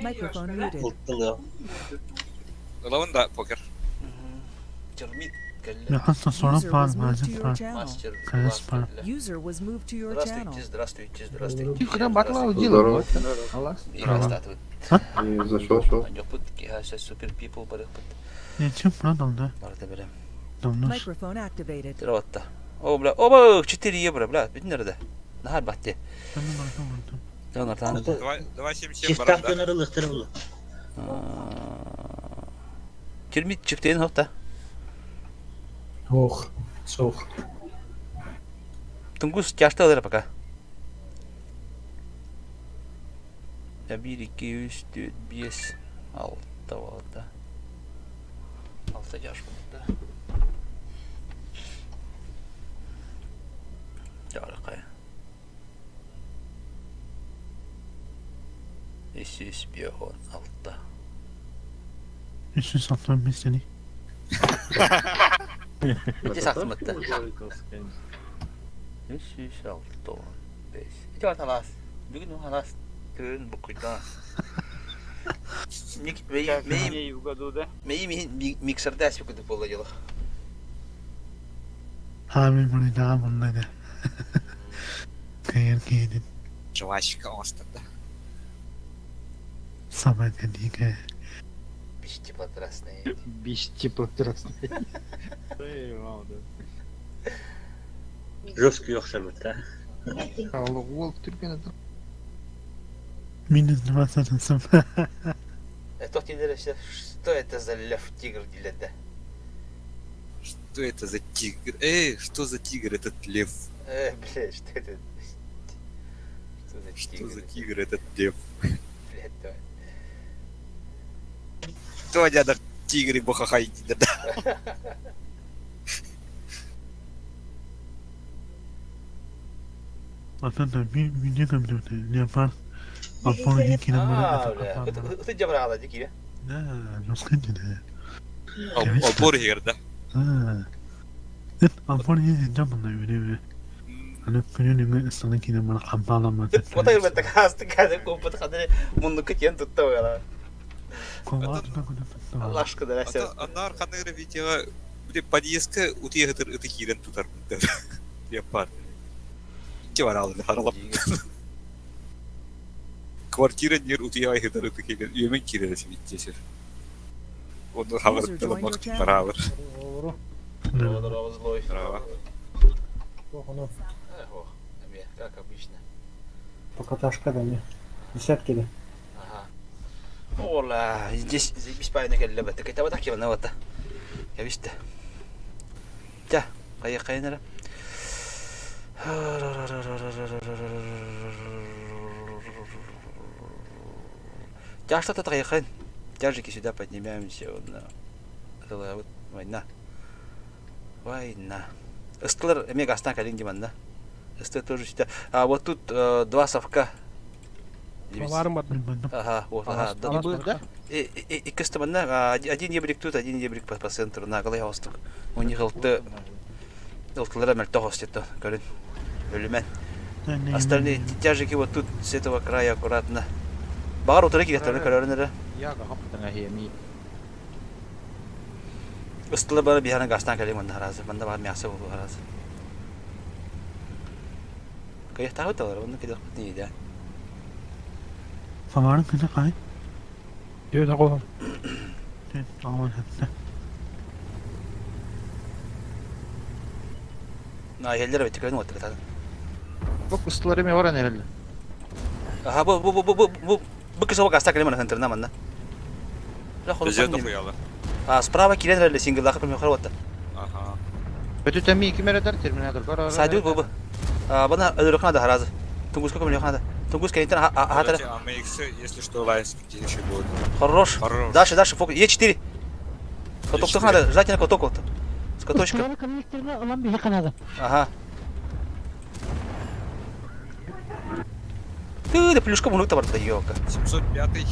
Microphone muted. Ылабын да покер. Чермит кэллэ. User was moved to your channel. Мастер Конечно. класс кэллэ. User was moved to your channel. Здравствуйте, здравствуйте, здравствуйте. Кыра батла Здорово. Здравствуйте. И за что, что? Аньоппут, киһи супер people барыхпыт. Ничем продал, да? Барыта берем. Давно. Microphone activated. Тиротта. О, бля, оба, 4 евро, бля, бүтүн эрде. Нахар батте. Давай, давай 7-7 баран да. Ылыктыр булу. Термит чиптейин хопта. Ох, сох. Тунгус тяжты алыр пока. 1, 2, 3, 4, 5, 6, 6. 6 жаш болды. Жарықай. 356. 365 seni. Ити сахтымытта. 365. Ити бар талаас. Бүгүн халаас. Төрүн букуйда. Мей миксерде әсіп күдік болды дело. Abi bunu daha bunları. Kıyır giydin. Жвачка оңостор да. Sabah dediği Биш теплотрасный. Биш теплотрасный. Жесткий охшабыт, да? Ол түрген это. Минус 20 сым. Это что это за лев тигр диледі? Что это за тигр? Эй, что за тигр этот лев? Э, блядь, что это? Что за Что тигр? за тигр этот лев? Блядь, давай. Кто дяда тигры бахахай да? Atan da bir video gömdü. Leopard. Apollo hikine А, бля. Это жабырағала дикий, Да, жосқын dedi. Албор егер да. Ha. Evet, Apollo hikine bunlar öyle bir. Hani күнүн ыстаны кине мана кампалама. Отай беттек асты кәдім көпіт қадыры мұндықы кен тұтты ойла. Аллашқы да әсер. Анар қаныры видеоға бile подъездка утыягытыр ыты киирен тутар леопард. Икки бар алды харалап. Квартира нер утыягытыр ыты киирен үйөмөн киирен сибиттесер. Оны хабар барабыр. Здорово, злой. Здорово. Как обычно. Покаташка да не. Десятки да. Ага. Ола, здесь заебись пайна келле беттек. Это вот так его вот. Я висте. Тя, кая кайнара. Тя что-то такая Тяжики сюда поднимаемся. Вот, вот война. Война. Ыстлар мега астан калин да. СТ тоже сюда. А вот тут два совка. Ага, вот, ага. Да. И, и, и один ебрик тут, один ебрик по, по центру, на голый хостук. У них алты, алтылара мертвых хостит, көрүн. Өлүмэн. Остальные тяжики вот тут с этого края аккуратно. Багар утыры кирек көрөрүн Яга хаптана хеми. Ыстылы бары бихана гастан калим манда харазы. Манда бар мясо болу харазы. Кая тагы талар, онны кидек не да. Фамарын күнә кай? Йө да кол. Аван хәтта. На еллер бит көрүн отыр тагы. Бу ыстылар эме бар әнеле. Аха, бу бу бу бу бу бу кисо гаста калим манда центрна манда. Безе дохуяла. А справа кирен реле синглах прям хорватта. Ага. Бөтү тәми кимередер терминатор бар. Сайду бу бу. А бана өлөрөхна да харазы. Тунгуска көмөлөхна да. Тунгус кенитен хатара. АМХ, если что, лайс еще будет. Хорош. Хорош. Дальше, дальше, фокус. Е4. Каток Е4. надо, желательно каток вот. С каточком. Ага. Ты, да плюшка мунук табар да ёлка. 705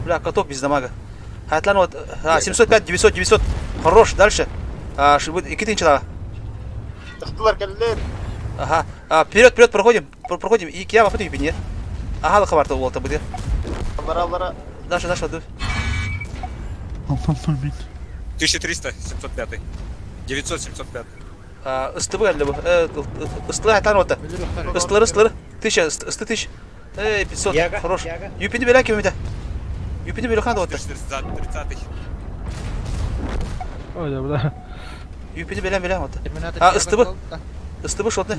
Бля, каток без дамага. Хатлан вот, а, 705, 900, 900. Хорош, дальше. А, икки тынча Тахтылар келлер. Ага. А, вперед, вперед, проходим. Проходим. И кия вапыт нет. Аха хабарта уолта быдыр. Аллара, аллара. Даша, Даша, dur. Алтан мин. 1300, 705. 900, 705. Ыстыбы кэллэ бу. Ыстылар хатан уота. Ыстылар, ыстылар. Тысяча, ысты тысяч. Эй, 500. Хорош. Юпини беля кем это? Юпини беля хан уота. 1430. Ой, да, бля. Юпини беля беля уота. Терминатор. А, ыстыбы. Ыстыбы шотны.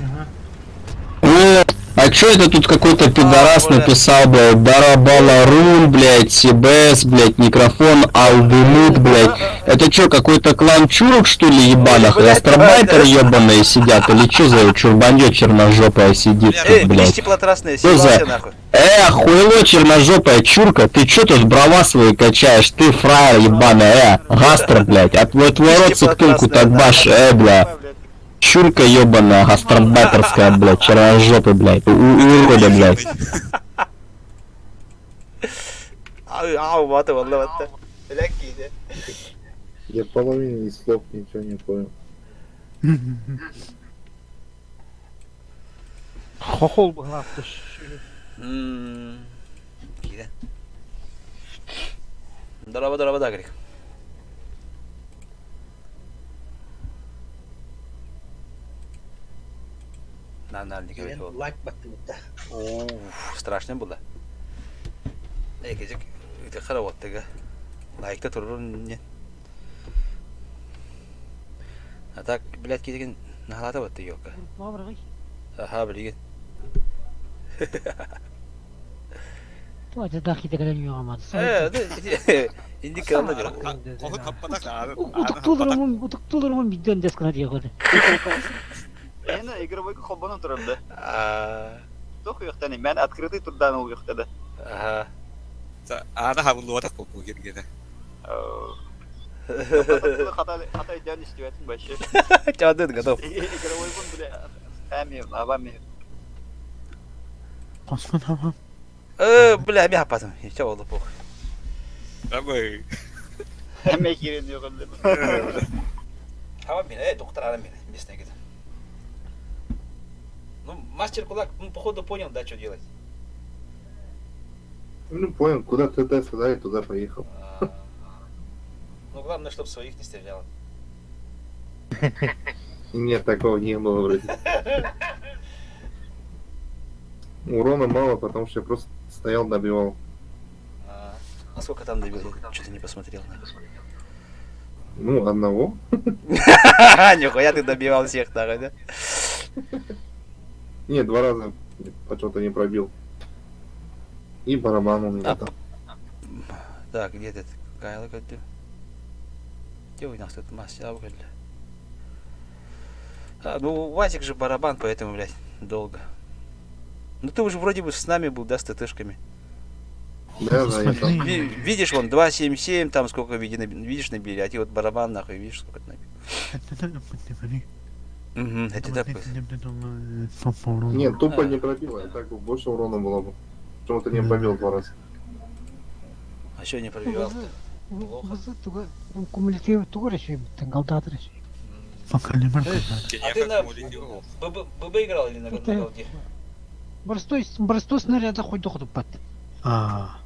А чё это тут какой-то пидорас бля. написал, блядь, Дарабала руль, блядь, CBS, блядь, микрофон, Алдемут, блядь. Это чё, какой-то клан чурок, что ли, ебаных? Блядь, Гастарбайтеры да. ебаные сидят? Или чё за чурбаньё черножопое сидит Эй, тут, блядь? блядь, теплотрасные, Что за- съебался нахуй. Э, хуйло черножопая чурка, ты чё тут брава свои качаешь? Ты фраер ебаная, гастро, блядь. А твой твой рот сыктунку так баш, бля. Чурка ебаная, гастарбайтерская, блядь, черножопый, блядь. Урода, блядь. Ау, вата, валла, вата. Блядь, киде. Я половину из слов ничего не понял. Хохол быһылаах Киде. Дораба, дораба, да, Грик. На, на, не говори. Лайк баттыбыт. Уф, страшно было. Эй, кезек, это хараваттыга. Лайкта турурун не. А так, блядь, кидеген нахалата батты ёлка. Аха, билеген. Э, инди кална дер. Коху таппатак, Эни игровой хоббонун турарда. А, Тох уяктан мен открытый турдан ул уяктада. Аха. Ана хабыллуатак болку кергене. Хата хата идеально истебетин башы. Чадын готов. Игровой бун бля. Эми, абами. Космон хам Э, бля, мен хапатым. Ча болду пох. Абы. Эми кирен yok эле. Хава мен, э, доктор ара мен, местный где. Ну, мастер кулак, ну, походу понял, да, что делать. Ну понял, куда ТТ сказали, туда поехал. А, Ну, главное, чтобы своих не стрелял. Нет, такого не было вроде. Урона мало, потому что я просто стоял, добивал. А а сколько там добил? Что-то не посмотрел. Ну, одного. Нихуя ты добивал всех, нахуй, да? Не, два раза почему-то не пробил. И барабан у меня А, там. Так, где этот Кайл ты? Где у нас тут мастер? А, ну, Васик же барабан, поэтому, блядь, долго. Ну ты уже вроде бы с нами был, да, с ТТшками. Да, да, я там. Видишь, вон 2.7.7, там сколько видишь, набили, а те вот барабан, нахуй, видишь, сколько ты набил. Угу, это так. Нет, тупо не пробил, а так бы больше урона было бы. Почему-то не пробил два раза. А что не пробивал-то? Плохо. А ты на ББ, ББ играл или на, на голде? Простой снаряда хоть доходу пат. А,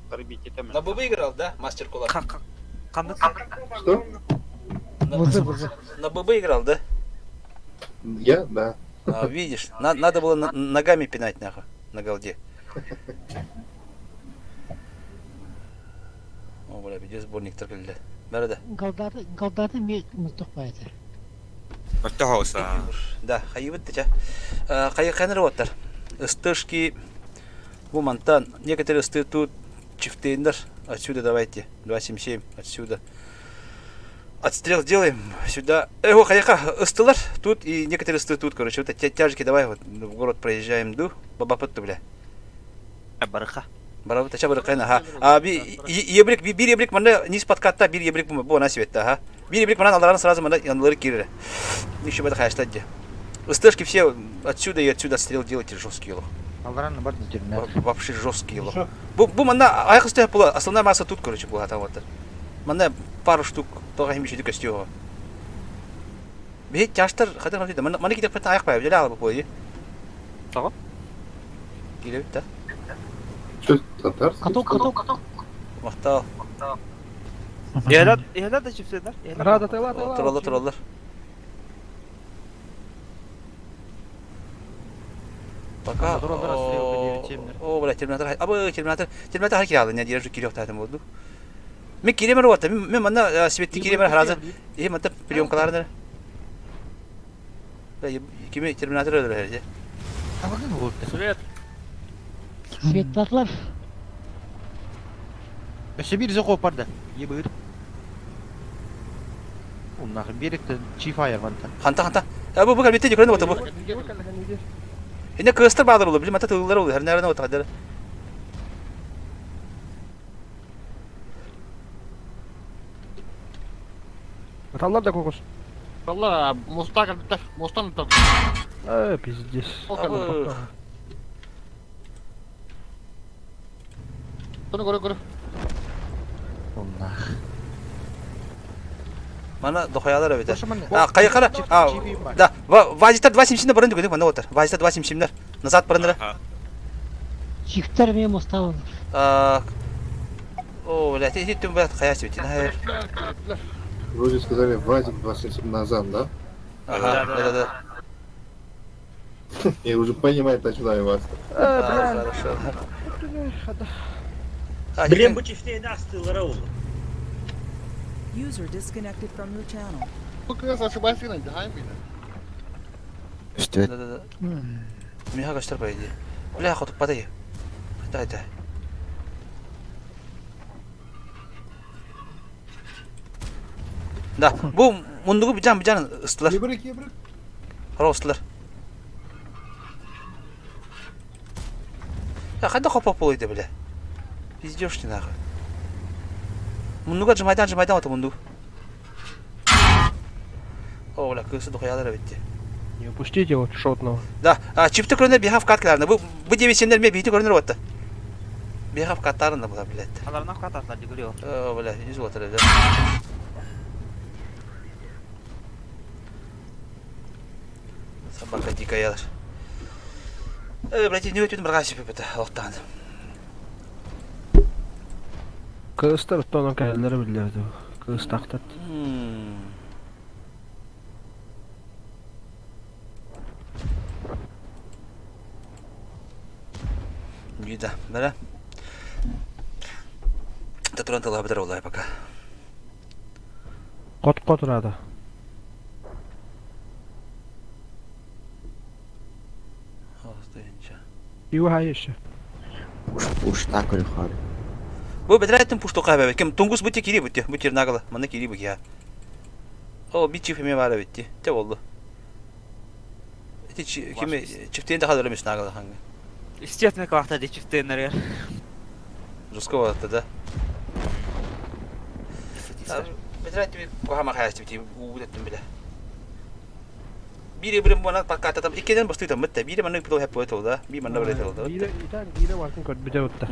На ББ играл, да, мастер кулак? Что? На, на ББ играл, да? Я? Да. А, видишь, надо было ногами пинать, нахуй, на голде. О, бля, где сборник только Бәрі Голдаты, голдаты ми мустухпайты. Мөлтөх Да, хайыбыт теча. Хайы қаныр оттар. Ыстышки, бу мантан, некоторые ысты тут чифтейндер. Отсюда давайте, 277, отсюда. Отстрел делаем сюда. Эго, хаяка, ыстылар тут и некоторые ысты тут, короче. Вот эти тяжки давай вот в город проезжаем, ду. Баба бля. Барыха. Барабы тача барыкайна, ага. А би ебрик би бир ебрик манда низ подкатта бир ебрик бу на светта, ага. Бир ебрик манда аларан сразу манда янлары кире. Еще бы это хаштадде. Ыстышки все отсюда и отсюда отстрел делайте жесткий лох. Аллараны бар терминатор. Вообще жесткий лох. Бу бу манда аяк өстө була. Основная масса тут, короче, була там вот. Манда пару штук тога хим еще костюма. Бе тяштар хатар хатар манда манда китеп аяк бай, жала бу бой. Сага? Киирэбит да? Что, татарский? Каток, что ли? каток. Махтал. Иһэлэр, иһэлэр да чипсенер. Рада тыла тыла. Тураллар, тураллар. Пока. Тураллар, стрелка 9-7. О, бля, терминатор. Абы, терминатор. Терминатор хар киралы, не держу кирек тайтым болду. Мен киремер ота, мен манна светти киремер харазы. Е, манта приемкаларны. Бля, кими терминатор өлөр Абагын болду. Свет. Светлатлар. Өссө бир зоқо барды. Ебыр. Оннағы беректі чифайр ванта. Ханта, ханта. Бу бу калбетте көрөнө ота бу. Эне кыстыр баадыр болу, билим ата тыллар болу, хернәрен ота хадыр. Аталлар да кокос. Валла, моста калбиттер, мостан тап. Э, пиздец. Абы. Тоны көрө көрө. Оннах. Мана дохаялар эбите. Ошоман. А, кайыкара. А, да. Вазиттар 277 барын дүгүнүк мана отар. Вазиттар 277 Назад барыныр. Ага. Чифтер мен моста А, О, бля, ти түн бат каяс бит. Хайыр. Вроде сказали, Вадик 27 назад, да? Ага, да, да, да. Я уже понимаю, начинаю вас. Э, бля. Хорошо. Блин, bu çiftliğe astıllara oldu. User disconnected from your channel. Да, да, да. Миха каштар по идее. Бля, хоть подай. Дай, дай. Да, бу мундугу бижан бижан ыстылар. Ебрик, ебрик. Хоро ыстылар. Я қайда қопақ болойды, бля. Пиздёшь ты нахуй. Мундуга жымайдан жымайдан ота мунду. О, бля, кысы дохуялар битти. Не упустите его шотного. Да, а, чипті көрінер бихав каткаларына. Бу бу девесенлер ме бихти көрінер отты. Бихав каттарында була, блядь. Аларына кататлар дигүлү. О, бля, yüz отыр да. Собака дикая. Э, блядь, не өтүн бір қашып бітті, оқтан. Кыстыр тонон кәлләре билерди. Кыз тактат. Güда, бәрі. Татуран тала бітір олай пока. Кот кот рада. Остайынша. Иу хайышы. Бу бедрәттин пушту кабе. Кем тунгус бу кири бу бу тернагала. Маны кири бу я. О, би чиф эме бар битти. Те болду. Эти кими чифтен да хадыр эмес нагала ханга. Естественно, квахта ди чифтенер. Жестко да. Бедрәттин кухама хаяс бити у деттим биле. Бири бирим бана паката там икеден басты там митте. Бири маны пило хеп болду да. Би маны биле болду. Бире итан бире вартын кот бите отта.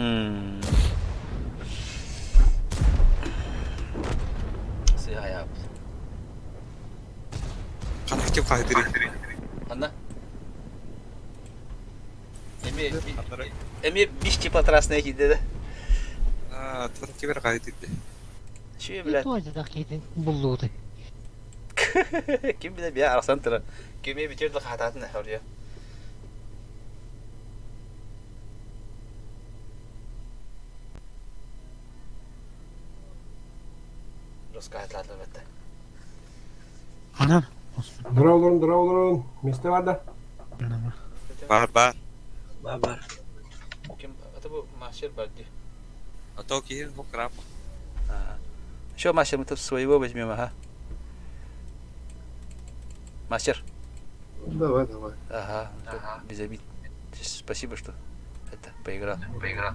Сыяп. Ханна ким кайдыры? Анна. Эми эми биш теплотрасная кийди да. А, тан кибер кайдырды. Шүй блядь. Буллуды. Ким биле бия арасан тыра. Кеме битерди хататын хорья. Русска хатлатлы бетте. Анан. Дыра олорун, дыра олорун. Месте бар да. Бар, бар. Бар бар. Ким это бу мастер барди. А то киһин бу крап. Еще мастер, мы тут своего возьмем, ага. Мастер. Давай, давай. Ага, ага. без обид. Спасибо, что это поиграл. Поиграл.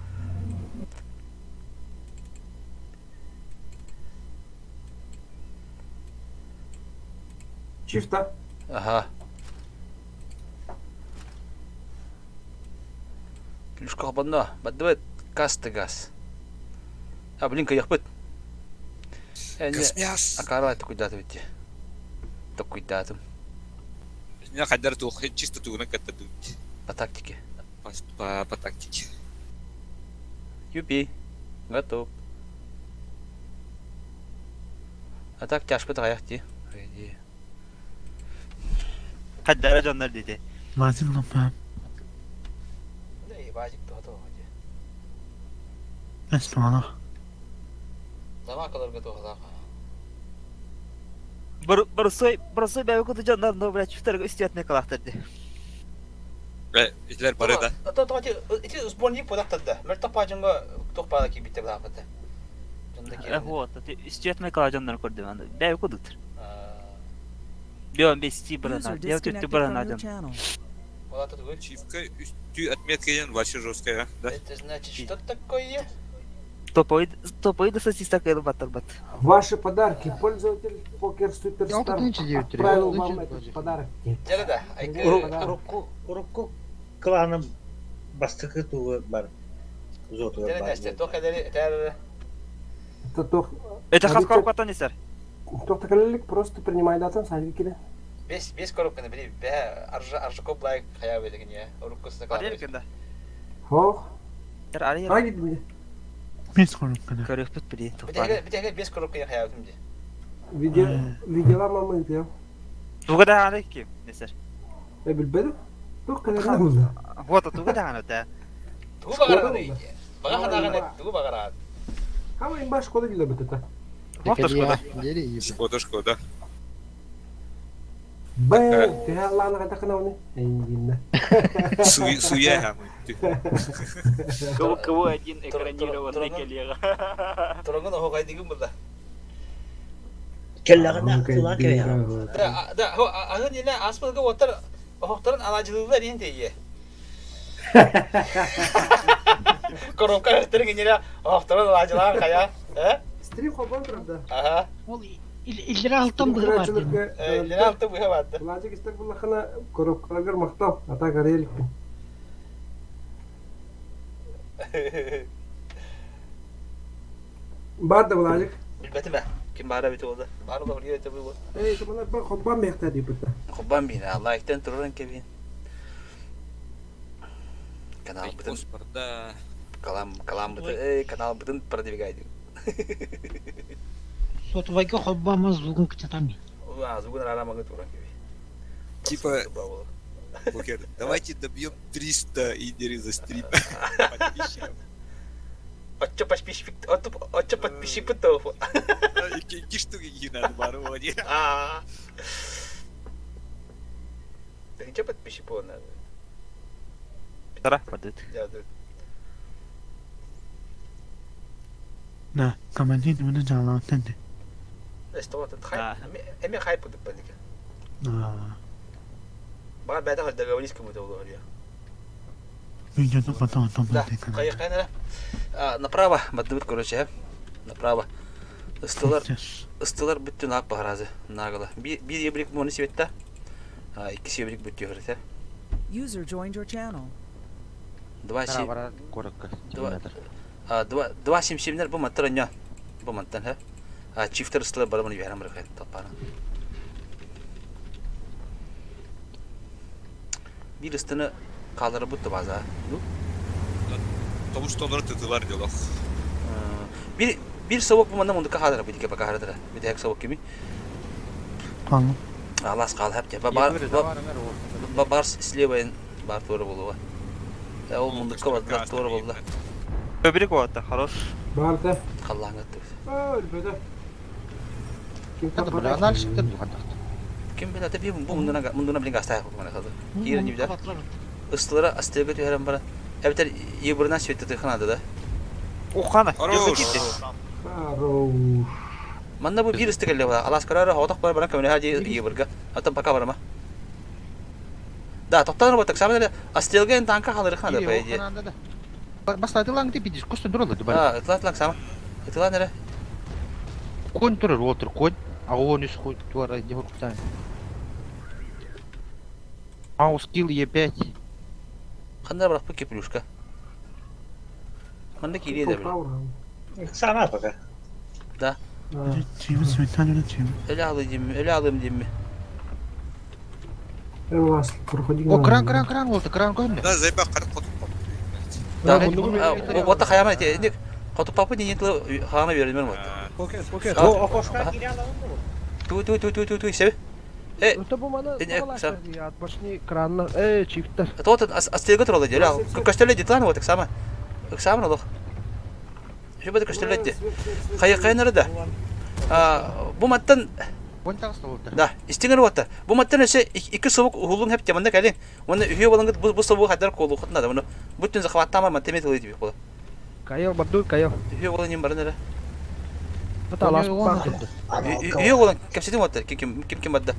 Чифта. Ага. Плюшка банда. Баддыбыт касты газ. А, блин, каяқпыт. Космяс. Акара такой даты ведь. Такой датум. Не хайдар тух чисто тугунан катта тут. По тактике. По, по, по тактике. Юпи. Готов. А так тяжко аҕыйах дии. Иди. Хаддара дьоннор диэти. Мазин лапа. Базик тоҕо дии. Эс туһалах. Замакаларга туһалаах. Боросой, боросой бэйэ куту дьоннор, но, блядь, чувтарга үстүөтүнэ калаахтар дии. Итилер бары да. Ити сборник податтарда. Мөлтөх паажыңга туох баала киирбиттэр баапата. Вот, үстүөтүнэ кала дьоннор көрдүм аны. Бэйэ кудуктар. Бион бести брана. Я тут брана дьон. Чивка үстүү отметка вообще жесткая, да? Это значит, что такое? Топовый, топовый да сосиска баттар бат. Ваши подарки. Пользователь Покер Суперстар отправил вам этот подарок. Да. Урукку урукку кланым бастакы тугу бар. Зотугар бар. Это тох... Это хас коробкаттан несер. Тохтакалилик просто принимай датан садик кире. Бес бес коробканы били бе аржа аржакоп лайк хая белеген я. Урукку Ария кенде. Хох. Ер ария. Ай гидми. Бес коробканы. Көрөкпүт били. Битеге бес коробканы хая битим. Видео видео мамы видео. Туга да аны ким несер. Э билбедим. Тох калерна булды. Вот туга да аны да. Тугу багараны. Бага ханаганы тугу багаран. Хама им баш шкода биле бит это. Вот шкода. Шкода, шкода. Б, ты Аллахны кайта кына уны. Эйгинне. Суя Кого кого один экранированный коллега. Турангын охо кайдыгын булда. Келләгән кылан кебе. Да, да, хо агын иле аспылга отыр охторун алажылыылар ен дейе. Коробка өтөрүн инере охторун алажылаан кая. Э? Стрим хобон турда. Ага. Ол иллere алтан быһы бар дим. Иллere алтан быһы бар. Лажы кистер буллахына коробкаларгар мактау, ата карелик. Бар да булажык. Билбетим бе. Ким бара бит oldu. Бар да oraya öte bu. Эй, тумана бар хоббан мехта дип бит. Хоббан бин, лайктан туран кебин. Канал бутын. Калам, калам бутын, эй, канал бутын продвигай. Сотубайга хоббамыз бүгүн кычатам. А, бүгүн арамаңы туран кеби. Типа, Букер, давайте добьем 300 и дери за стрим. Подписчиков. Отче подписчик, отче подписчик бутов. Ики штуки не надо, барони. А. Ты подписчик было надо. Тара, падет. Да, командир мені жалаптан де. Что ты хайп? Эми хайп деп паника. А. Бага бәдә договорились кому-то говорю. Видеоны потом потом Да, кайна. Направо, бадыбыт, короче, направо. Ыстылар, ыстылар бүттү нак багаразы, нагыла. Бир ебрик моны себетте. А, икки себрик бүттү хөрөтө. User joined your channel. Два се. Два. А, два два сем семнер бу маттар ня. Бу маттан ха. А, чифтер ыстылар барамын берем рахат тапара. Бир ыстыны калыры бүттү база. Ну. Потому что олар тытылар диалог. Бир бир совок бу манна мундука хадара бу дике бака хадара. Бир хек совок кими. Калды. Алас кал хеп те. Бар бар слева бар тура болуга. Ол мундука бар тура болду. Öbürü kovatta, хорош. Барда. Каллаңы ту. Өлбөдө. Ким Ким билет бу бу мундуна мундуна билин гаста хап мана хады. Кирен дибде. Ыстылара астыга түһәрен бара. Әбитер ебурна светте тыханады да. Ухана. Хорош. Хорош. Манна бу бир ыстыгелле бара. Алас карара хотак бар бара көмне хади ебурга. Ата пока барма. Да, токтан работак самый астылга танка халыры ханды по идее. Бастадылаң деп бидис костон туралы дубай. А, ытлатлак сама. Ытлан эре. Конь турар отыр конь. А он из хуй туара не кутай. Маус килл Е5. Кандай барак бу кеплюшка. Манда кире да бир. Сана пока. Да. Чимис, сметана чим. Эле алым, эле алым дейм. Вас, проходи. О, кран, кран, кран болды, кран көрінді. Да, зайба карап кот. Вот хайама ити хоту папа не тылы хаана берилмер вот. Покер, покер. Бу окошка кире алабын бу. Ту ту ту ту ту ту сebe. Э, Это бу мана Э, отбашни кранна. Э, чифтер. Тот астыга туралы дела. Көстөлө дитлан вот сама. Сама лох. Şu бада көстөлө ди. Хайы кайнары да. А, бу маттан Да, истиңер ватта. Бу маттан өсө икки собук уһулун хеп теманда кэлин. Уонна үһүө болонгут бу бу собук хадар колу хотна да. Уну бүтүн захваттама маттеме тылы дип була. Кайыл бардур кайыл. Үһүө болон им баран эре. Это алас бар. Үһүө болон кепсетин ватта. Ким ким ким ким бадда.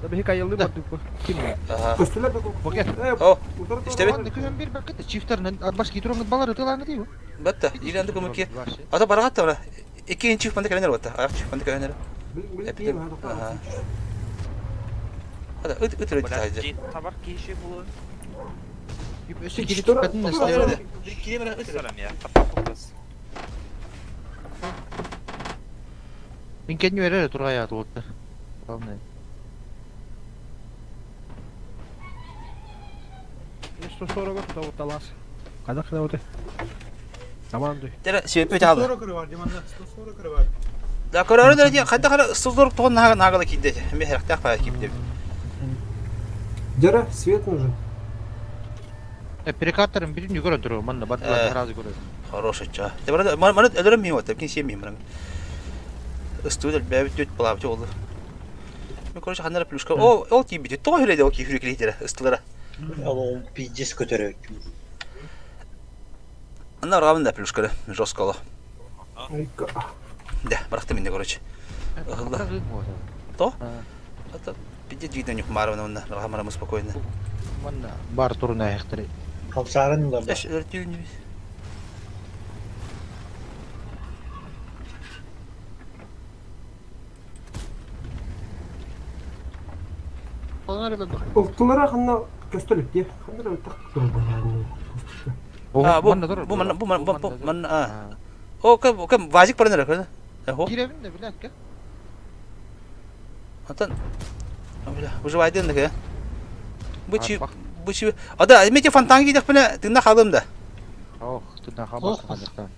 Да бихи кайылды бардур. Ким? Аха. Көстүлөр да Покер. О, истеби. Күн бир бакыт чифтернен баш китурыңыт балар ытыланы дейбу. Батта, иланды көмөкке. Ата барагатта мына. Икки чиф манда кэлен ватта. Аяк чиф манда кэлен. Аха. Ата ыт ыт ыт тажы. Табар киши булу. Өсө кирип түпәтин нәстә. Бир киле ыт сарам я. Тапап Мин кеню эрер тургай аты болду. Главное. 140 да вот алас. Када када вот. Тамам дүй. Тера себеп алды. 140 бар, диманда 140 бар. Да көрөрө дә хатта кара 140 тогон нага нагала кийде. Мен херактак па кийде. Дера, свет нужен. Э, перекатторын бирин жүгөрө туру, манна бардылар сразу көрө. Хороший ча. Те барада мана өлөрөм мин вот, кин сем мин. Студия бәбит төт балап жолду. Мен короче ханнара плюшка. О, ол кийбит. То хүреді ол кий хүрекли ыстылара. Ол пиздец көтөрөк. Ана рабын да плюшка жесткало. Да, барахты минде короче. То? Это пиздец видно нюх маровна онна. Рахамара спокойно. Манна бар туруна яктыры. Хамсарын да. Эш, өртүүнү. Олтулара ханна көстөлүк ди. Ханна так турбу. А, бу бу ман бу ман бу ман а. О, кем кем вазик паранара көрдө. Хо. Киребин да билет ке. Антон. Бля, выживайдын да. Бу чи бу чи. Ада, эмети фонтан кийдек мене тыңна калдым да. Ох, тыңна калмак.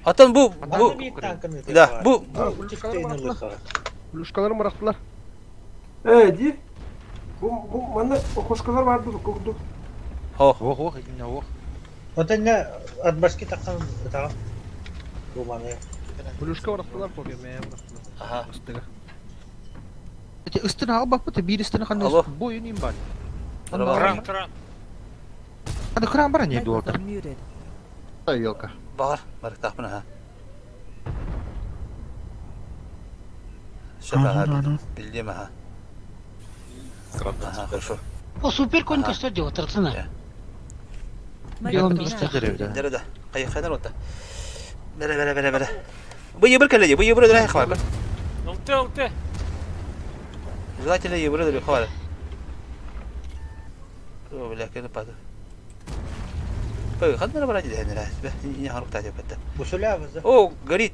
Атын бу бу Да, бу Плюшкаларын бырактылар. Э, ди. Бу бу манна окошкалар барды курду. Ох, ох, ох, именно ох. Вот это от башки такан это. Бу маны. Плюшка бырактылар покер мен бырактылар. Аха. Ыстыга. Эти ыстын алып бакпы, бир ыстын кандай боюн им бар. Кран, кран. Аны кран бар не дуалта. Елка. Бар, бар тахмын ха. Шаха, билдим ха. Ага, хорошо. О, супер конь көстөр деп отырсың. Дәрі да. Қай қайдан отта. Бәрі, бәрі, бәрі, бәрі. Бу ебір кәледе, бу ебір өдірі хабар. Ылты, ылты. Желательно ебір өдірі хабар. О, бля, кені пады. Пой, қандай бара дейді әнері. Не харук та деп бітті. Бу сүләбіз. О, горит.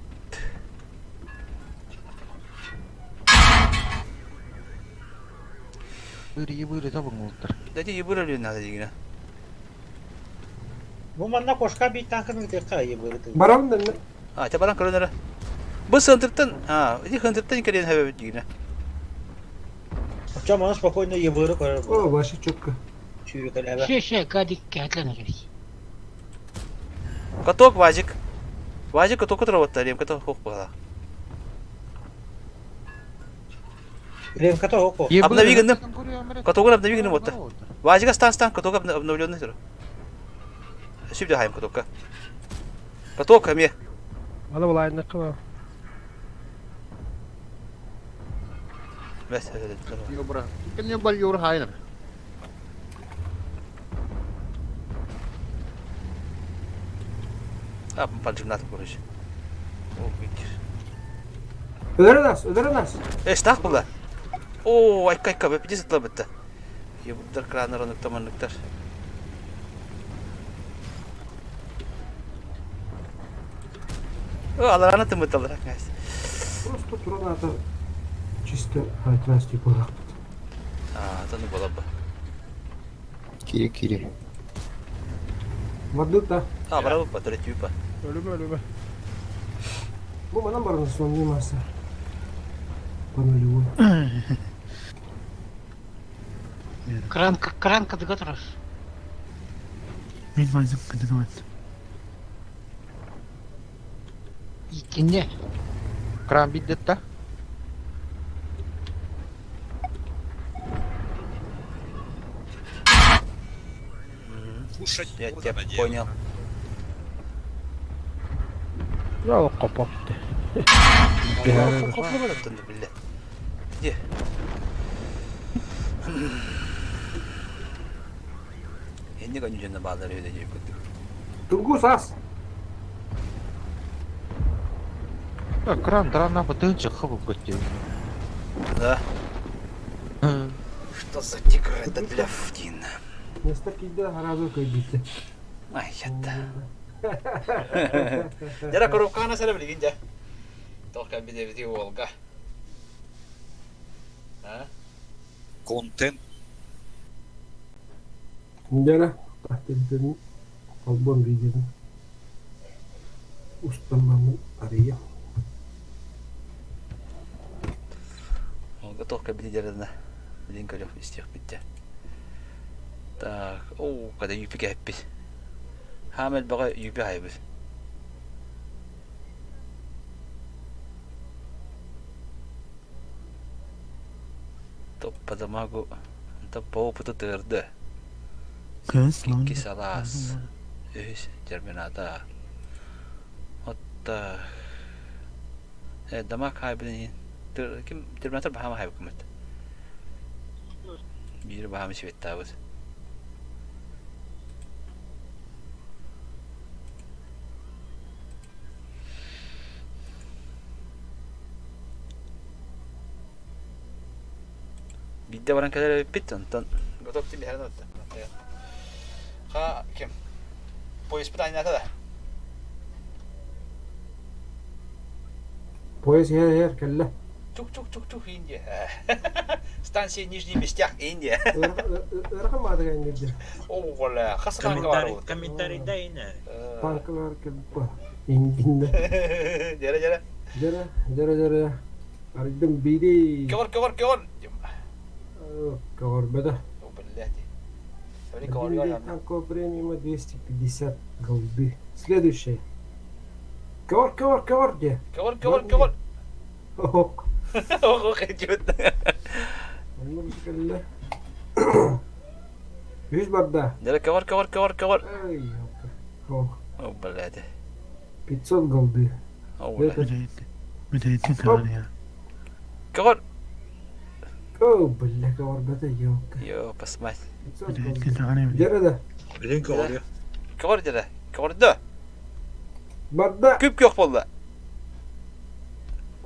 Быры ебыры табың олтар. Дәде ебір өлі надо дегені. Бу манна кошка бит танкын гитер кай бу. Барам да не. А, те баран көрөнөрө. Бу сынтырттан, а, иди хынтырттан келен хэбэ дегені. Ча мана спокойно ебыры көрөр. О, вообще четко. Чүйрүк Ше ше кадик кәтләнер. Каток вазик. Вазик каток отыр рем каток хок бала. Рем каток хок. Обнови гындым. Катогын обнови гындым отта. Вазика стан стан каток обновленный тур. Сүбдө хайым катокка. Каток аме. Ана булайны кыла. Бәс. Йобра. Кем бар йобра хайнер. А, поджимнат короче. О, видишь. Өдөрө нас, өдөрө нас. Э, стах була. О, айка айка, бе 50 бітті. Ебудар краныр оныкта манныктар. О, алараны тымыт алар. Просто туран ата чисто айтрасти болак. А, таны бола ба. Кире кире. Бардыта. А, браво, патротюпа. Өлүмэ, өлүмэ. Бу манан баран сонньу масса. По нулевой. Кран, кран кадыга турар. Мин вазым кыдыгы Итинне. Кран биддетта. Кушать Я буду, тебя надеюсь. понял. Я копап. Бля. Где? Энни конюжина баалар өйдө жөйбүт. Тунгус ас. Кран драна бытын чыкы бу көттү. Да. Что за тигр это для Фтина? Место кийде харазы көйбүттэ. Ай, ятта. Дера коробканы сәлем билигин дьэ. Тоқ кәбидебити Волга. А? Контент Дьэрэ, тахтырдын холбон видеоны устан арыйа. Волга тоқ кәбиди дерена. Билин көрөх истиэх битте. Так, о, когда юпи кәппит. Хамел баға юпи хайбыт. Топпадамагу. Топпа опыты тырды. Кыз lan. Икки салаас. Үһүс термината. Отта. Э, дамак хайбын. Ким терминатор баһама хайбы кымыт. Биир баһама сибеттаабыт. Бидде баран кэлэр эбиппит, онтон готов ти биһэрин отта. Ха, ким? Поезд айната да. Поезд ер-ер кэллэ. Чук-чук-чук-чук Индия. Станция Нижний Местях, Индия. Ырахан маадыган кирдир. О, воля, хасакан Комментарий, бар. комментарий дай на. Танкалар кэлбэ. Ингинде. Дere, дere. Дьэрэ, дьэрэ, дьэрэ. Арыйдым бири. Кевор, кевор, кевор. Коворбеда. О, блядь. Смотри, кевор, я Танко премиума 250 голды. Следующий. Ковар, ковар, ковар где? Кевор, кевор, кевор. Ох. Ох, идиот. Оннук кэллэ. Үс барда. Дere, кевор, кевор, кевор, кевор. Ай, ёпта. Ох, О, блядь. 500 голды. О, блядь. Müteahhitin kadar ya. Кевор. О, бля, коварбета, ёпта. Ё, посмать. 500 Müteahhitin голды. kadar Дьэрэ да. Блин, говорю. Кевор, дere. Кевор, да. Барда. Күп көх болды.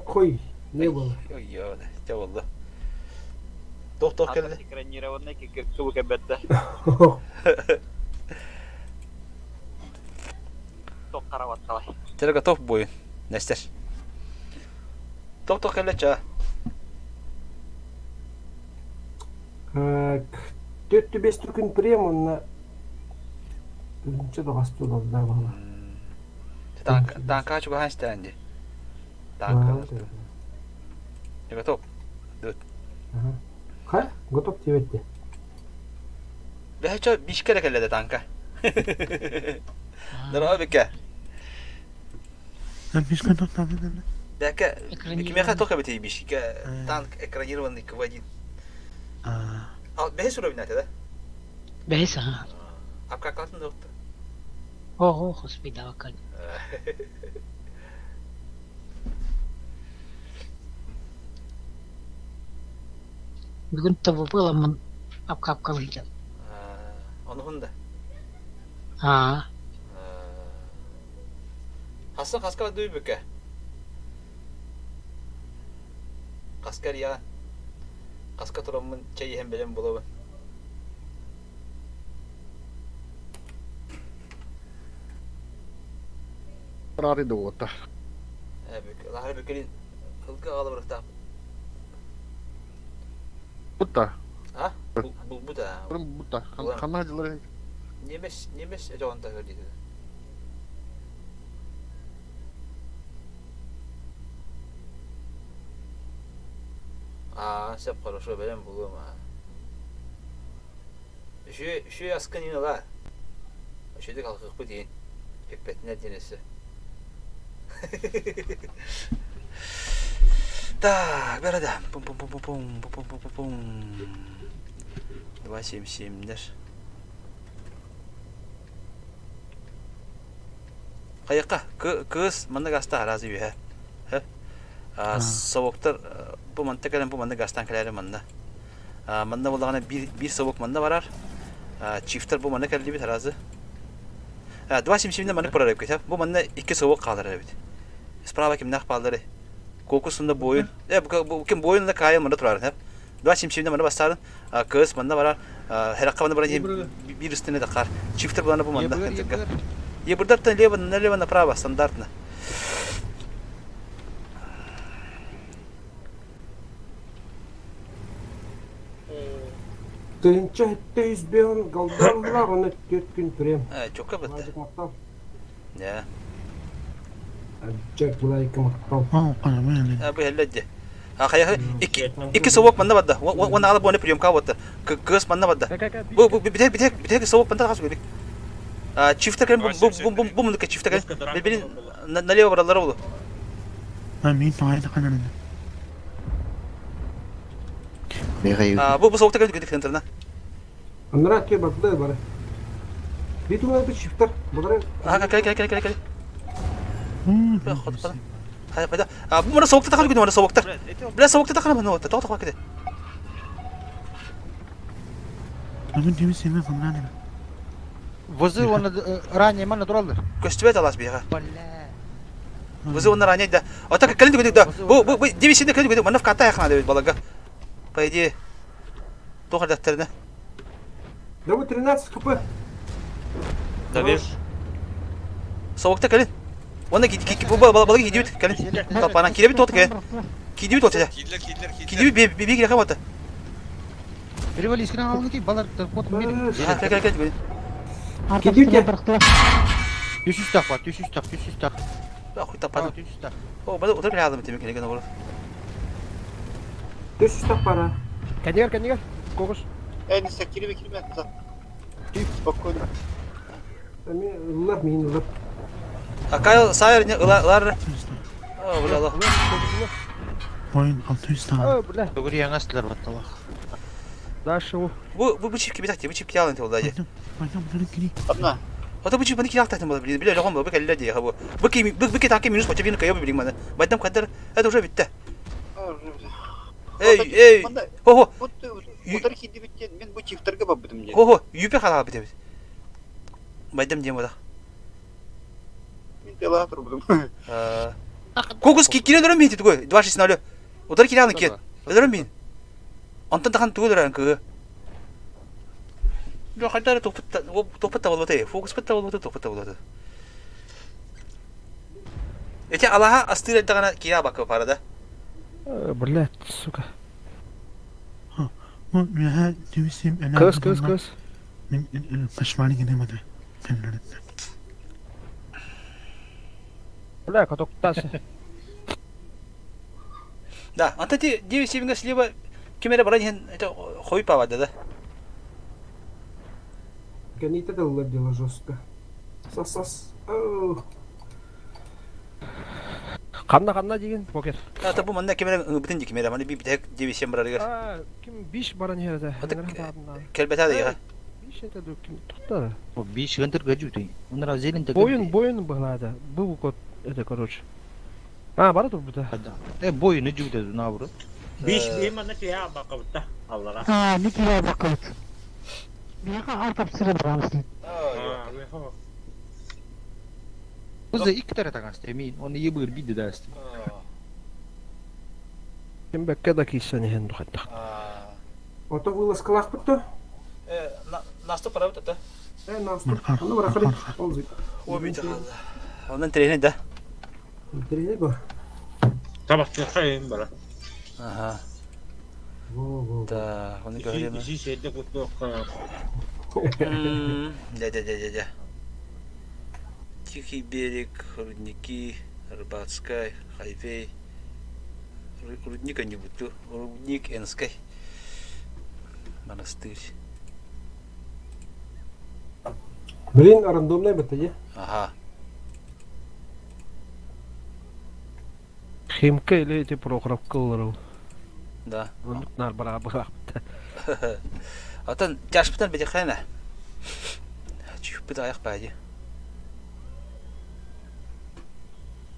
Хуй, не было. Ой, ё, те болды. Тох-тох келді. Экранированный кыбы кәбәтте. Ох, Ток карават калай. Тере готов бой. Нестер. Тох-тох келді ча. Төттү бес түркүн прем онна. Үнче догасту голда бала. Танка чуга ханстанди. Танка. Я готов. Ага. Хай, готов тебе. Бәхчә биш кәрәк әле дә танка. Здорово, Бека. Lan bir kadar tabii. Бәкә, кимәхә тока бит биш. Танк экранированный КВ-1. Ал, бәһес уровень да? Бәйс, ага. Апка катын доқты. Ого, господи, давай. Бүгүн ТВП ламын апкапкалыйды. Оны хунда. А, Хасан хаска дуй бөкә. Каскар я. Каска турамын чәй һәм белән булабы. Рары да. Ә бөкә, лахар бөкәлин хылга алып рыкта. Бута. А? Бул бу да. Бута. Хана дилер. Немец, немец өтөҕүн таһыар диэтэ. Аа, сөп хорошо, бэлэм булуом аа. Үчүгэй, үчүгэй аскын иин ыла. Үчүгэйдик алҕыахпыт иин. Бүппэтинэр диэн өссө. Так, бэрэ Пум-пум-пум-пум, пум-пум-пум-пум. 277-дэр. Хайыкка, кыыс маннык астаах араас үөһэ. Совоктар бу манта кэлэн бу маннык астаан кэлээри манна. Манна буоллаҕына биир биир совок манна барар. Чифтер бу манна кэллибит аразы. 277 маннык барар эбит. Бу манна икки совок хаалар эбит. Справа кимнээх бааллары? Кокус уонна буойун. Э, бу ким буойун да каайа манна турар. 277 манна бастаарын. Кыыс манна барар. Хэракка манна баран биир үстүнэ да хаар. Чифтер булана бу манна. Ебурдартан лево налево направо стандартно. Тыһыынча сэттэ үс бион голдооллар, оны түөрт күн прем. Чокка бытта. Мактал. Да. Джек Блайка мактал. Бу хелле Хайа икки икки совок манна барда. Уон аҕала буона приемка буотта. Кыыс манна барда. Бу бу бите бите бите совок манна хас гүлик. Чифта кэлэн бу бу бу бу мунука чифта кэлэн. Били налево бараллара болу. Мин тоҕо каналын. Бу бу совокта кэлэн күдүк центрна. Аннара ке барды бары. Битумна бит шифтер. Бұлары. Ага, кел кел кел кел кел. А бу мана совокта тахар күнү мана совоктар. Бля совокта тахар мана тоқ тоқ кете. Бүгүн түмү семе фанраны. Вызы оны ранее мана тураллар. Көстүбэт алас биэҕэ. Вызы оны ранее да. Ота кэлин түгүдүк да. Бу бу бу дивисинде кэлин түгүдүк манна вката яхна дебит балага. По идее туох эрдэхтэринэ. Да вы 13 хп. Добил. Совокта кэлин. Уонна балыгы кидибит кэлин. Талпана кирэбит туот кэлин. Кидибит туот этэ. Киирдилэр, киирдилэр, киирдилэр. Кидибит би би кирэхэ буота. Перевалискин алгы балар кот мин. Кэл кэл кэл. Кидибит. Түс үстах бар, түс үстах, түс үстах. Хуй таппадым. Түс үстах. О, бада утар биле алдым тимик келеген оҕолор. Түс үстах бара. Кэннигэр, кэннигэр. Кокус. Эй, не кирме кирме. Спокойно. Ыллар мин ыллар. А Кайл Сайер не ылар. О, бля, ла. Oyun 600 tane. О, бля. Бүгүр яңастылар батталах. Дальше. Бу бу бу чип кибитак бу чип киалын тол дайы. Пойдем, кири. Одна. Ото бу чип маны киалта тем биле биле логом бу келле дие бу. Бу ки бу бу ки таки минус почти бин кайо билин маны. Байдам кадар это уже битте. Эй, эй. Хо хо. Утар кидибиттен мен бу чифтерге бабдым Хо хо, юпе хала битебит. Байдам дием буда. Мен тела турбудум. Кокус кире дөрөм бит тугой 260. Утар кире алын кет. Дөрөм бин. Онтон тахан тугу дөрөн кы. Жо хайдар топпут топпут болбот фокус пытта болбот топпут болбот. Эти алаха астыр дагана кия бакы парада. Блять, сука. Бу меха түмүсем эне. Кыз, кыз, кыз. Мен кашманы гене мада. Бля, каток тасы. Да, anta ти 97 слева кимере баран хен это хой павада да. Гоните это лобило жестко. Сос-сос. Ханна ханна деген покер. Ата бу манна кимере бүтүн кимере маны би битек 97 барарыгар. А, ким биш баран херде. Келбете да я. Биш это ким тохта. Бу биш гантер гажу Онра зелен Бойын бойын быглады. Бу кот это короче. А, бара тур бу Э бойыны жугда наоборот. Биш беймана тия бакабытта. Аллара. А, не кире бакабыт. Мияка артап сыра барамсын. Бу икки таре тагаст эмин. Оны ебыр биди даст. Ким бекке да кийсен хен духатта. Ото вылазкалах бутто. Э, наступ парабыт это. Э, наступ. Аны барахали. Олзы. О, бит. Онан тренер да. Тренер бу. Табак чухайым бара. Ага. Во, во. Да, оны көрөм. Иши шейде кутлук. Дьэ, дьэ, дьэ, дьэ, дьэ. Тихий берег, рудники, Рыбацкай, Хайвей, рудник анньыбыттыы, рудник Энскэй монастырь. Блин, рандомная бытыйа. Ага. Химка или эти Прохоровка ылларыл. Да. Оннук наар бараабылаахпыт. Отон тяжпытан битихээнэ. Чүппүт айах баайы.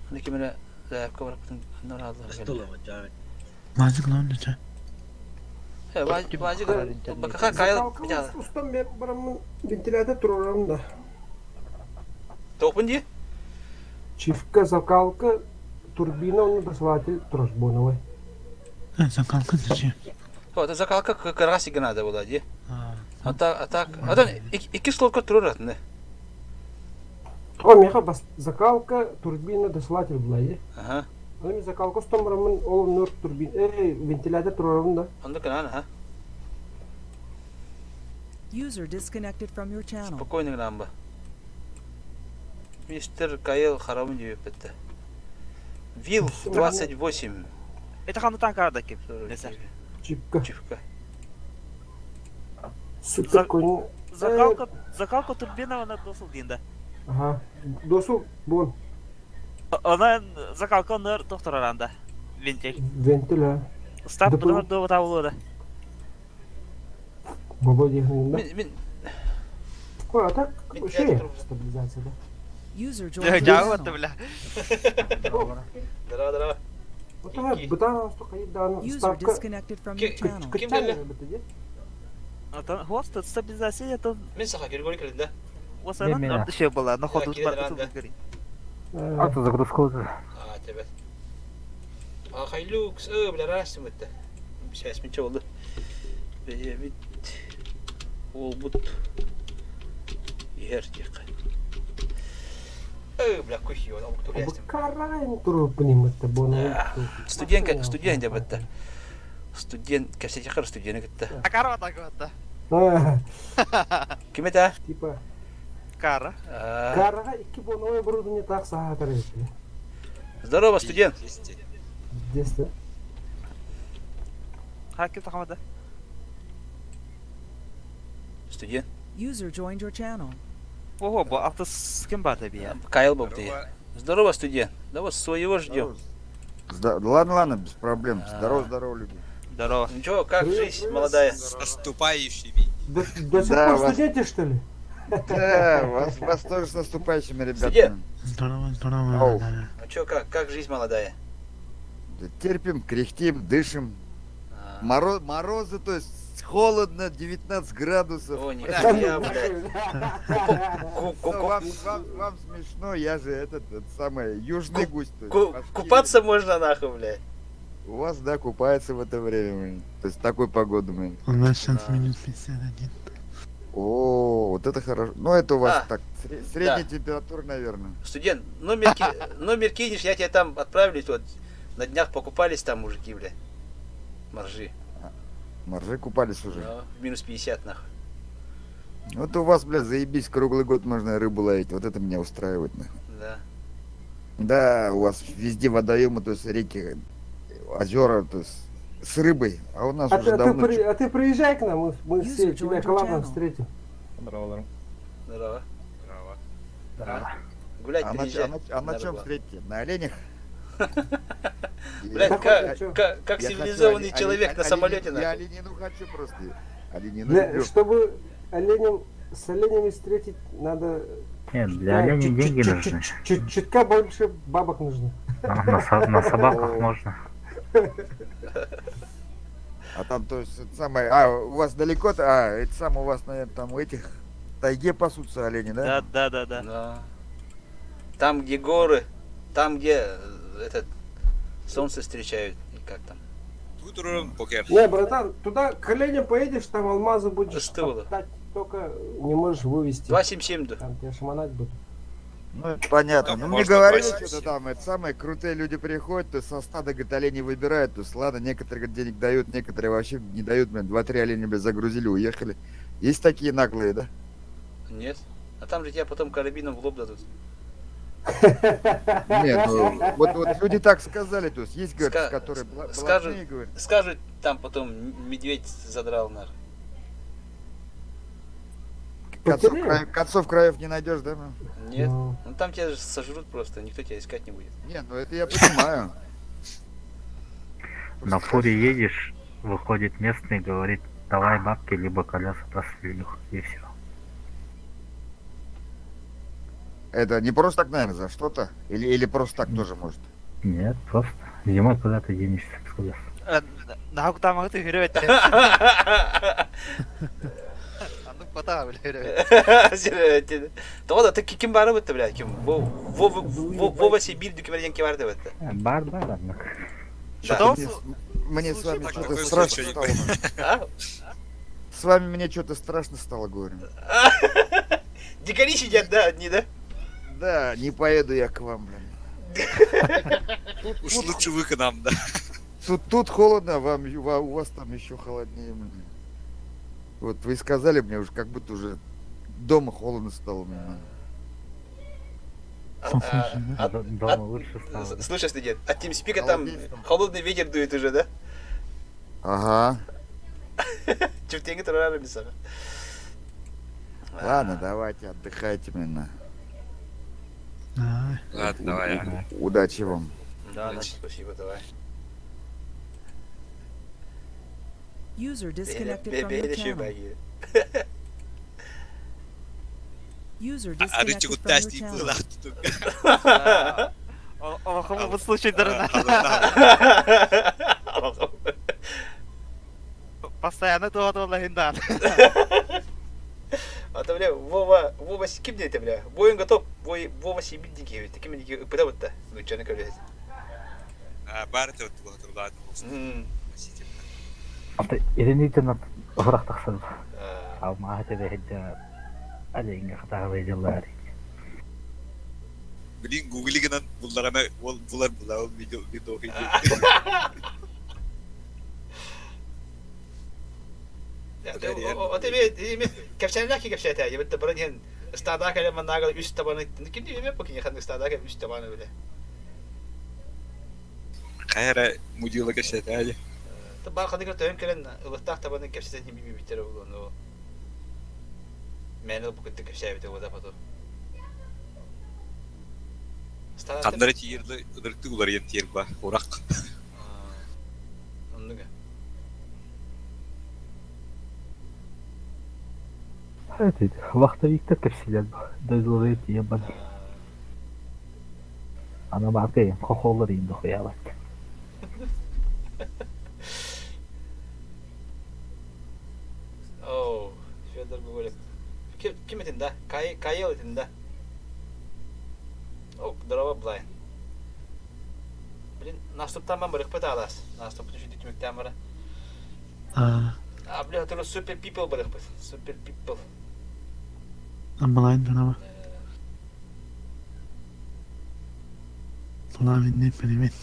Аны ким эрэ заявка бараппытын аннар Мазик lan дече. Вазик бакаха кайл Устан мен бараммын вентилятор турарам да. Тоқпын дии? Чивка, закалка, турбина, он досылатель тросбоновый. Закалка зачем? Вот, закалка как раз и надо было, ди. А так, а так, а там икки слотка турар атын. О, меха бас закалка, турбина, досылатель была, е. Ага. Аны закалка устан бараммын, ол нөр турбин, вентилятор турарам да. Онда канан, ага. User disconnected from your channel. Спокойно грамба. Мистер Кайл Харамын деп бітті. Вил 28. Это ханды танкарда кем? Несер. Чипка. Чипка. Супер конь. Закалка, закалка турбина она досыл дейін Ага. Досу, бон. Она закалка нөр доктор аранда. Вентиль. Вентиль, а. Стап бұдығыр добы табылуы да. Володя да? Мин, мин. Ой, а так вообще стабилизация, да? User joined your Жауап channel. бля. Здорово, здорово. Вот это бытана, что дан User ставка. disconnected from your channel. Ким келді? Хост стабилизация это Мин саха Григорий келді, да? Осанан орды şey была, на ходу Аты загрузка А, тебе. А, Хайлюкс, бля, растим это. Сейчас, мен чолды. Бит. Ол бут. Ер тихо. Бля, кухи, он кто растим. Караем турбиним это бона. Студент, студент деп это. Студент, кәсетехар студент кетті. Кара так вот. Ким это? Типа. Кара. Карага икки боновой оборудование так саатар Здорово, студент. Здесь, да? Хаким тахамада. Студент. User joined your channel. Ого, бу алтыс ким бар деп я. Кайл был ты. Здорово, студент. Да вот своего ждем. Ладно, ладно, без проблем. Здорово, здорово, люди. Здорово. Ну чё, как жизнь молодая? С наступающими. До, до сих Да, пор вас- студенты, что ли? Да, вас, вас тоже с наступающими, ребята. Студент. Здорово, здорово. Ау. Ну чё, как жизнь молодая? Да Терпим, кряхтим, дышим. Морозы, то есть холодно, 19 градусов. О, нихуя, блядь. Ну, вам смешно, я же этот, самый, южный гусь. то есть, Башкирия. Купаться можно нахуй, блядь. У вас, да, купается в это время, блин. То есть такой погоду, блин. У нас сейчас минус 51. О, вот это хорошо. Ну, это у вас А, так, средняя да. температура, наверное. Студент, номер кинешь, я тебе там отправлю. Вот, на днях покупались там мужики, бля. Моржи. Моржи купались уже. Да, в минус 50, нахуй. Вот у вас, бля, заебись, круглый год можно рыбу ловить. Вот это меня устраивает, нахуй. Да. Да, у вас везде водоемы, то есть реки, озера, то есть с рыбой. А у нас А уже ты, а ты давно... при- а ты приезжай к нам, мы все тебя к лапам встретим. Здорово. Здорово. Здорово. Гулять а на, приезжай. а на Надо чем было. встретите? На оленях? Блядь, Я как хочу цивилизованный человек на самолете, Я нахуй. оленину хочу просто. Оленину Для- люблю. чтобы оленем, с оленями встретить, надо... Нет, для оленей деньги нужны. Чутка больше бабок нужно. На собаках можно. А там, то есть, это самое... А, у вас далеко-то? А, это самое у вас, наверное, там у этих в тайге пасутся олени, да? Да, да, да, да. Там, где горы, там, где этот солнце встречают, и как там. Тут урон покер. Не, братан, туда к оленям поедешь, там алмазы будешь Остыло. топтать, только не можешь вывести. 2,77 да. Там тебя шаманать будут. Ну, это понятно. Там Ну, мне можно говорили, 2,77. что-то там, это самое, крутые люди приходят, то есть со стада, говорит, оленей выбирают, то есть, ладно, некоторые, говорит, денег дают, некоторые вообще не дают, блин, 2-3 оленя, блядь, загрузили, уехали. Есть такие наглые, да? Нет. А там же тебя потом карабином в лоб дадут. Нет, ну, вот, вот люди так сказали, то есть есть, говорит, Ска- которые скажут, блатные, говорят. скажут, там потом медведь задрал нах. Концов, краев, концов краев не найдешь, да? Нет. Ну там тебя же сожрут просто, никто тебя искать не будет. Не, ну это я понимаю. На фуре едешь, выходит местный, говорит, давай бабки, либо колеса прострелю, и все. Это не просто так, наверное, за что-то? Или, или просто так тоже может? Нет, просто зимой куда ты денешься с колес. Нахуй там ты хүрөт. Аннык бата биле. Тоҕо да ким бары бытты бля ким Вова Сибирь дүкемерден кем барды бытты. Бар, бар, однако. Что-то мне, мне с вами что-то страшно стало. А? С вами мне что-то страшно стало, говорю. Дикари сидят, да, одни, да? Да, не поеду я к вам, блин. Уж лучше вы к нам, да. Тут, тут холодно, вам, у вас там еще холоднее. Блин. Вот вы сказали мне уже, как будто уже дома холодно стало. Блин. Дома лучше стало. Слушай, студент, от TeamSpeak там холодный ветер дует уже, да? Ага. Чертенги турары бисара. Ладно, давайте, отдыхайте, блин. Ладно, давай. а. Удачи вам. Да, да, спасибо, давай. User disconnected from your channel. User Арычы disconnected from your куттасти channel. было. Олохому бу случай дарына. Постоянно туға туға А то, бля, Вова, Вова, ким диэтэ, бля? Воин готов, Вой, Вова Сибирь дики, такими дики, ыпыта бытта, ну, чаны көрөт. Бар это вот было ладно. Ата иринитен ыһырах тахсар. Алмаһа тебе хеджа алинга хатаҕа дьыллар. Блин, гуглигынан булларана ол булар була ол видео видео Ото эми кэпсээннээх ки кэпсээтэ, ебетте баран иһэн ыстаадаах кэлэн маннааҕы үс табаны, ким диэбэ покини ханнык ыстаадаах үс табаны билэ. Хайра мудила кэсэтэ. Та бар ханнык төһөн кэлэн ылыктаах табаны кэпсэтэн хими биттер болуну. Мен бу кытты кэпсээбите ода потом. Хандара тиерді ыдырты улар ен тиер ба. Урак. Оннуга. Вахтовиктар кэпсилер дойдулары тие бар. Ана баргы хохоллар инде хуялат. Оу, Федор Гоголев. Ким ким этин да? Кай Кайел этин да? О, здорово, Блайн. Блин, наступтан бан барык алас. Наступ түшү түмүктен бара. А, А, бля, это супер people барык Супер people. Амбалайн дунама. Тула минни пенемет.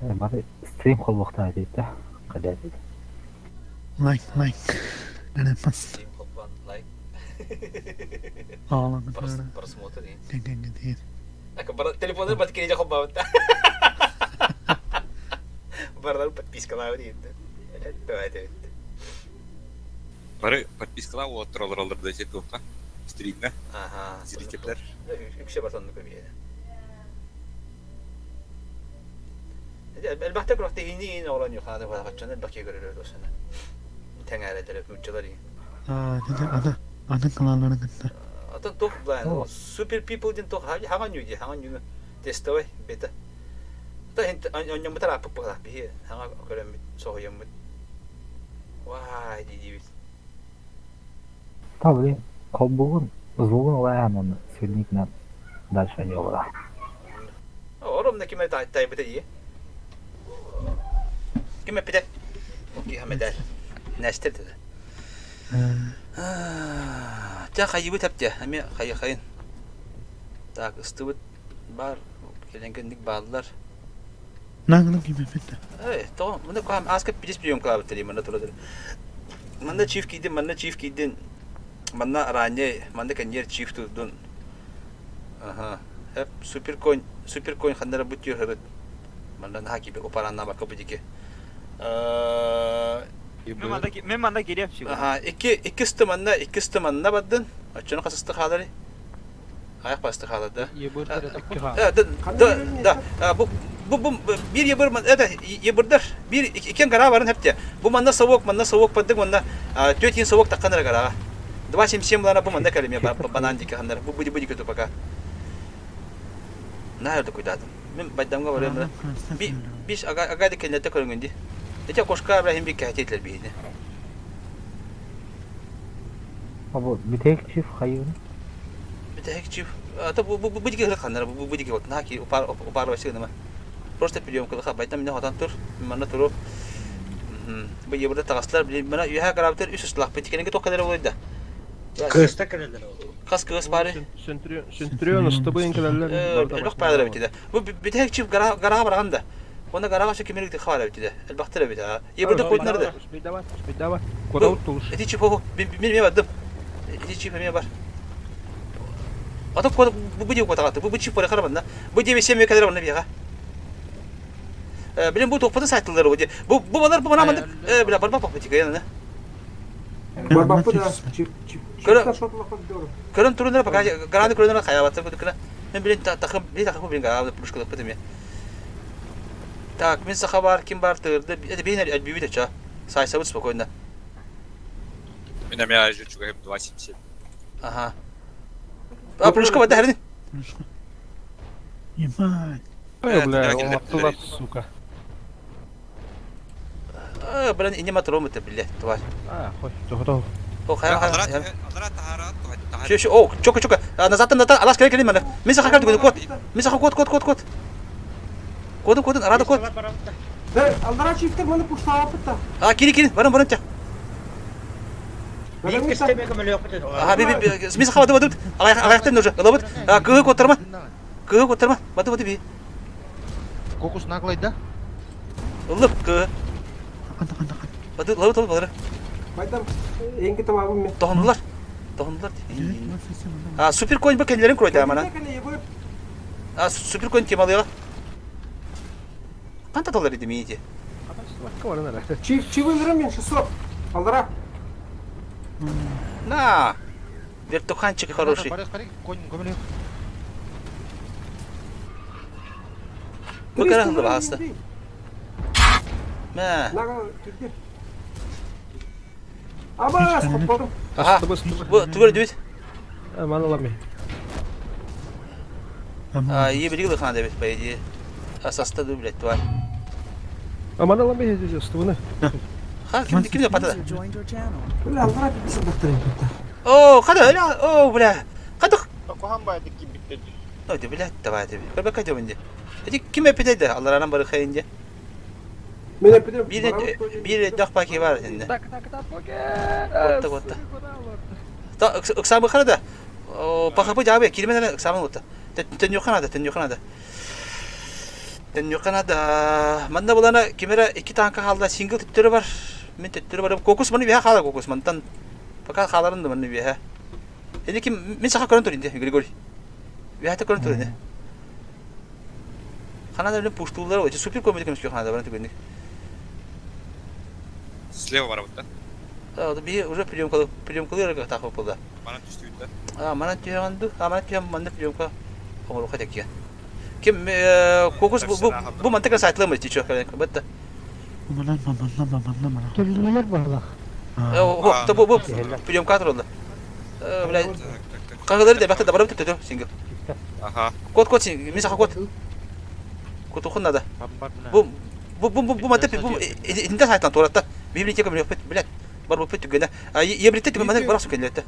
Бары стрим холбохта дейт да. Кадат. Лайк, лайк. Нene пас. Холбан, лайк. Ağlam. Просмотр. Ден ден ден. Так, телефоны баткере холбан. Барлар подпискалар дейт. Давай, давай. Бары подпискала оттыралар алыр да жет тоққа. Стримге. Ага. Зирикеплер. Үксе батанны көбейді. Элбэхтэ күрэхтэ ини ини олон юхааны хаччан элбэхке көрөлөр досана. Тэҥээрэлэр нуччалар ин. А, ден ана ана калалары гытта. Атын тух блайн супер people ден тух хаган юди хаган юны тестовый бета. Та хинт оньомутар аппык бага бихи хага көрөмүт соһуйоммут. Вай дидибит. Та блин, холбугун звугун улаан он свирникнен дальше не ула. Ором на киме тай тай бите ие. Киме пите. Окей хамедал. Нэстер деді. Тя хайыбы тәпте, әме хайы хайын. Так, ыстыбыт бар, келенген баалар. Нагны киме битте. Эй, то, мында кам аска пидес прием кылабыт дейм, мында турады. Манна чиф киирдин, манна чиф киирдин. Манна ранее, манна кэнниэр чиф турдун. Аха. Эп супер конь, супер конь ханнара бу түһөрүт. Манна наһаа киби опараннаабакка бу дики. Мен манна кириэм сигу. Аха, икки икки ысты манна, икки ысты манна бардын. Оччону хас ысты хаалары? Аяқ басты хаалар да. Да, да, бу бу бу бир ебыр это ебырдар бир икен гара барын хепте. Бу манна совок, манна совок бардык, манна төт ин совок такканара гарага. 2.77 лана бу манна калеме банан дики ханнар. Бу буди буди көтө пока. На это куйдадым. Мен байдамга барыам. Би биш ага ага дикенлете көрүнгүнди. Эти кошка Ибрахим би кәһететлер бихини. Або бүтэк чиф хайын. Бүтэһик чиф. А то бу бу бу дики ханнар бу бу дики вот наки упар упар вообще нема. Просто приемка байтам мине хотан тур. Манна туру. Бу ебурда таҕыстылар мына үһэ карабытыр үс ыстылах битикенеге тоқ кэлэр олойда. Кыыста кэлэлэр Хас кыыс баары? Центурион ыстыбыйын кэлэллэр. Элбэх баалар эбит Бу бүтэһик чиф гараға барған да. Онна гараға шы кимерик хабар эбит Элбахтар эбит Ебурда койдунар да. Успейдава, успейдава. Куда тулуш. Эти чиф хо мен мен бардым. Эти чиф мен бар. Ата код бу бу дип котагаты. Бу бу чиф бар карабанда. Бу дип семе кадер барна бияга. Билем бу топпотун сайтылары бу. Бу бу балар бу мана мандык бля барба папа тиге яна. Барбаппы да. Чип чип. Көрөн турунара пока гараны көрөнөр хаябаттар көтүкүнэ. Мен билин тахым били тахым билин гараны пушкалап битеме. Так, мен саха бар, ким бар тырды. Это бейн альбюбит ача. Сайсабыт спокойно. Мен эмиэ чугаһым 2.77. Ага. А плюшка вода херни. Ебать. Ой, бля, оттулар, сука. А, блин, и не матром это, блядь, тварь. А, хоть, то О, хая, хая. Шо, шо, о, чока, чока. Назад, назад, алас, кэлэ, кэлэ, мана. Мен саха кэлэ, кот. Мен саха кот, кот, кот, кот. Кодун, кодун, арада кот. Да, алдара чифтер маны пуштаапыта. А, кири, кири, баран, баран, тя. Ага, би, би, мен саха бады, бады, ағаяқтан уже, ылабыт. Кыгы коттарма. Кыгы коттарма. Бады, бады, би. Кокус наглай да? Ылып, кыгы. Бады, лабыт, лабыт, бады. Байдам, энги тамабым мен. Тоһонулар. Тоһонулар. А, супер конь бу кенлерин кройда амана. А, супер конь темалыга. Канта доллар иди миите. Чиф, чиф мен 600. Алдара. На. Вертуханчик хороший. Бу карахлы баасы. Мә. Абас, хоппорум. Ага. Бу түгөр дибит. Маналами. А, е билигли хан дебит, по идее. А соста ду, блядь, тварь. А маналами здесь ствуны. Ха, ким ким деп патада? Бля, алдара бисин дактырын кутта. О, хада, бля, о, бля. Хада. Кухан байды ким битти. Ой, блядь, давай тебе. Көрбөккө жобунди. Эти ким эпидейди? Алларанан бары хайынди. Мен эпидем. Бир бир дах паки бар энди. Так, так, так, поке. Отта, отта. Та ыксамы харада. Пахапы жабы, кирмен ыксамы отта. Төннү ханада, төннү ханада. Төннү ханада. Манда булана кимера iki танка халда сингл төттөрү бар. Мен төттөрү бар. Кокус маны бия хала кокус мантан. Пока халарын да маны бия. Эни ким мен саха көрөн туринде, Григорий. Бия та көрөн туринде. Ханада билен пуштулар, өте супер комедия көмүскө ханада бар түгөнүк. Слева бар да? Да, би уже приемка приемкалар тахып булды. Манан түстү да. А, манан түйәнду, а манан түйән манда приемка оңоруха текке. Ким кокус бу бу мантыка сайтлымы тичо кален бетте. Манан, манан, манан, манан. Төлүнөлөр барлах. О, то бу бу приемка турды. Бля. Кагылары да бакта да барып төтө сингл. Ага. Кот кот син, мен саха кот. Кот надо. Бу бу бу бу мантык бу инде сайтлан туратта. Библиотека блядь. Бар бу түгенә. Ебрите түгенә мана барасың киләтә.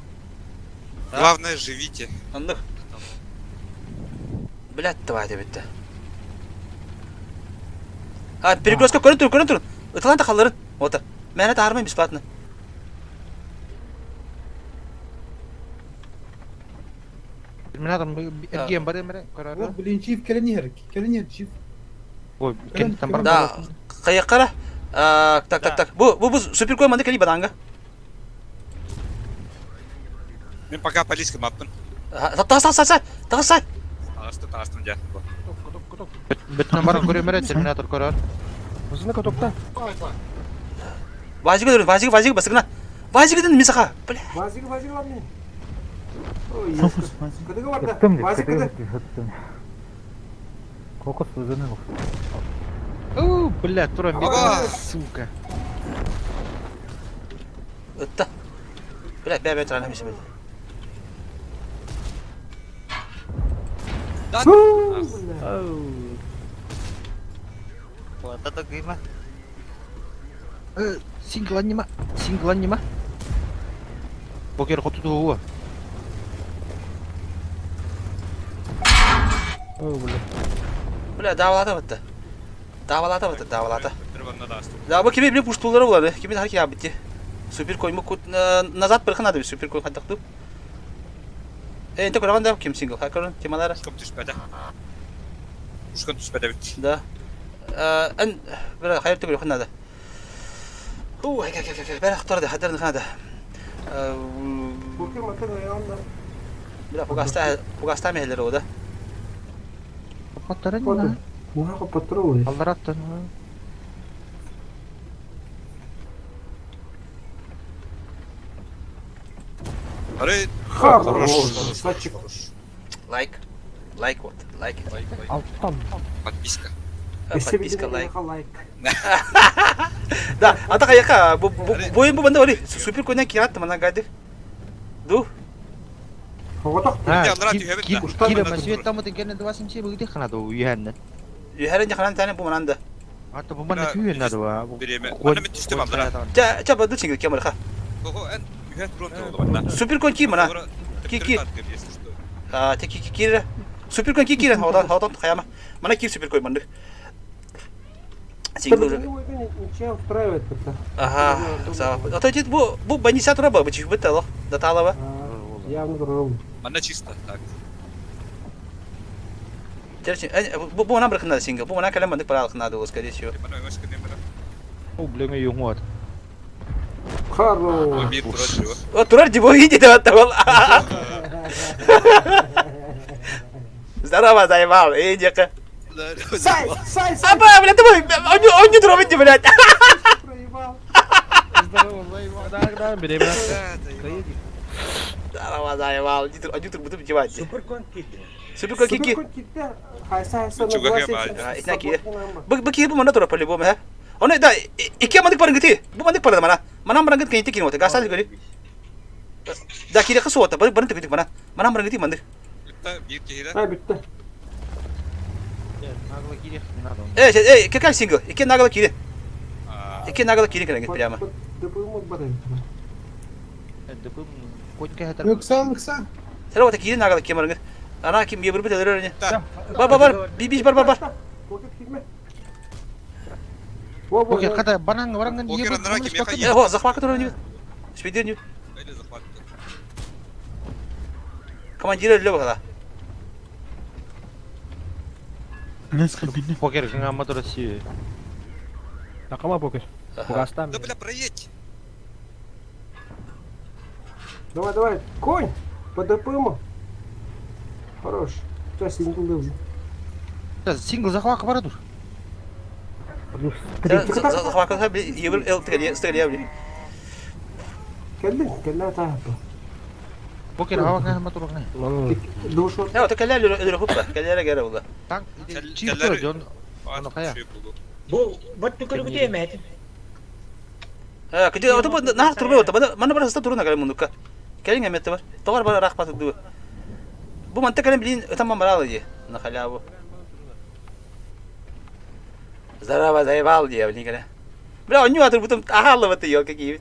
Главное, живите. Андык. Блядь, давай битте. А, перекрестка көрін тұр, көрін тұр. Ытылан та қалларын. Ота. Мәне тармай бесплатно. Мен бар эмере көрөр. Блин, чиф келен келен чиф. Ой, кенттен бар. Да, каяк кара. Так, так, так. Бу бу бу супер кой манда кели бананга. Мен пока полиска маппын. Тағыс, тағыс, тағыс, Тағысты, тағыстым дя. Бүтүн баран көрөмөрө терминатор көрөр. Узуна катокта. Вазик өлөр, вазик, вазик басыгына. Вазик ден мисаха. Бля. Вазик, вазик ладно. Ой, Фокус, вазик. Кыдыгы бар да. Вазик кыды. Кокос өзүнүн О, бля, тура Ага. сука. Ытта. Бля, бә бә тұран емесе бля. Да. Вот это гыма. Сингл анима, сингл анима. Покер хоту хуа. О, бля. Бля, давалата бітті. Давалата бітті, давалата. Бір барына да астым. Да, бу кими биле пуштулары булады. Кими хар кия битти. Супер койму кут назад бір ханады супер кой хаттык. Э, энте көргөн да ким сингл. Ха көрөн темалары. Ушкам түспәді. Ушкам түспәді бит. Да. Эн бір хайыр түгел ханады. Ху, хай хай хай бер ахтарды хадарын ханады. Букер матыр аягында. Бля, фугаста фугаста мехлер ода. Паттарын Фото. Муха патрулы. Алдараттан. Ары. Хорош. Сачик. Лайк. Лайк вот, лайк. Лайк, лайк. Алтан. Подписка. Подписка лайк. Лайк. Да, ата каяка бу боюн бу банда ори супер койна кират мана гайды. Ду. Кире масвет там вот генне 27 бүгү ханады уйханны. Юхәрен жаханан тане бу мананда. Ата бу манна күйен нады ва. Биреме. Ана мен түштім алдыра. Ча ча баду чингил кемер ха. Кого эн юхәт урон турулду банда. Супер кон ки мана. Ки ки. А, те ки ки кире. Супер кон ки кире. Хадан хадан хаяма. Мана ки супер кой манды. Сингл. Ничья устраивает это. Ага, сава. А то дит бу бу баниса тура ба бу бит алох. Да талава. Явно турал. Мана чисто так. Терчи, бу бу мана бирхна сингл. Бу мана калем мандык пара алхна ду, скорее всего. Мана өс кенем бара. О, блин, юңот. Хорош. Бир турар жиба. О, турар дибо иди да тавал. Здорово, заебал. Эй, дека. Сай, сай, сай. Аба, бля, давай, он не трогайте, блядь. Проебал. Здорово, заебал. Да, да, бери, брат. Здорово, заебал. Один тур буду девать. Супер кон кидdi. Супер кон кики. Супер кон китте. Хайса хайса. Чуга хема. Итнаки. Бу бу ки бу мана тура по-любому, ха. Оны да, икки мандык барынгыты. Бу мандык барды мана. Манам барынгыт кенте кин оты. Гасал гори. Да кире кысу ота. Бар барын тыгытык мана. Манам барынгыты мандык. Битте бир кире. Ай битте. Нагло кире надо. Эй, эй, какая сингл? Икки нагло кире. Икки нагло кире кенеге прямо. ДПМ бары. ДПМ конька хатар. Нуксан, нуксан. Сара ота кире нагло кире барынгыт. Ана ким ебір бит өлөр Бар бар бар. Би бар бар бар. Покер хата банан баранган Покер анара ким яха Э, о, захват который не. Спидер не. Или захват. Командир лёба хала. Покер гыңа Россия. Такама покер. Фугастан. Да бля, проедь. Давай, давай, конь! По ДПМу. Хорош. Сейчас сингл уже. Сингл захват бар дур. Захват ебір эл стреле бли. Келдин, келдин тахапа. Покер хава гыңа матур гыңа. Душу. Я, ота келлер өлөр хуппа. Келлер гере булды. Танк чип тур жон. Аны кая? Бу бат түкөрүгү эмэт. Э, кыды ота бу нах турбай ота. Мана бар хаста туруна келем мундукка. Келин эметте бар. Товар бар рахмат ду. Бу манта келем блин, тамам баралы ди. На халяву. Здорово, заебал, ди, блин, келе. Бля, он не атыр бутым ахалы вот её какие.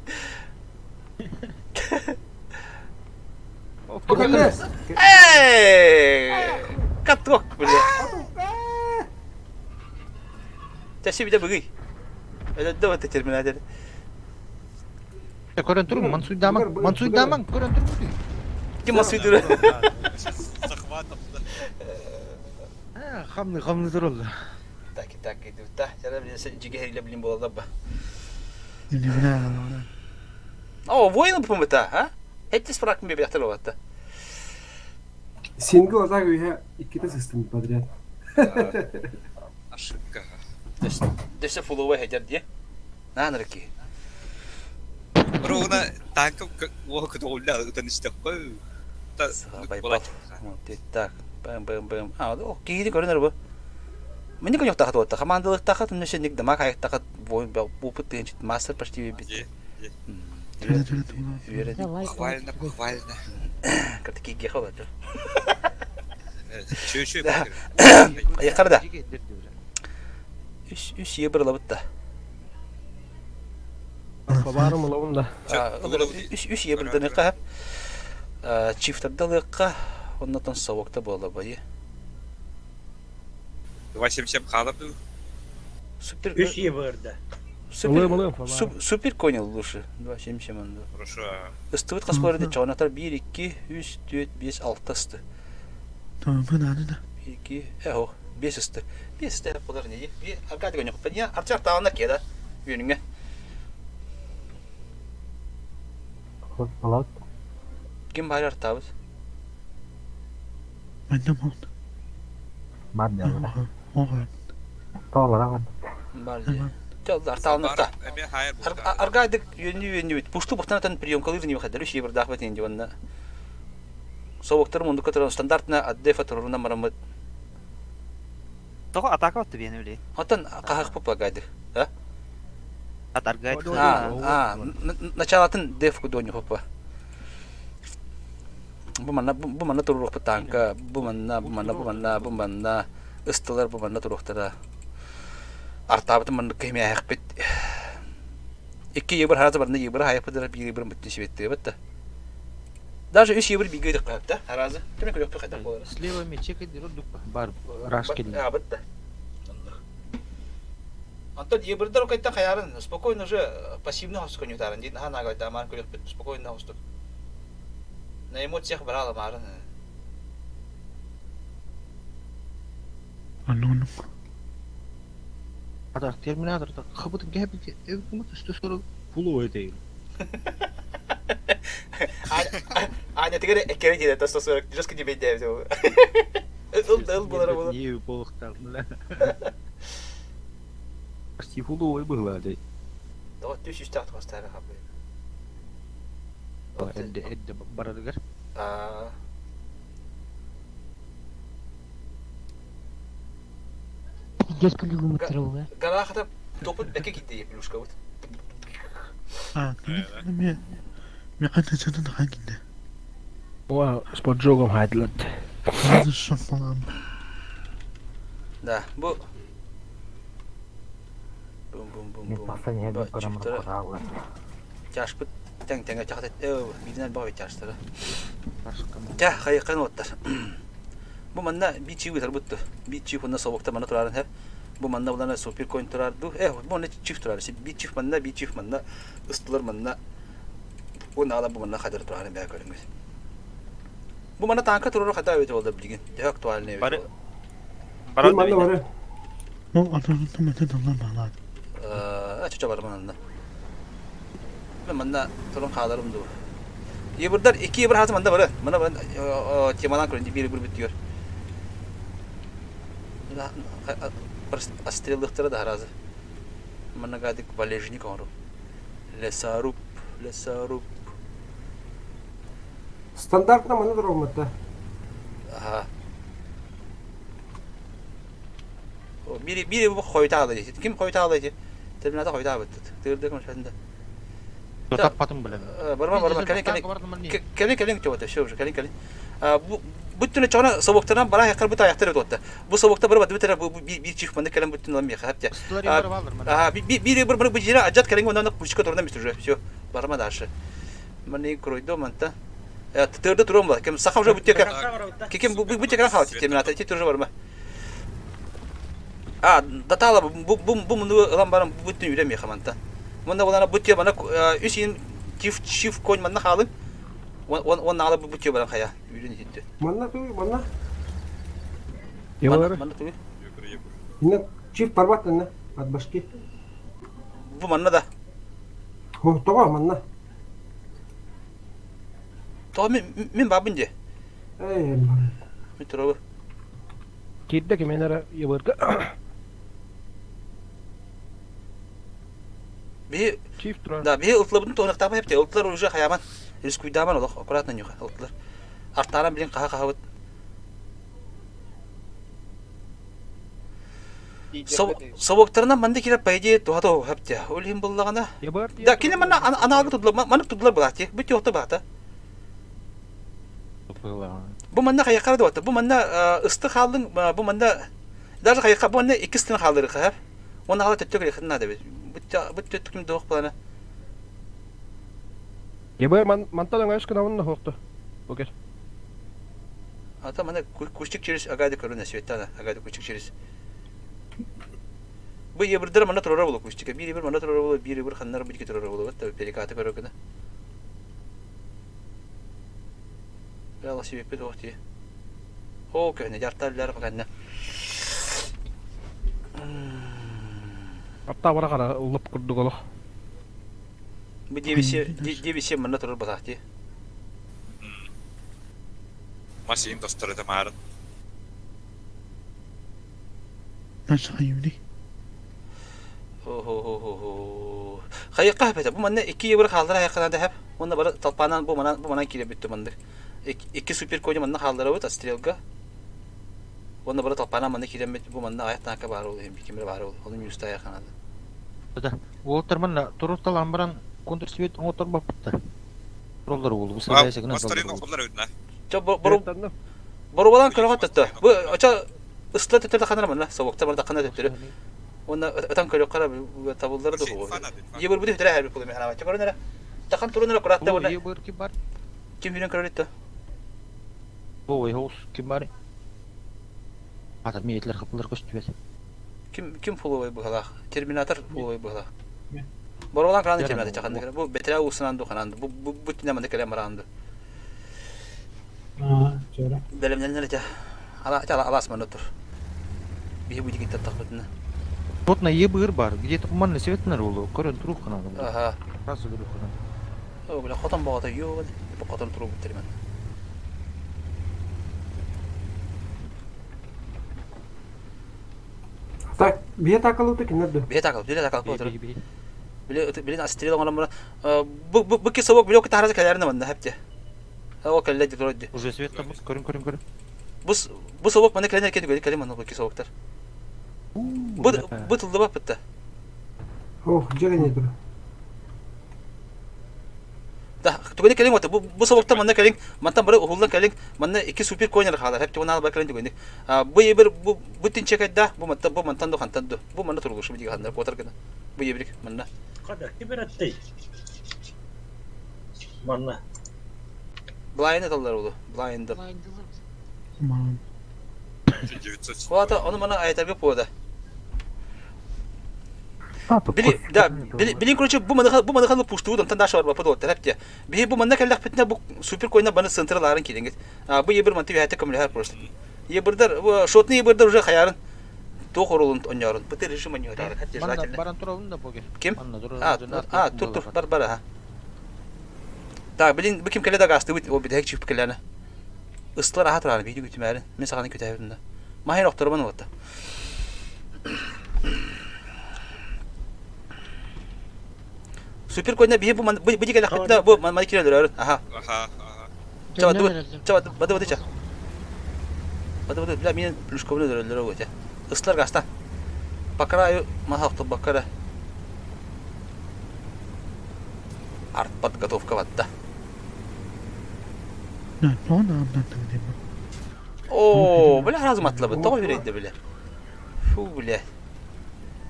Эй! Каток, бля. Чаще меня быгый. Это да вот терминатор. Көрөн туруң, Мансуй даман, Мансуй даман, көрөн туруң. Ким Мансуй дуру? Захватом. Хамны, хамны турул. Так, так, иду. Да, я блин, жиге блин була ба. О, воин по-моему, а? Хэттис фракын бэбэхтэр олатта. Сингл атак үһэ иккитэ сыстым подряд. Ошибка. Дөссө фуловой хедер дии. Наанырки. Ровно танка уоха көтөҕүллэ ытан истэххэ. Байбал. Так, бэм бэм бэм. А, о, киһини көрөнөр бу. Мини коньоктаха туотта. Командалыктаха түннөсө ник дамак айыктаха бой опыт тыынчыт мастер почти бит. Похвально, похвально. Кыртыки геха олорду. Чү-чү. Айаккар да. Үс үс ие бырылабыт да. Бабарым ылабын да. Үс үс ие бырданыққа чифтардалыаққа оннотон совокта буола байы. 277 хаалар дуу? Супер. Үс ие бырда. Супер, супер конял лучше. 277 онда. Хорошо. Ыстыбыт хас буолар чоҕонатар 1 2 3 4 5 6 ысты. Tamam hadi да. 1 2 эхо 5 ысты. 5 ысты болар не? Аркадий коньок. Не, арчар таана кеда. Үйүнүңе. Ким бар артабыз? Мен де мон. Бар деді. Оған. Бар деді. Жол арталныкта. Аргайдык үйөнү үйөнү бит. Пушту бухтан приемкалыр не выходили, ши бир дахбет инди онна. Совоктар мундука туран стандартна аддефа туруна марамыт. Того атака отты бени биле. Отон кахак пупа гайды. А? Ат аргайд. А, а, началатын деф кудоню хопа. Бу манна бу манна турук танка, бу манна, бу манна, бу манна, бу манна ыстылар бу манна туруктара. Артабытын манна кеме аяқпет. Икки ебір харазы барна ебір аяқпыдыр bir ебір мүттін шебетті бітті. Даже үш ебір биге деп қойыпты, харазы. Төмен көріп қайдан болар. Слева мечек бар рашкин. А, бітті. Антон ебірдер окайта хаярын спокойно уже пассивно хостук конютарын дейін хан агайта аман көріп спокойно хостук. На эмоциях брала марын. Анну. Ата терминатор так хабытын кәбит эвкумат 140 фуловой дейм. Аня, ты говоришь, экерен дейді, 140, жестко не бейді. Ыл ыл болар болар. Не полықтар, бля. Почти фуловой было, дей. Давай, түс үсті ақтық астары қабы. Эдде, эдде барадыгар. А. Пиздец, күлүгүм ыттырабы. Гара хата топут бәке китте плюшка вот. А, мен мен қайта жатын хангинде. О, с поджогом хайдлат. Hadi şafalan. Да, бу бум бум бум бум. Чашпыт тең теңе чахат э бидинен бабы чаштары. Ча хайыккан оттар. Бу манна би чип бутты. Би чип онна собокта манна турарын хеп. Бу манна булана супер коин турарду. Э, бу не чип турар. Би чип манна, би чип манна ыстылар манна. Бу нала бу манна хадыр турарын бә көрүңүз. Бу манна танка турар хата өтө болду билген. Дә актуальный. Бары Бар манна бары. Ол адамның мәтен алар. Э, ача бар манна. Мен манна турун хааларым ду. Ебірдар iki ебір хазы манда бары. Мына бар темалан көрүндү бир бир бүтүyor. Астрелдыктары да харазы. Мына гадик валежник ору. Лесаруб, лесаруб. Стандартно манна турук Ага. Бири бири бу койта алды. Ким койта алды? Терминатор койта алды. Тырды ким шанда. Таппатым билен. Барма барма кэлин кэлин кэлин кэлин күтүп отыр. Все уже кэлин кэлин. Бу бүттүнө чона собоктардан бара якар бут аяктар өтүп отты. Бу собокта бар бат бу бир чиф манда кэлин бүттүн алам яха хапта. Ага, бир бир бир бу жера ажат кэлин ондан пушка турдан бит уже. Все. Барма дальше. Мани кройдо манта. Тырды турам бар. Кем саха уже бүттө кем бу бүттө кэлин халат терминатор ти тоже барма. А, датала бу бу бу муну ылам барам бүттүн үрем яха манта. Мында булана бүттө бана үс ин чиф чиф конь манна халын. Он он ала бу бүттө барам хая. Үрен итте. Манна туй, манна. Манна манна туй. Инна чиф барбат инна от башки. Бу манна да. О, того манна. Тоҕо мин мин баабын дии. Мин турабы. Киирдэ кимэн эрэ ебырга. Биһи Да, биһи ылтылабытын туһунактаабы хепте. Ылтылар уже хаяман. Рискуйдааман олох аккуратно нюха ылтылар. Артааран билин хаха хахабыт. Собоктарынан манна киирэр по идее туһата хепте. Ол иһин буллаҕына. Да, кини манна аналгы тудулар, маннык тудулар былаати. Бу тиохта баата. Бу манна хайахара да бу манна ысты хааллың, бу манна даже хайаха бу манна иккис тын хааллыры хахар. Уонна ала төттө кэлиэххин наада эбит. Бу төттүкүм дуох плана. Ебы мантан өҥөс гынабын да хуохту. Бу кел. Ата мана кустик через агады көрүнэ Светлана, агады кустик через. Бу ебырдара манна турара болу кустика. Биир ебыр манна турара болу, биир ебыр ханнар бу турара болу. Вот перекаты көрө гына. Бала себеппит ох дии. Оо көһүнэ дьарталлар баканна. Атта бара қара лып курдук олох. Бу дебисе манна турар батах дии. Масин тостор это марын. Nasıl Хо-хо-хо-хо. Хайыкка хэпэтэ. Бу манна икки евро хааллара хайыкканан да хэп. Уонна бары толпанан бу манан бу манан киирэ бүттү маннык. Икки супер кони манна хаалларабыт отстрелга. Уонна бары толпанан манна киирэммит бу манна аяк танка баар ол иһин кимир баар ол. Ону мюста айаханады. Да. Уолтар манна турусталаан баран контрсвет оҥотор баппыттар. Тураллар уолу бу сабая сэгинэн Бастарын охоллар өтүнэ. Чо бору борубалан көрөҕө төттө. Бу очо ысла төттө ханар манна собоктар барда ханар төттөрү. Уонна ытан көрүөххэ табыллара да буолуо. Ебыр бүтү бүтэрэ бүт буолуо ханаабачча көрөн эрэ. Тахан турун эрэ кураатта уонна. Ебыр ким бар? Ким хүрэн көрөр итте? Бу хоус ким бар? Ата миетлер хапылар көстүбэт. Ким ким фуловой быһалаах? Терминатор фуловой быһалаах. Боролан краны терминатор чаханды. Бу бетре усунан ду хананды. Бу бу бу тинеманды келем баранды. Бэлэмнэнэр этэ. Ала алас манна тур. Биһи бу дигиттен тахпытына. Вот на ебыр бар. Где-то манна светнер улу. Көрөн турук ханан. Аха. Сразу көрүк ханан. О, бля, хотон боҕото йоо, бу хотон турук биттермен. Так, бие такалыты кинер ду. Бие такал, бие такал по Биле биле астрел оҥорон баран бу бу бу кисобок биле кытаара кэлэринэ манна хэпте. Ол кэллэ ди турар ди. Уже свет там көрүн көрүн көрүн. Бу бу собок маны кэлэн эркен түгэн кэлим манна бу кисобоктар. Бу бу тыллыба бытта. Ох, дьэгэне тур. Да, түгэни кэлиҥ ота бу бу собоктар манна кэлиҥ, мантан бары уһуллан кэлиҥ, манна икки супер конер хаалар, хэп тугун аалба кэлин түгэни. Бу ебир бу бу тинчекайда, бу мантан бу мантан ду хантан ду. Бу манна турулушу бу дигаханнар куотар гына. Бу ебирик манна. Хада кибераттей. Манна. Блайнд аталлар улу. Блайнд. Хуата ону мана айтарга пода. Били, да, били, били, короче, бу маныха, бу маныханы пуштуут, онтон даша барба подуот, тәрәпте. Биһи бу манна кэллэхпитинэ бу супер койна баны централарын кирингит. А бу ебір манты бэһэтэ көмөлөһөр просто. Ебірдер, шотный ебірдер уже хаярын туох орулун онньорун. Быты режим онньорун, хотя желательно. Баран турабын да боге. Ким? А, а, тур тур, бар бар, аха. Так, блин, бу ким кэлэ да гастыбыт, ол бүтэһик чыып кэлэне. Ыстылар аха турары, биһиги күтүмээрин. Мин саханы күтэбин да. Маһын охторобун уотта. Супер койна биһи бу бу бу кэлэхпитинэ бу маны кирэлэр аха. Аха, аха. Ча бады ча бады бады ча. Бады бады бля мин плюшковны өлөрөллөр өте. Ыстылар гаста. По краю махахты бакара. Артподготовка батта. Оо, бля, разум атлабыт. Тоҕо үрэйдэ, бля. Фу, бля.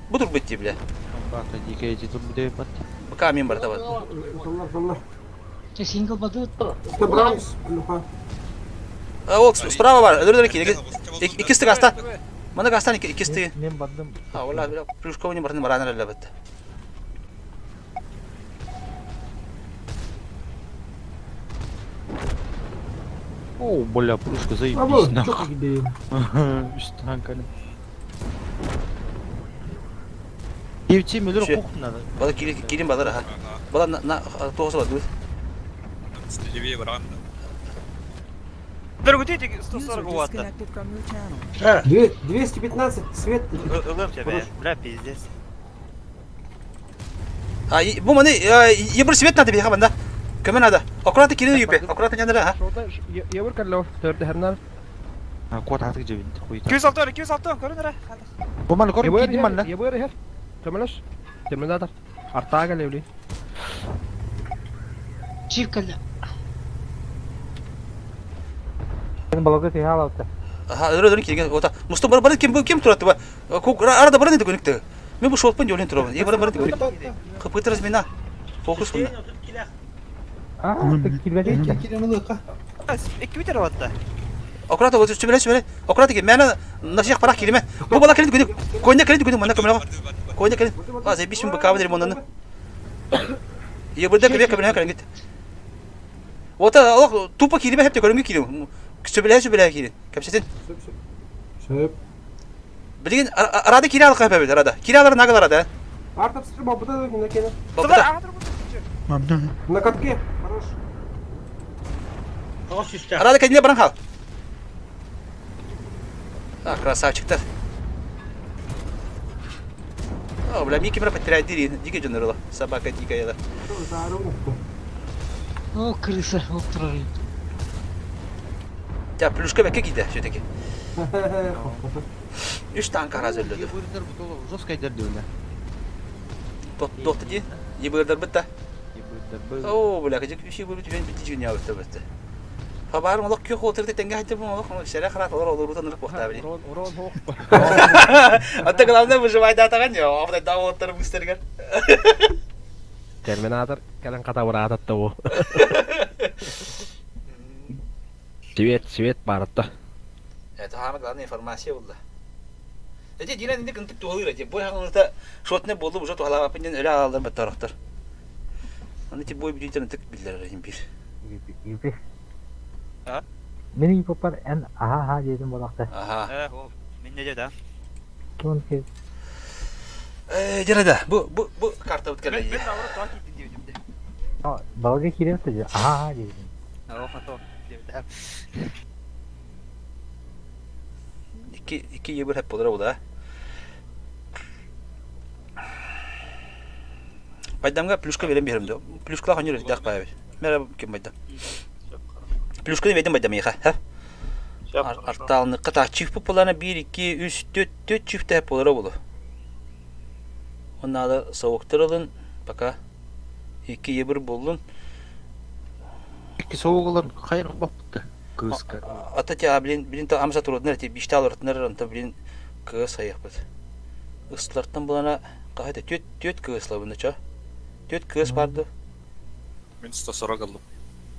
Бу турбут дии, бля. Бата дикая турбут бат. Пока мин барда бат. Толлар, толлар. Сингл бадыт. Это Браунс, Люха. Ол справа бар. Өлөр ки. Иккисти гаста. Мана гастан иккисти. Мен бардым. А, ола, бля, плюшковый бардым баранар эле бат. О, бля, пушка А заебись, вот, нахуй. чё где? Үс танканы. Девчи мөлөр Че? кухнада. надо. Бала кирин кирин балар аха. Бала на на тоғысы бар. Левее баран. Дөргүтүй User 140 уатта. disconnected from your channel. 215 свет. Ылым тебе, бля, пиздец. А, бу маны ебір свет надо биһиэхэ манна. Көмө надо. Аккуратно кирин юпе. Аккуратно нянара, ha. Шорда ебір кәлләу, төрді хәрнар. Кот атык жебин хуй. 206, 206, көрін әрі. Бу маны көрүн Ебір кийдим манна. Ебір хер. Төмелеш. Терминатор. Артаға кәлеулей. Чип кәллә. Аха, өрө өрө кирген. Ота. Мусто бар бар ким бу ким турат ба? Кук арада бар неде көнүктө. Мен бу шолпын жолын турабын. Е бар бар көнүк. Кыпытыр размина. Фокус мында. Икки битер уатта. Аккуратно вот сүбеле сүбеле. Аккуратно ки. Мен насих парах кириме. Бу бала кирин көнүк. Койна кирин көнүк мында көмөлө. Койна кирин. А, заебись мен бакабы дерим онны. Е бурда кебе кебе кирин гит. Ота алак тупо кириме хеп те көрүнгү кирим. Сүбеле сүбеле кирин. Кепсетин. Сөп. Билген арада кире алка бебе арада. Кире алар нагал арада. Артап сыр бабыта да на кене. Бабыта. На катке. Хорош. Арада кәдіне баран хал. А, красавчиктар. О, бля, Микки мира потеряет дери, дикий джонерла. Собака дикая, да. О, крыса, оптырар. Я плюшка бәкке киде все-таки. Үш танк араз өлді. Ебырдар бу жестко айдар диөлө. Тот ди. Ебырдар бітті. Ебырдар бу. О, бля, кежек үш ебыр бітті, бітті жігін ябытты бітті. Хабарым олақ күйі отырды тәңге айтып, олақ шәрә қарат олар олар ұтан ұрып боқта біле. Урон, урон хоқ. Ата главное выживай да атаған я, абдай да олаттар бустергер. Терминатор кәлін қата ұра ататты о. Свет, свет барытты. Это самое главное информация болды. Эти дилен инде кынтык туалыр эти. Бой хаңылта шотне болды уже туалап апынден өле алалар баттарактар. Аны ти бой бүтүн тык билдер им бир. Юпи. А? Менин юпапар эн аха аха дедим болакта. Аха. Э, о, мен не деді, а? Тон ке Э, жарада. Бу бу бу карта өткәле. Мен наоборот туа киттим дедим де. балга кирепти аха аха дедим. О, хато. Дедим. Икки икки ебір хеп болар бу да. Байдамга плюшка берем берем да. Плюшка ханыр дак бай. Мера кем байдам. Плюшка бердим байдам яха. Ха? Арталны ката чиф популарна 1 2 3 4 4 чиф тәп болар булу. Оннада соуктырылын пока 2 ебір болдун. Икки соугалар хайыр бапты. Кыска. Ата тя блин блин та амса туруднар ти биштал ортнар анта блин кыз аяқпыт. Ыслартан булана кайда төт төт кыз лабында ча. Төт кыз барды. Мен 140 алдым.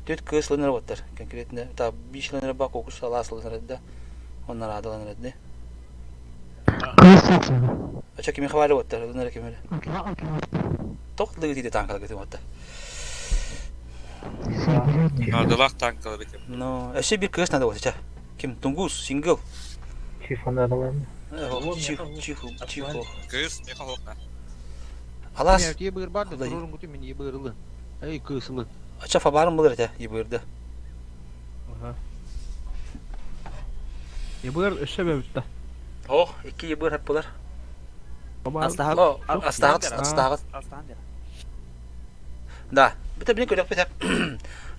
Төт кыз лынар баттар. Конкретно та биш лынар бак окуш алас лынар да. Оннар адаланар да. Ача кими хавали баттар лынар кимеле. Тоқ лыгы тиде танкалар кетем атта. Надылах танкалар екен. Но, әше бир кыз надо вот ча. Ким Тунгус, сингл. Чиф онда Чих, чих, чих. Кыз, меха хоқна. Алас. Ебыр барды, турурун күтү мен ебырлы. Эй, кысылы. Ача фабарым булыр эте, ебырды. Ебір үші бөбітті. Ох, икки ебыр хеп булар. Астахат. Астахат, астахат. Астахан деді. Да. Бите билин көрөк бите.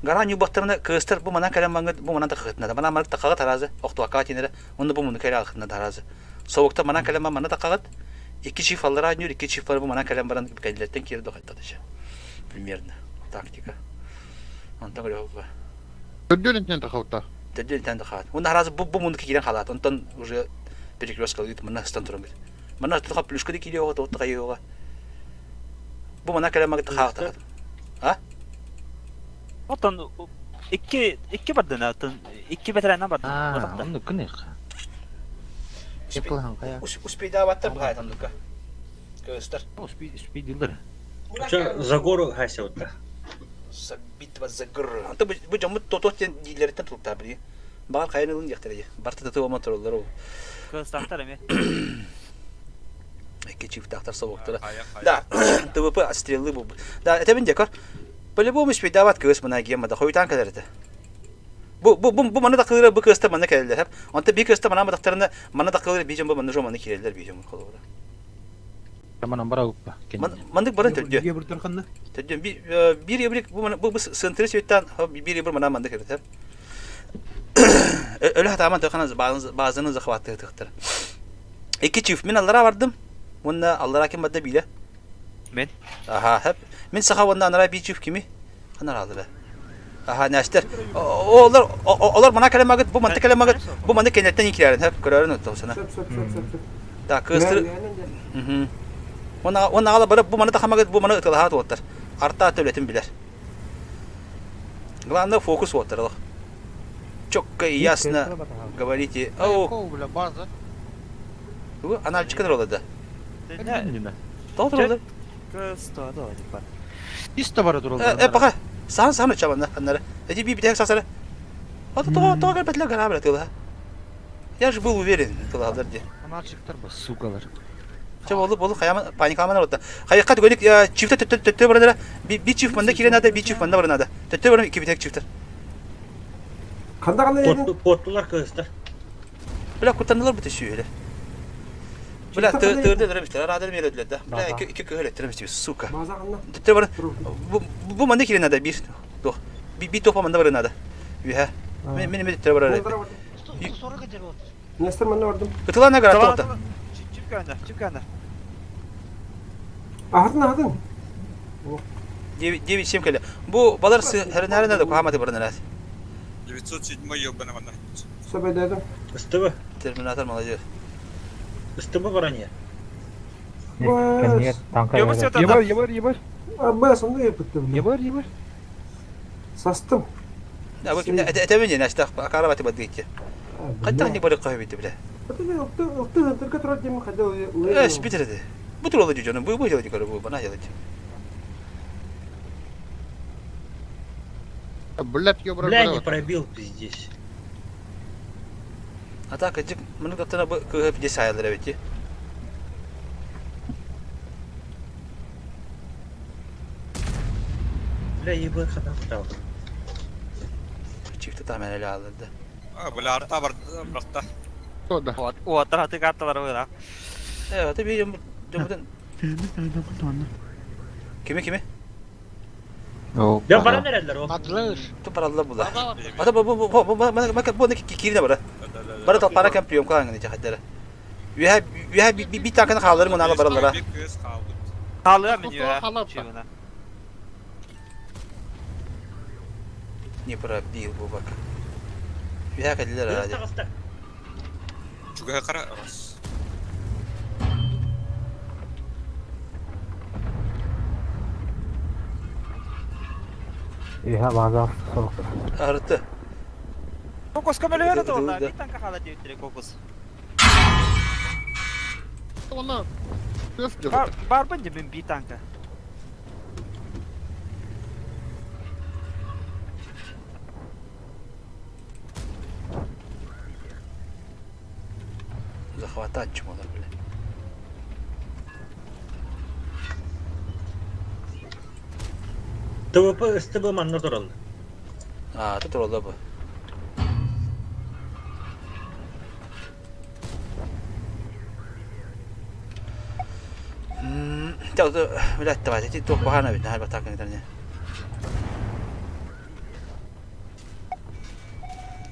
Гаран юбаттарына кыстыр бу манан калам маңгыт бу манан тахытна. Да манан марк тахагат таразы. Охту акатинere. Онда бу муну кайра алхытна таразы. Соукта манан калам мана тахагат. Икки чиф аллара нюр, икки чиф бар бу манан калам баран кайлеттен кири дохаттады. Примерно. Тактика. Онтан көрөк. Төрдөн тахалта. Төрдөн тен тахат. Онда харазы бу бу муну кирен халат. Онтан уже перекрестка лыт мана стан туран. Мана туха плюшка ди кири ога тотта кайога. Бу мана калам мага тахат. А? Отон икки икки бардын, отон икки ветераннан бардын. А, онду күнек. Чепкалан кая. Успейда баттар бу хайтандыка. Көстер. Успей, успей дилдер. Ча за гору хайся вот Битва за гору. Анта бу бу жамыт тотот ден дилерден тулта били. Бар кайнылын яктыры. Барты тату моторлар ол. Кыз тахтар эме. Эки чиф тахтар собоктора. Да, ТВП стрелы бу. Да, это мен декор. По-любому успейда бат көс мына гемма да хойтан кадar это. Бу бу бу бу маны такылыра бу кыаста манна кэлэллэр. Онто би кыаста мана матахтарына мана такылыра би дьон бу манна жо маны киирэллэр би дьон холобура. Манан бара уппа. Маннык баран төрдүө. Төрдүө биир ебрик бу бу сынтыры сүттан биир ебр мана маннык эбит. Өлө хатааман тохана базаны захваттыктар. Икки чиф мин аллара бардым. Уонна аллара ким барда бииле? Мен. Аха, хеп. Мин саха уонна анара би чиф кими? Ханар Аха, нэстер. Олар олар мана кэлэмагыт, бу манты кэлэмагыт, бу маны кенеттен кирэрин хеп көрөрүн оттосына. Так, кыстыр. Уонна уонна ала барып бу маны тахамагыт, бу маны ытылаһаат уоттар. Арта төлөтүн билер. Главное фокус уоттар. Четко и ясно говорите. О, база. Аналитика да. Толтурулар. Исто бара турулар. Э, пока. Сан сан чабана аннары. Эти би битек сасары. А то то то бетле гара бре тыла. Я же был уверен, тыла де. Аналитиктар ба, сукалар. Че болду болду хаяма паникаман орда. Хаякка түгөнүк чифте төттө төттө барадара. Би чиф манда кирен ада, би чиф манда барада. Төттө барам ики битек чифтер. Канда кандай Поттулар кыстар. Бля кутанылар бу төсүөлө. Бля тырды битер, арадыр мередлер да. Бля iki iki köhel ettirmiş сука. Төттө бар. Бу бу манда кирен ада бир. Тох. Би би топа манда барына да. Үһә. Мен мен төттө барар. Нестер манна бардым. Кытылана гара тоқта. Чип кәнде, чип кәнде. Ахатын ахатын. 9 7 келе. Бу балар хәренәренә дә кухаматы барына. 907 ёбана манна. Сөбәдәдем. Ыстыбы. Терминатор молодец. Ыстыбы броня. Ебар, ебар, ебар. Аббас, онда епіттім. Ебар, ебар. Састым. Да, бу кимде это мен нәстә акара баты бадыйты. Кайта не бары кайбы бит биле. Ылты ылты турар дем кайда Э, спитерде. Бу туралы жөнү, бу бу делать көрө, бу бана делать. Блядь, ёбра. Бля, не пробил пиздец. А так, эти мını каттана бу кыһып дес аялар бит. Бля, ебы хата хата. Чифте там эле алды. А, бля, арта бар, бракта. Вот, вот, ты карталар выра. Э, ты видим, жомудun. Кими кими? Я бара нерелер о? Адлыр. Ту паралла була. Ата бу бу бу бу бу бу не кирне бара. Бара тал пара кем прием кылган не хаддара. Үһә үһә би такын халыр мына баралара. Халыа мен үһә. Не пробил бу бак. Үһә кәлләр ади. Чуга кара раз. Üha база сорок. Арты. Кокос көмөлөөр да бир танка хала дип кокос. Оны Бар бин мен бир танка. Захватать чмолар, бля. ТВП СТБ манна туралды. А, тут туралды бу. Тәү блядь, давай, ти тух бахана бит, хәл батакын итәрне.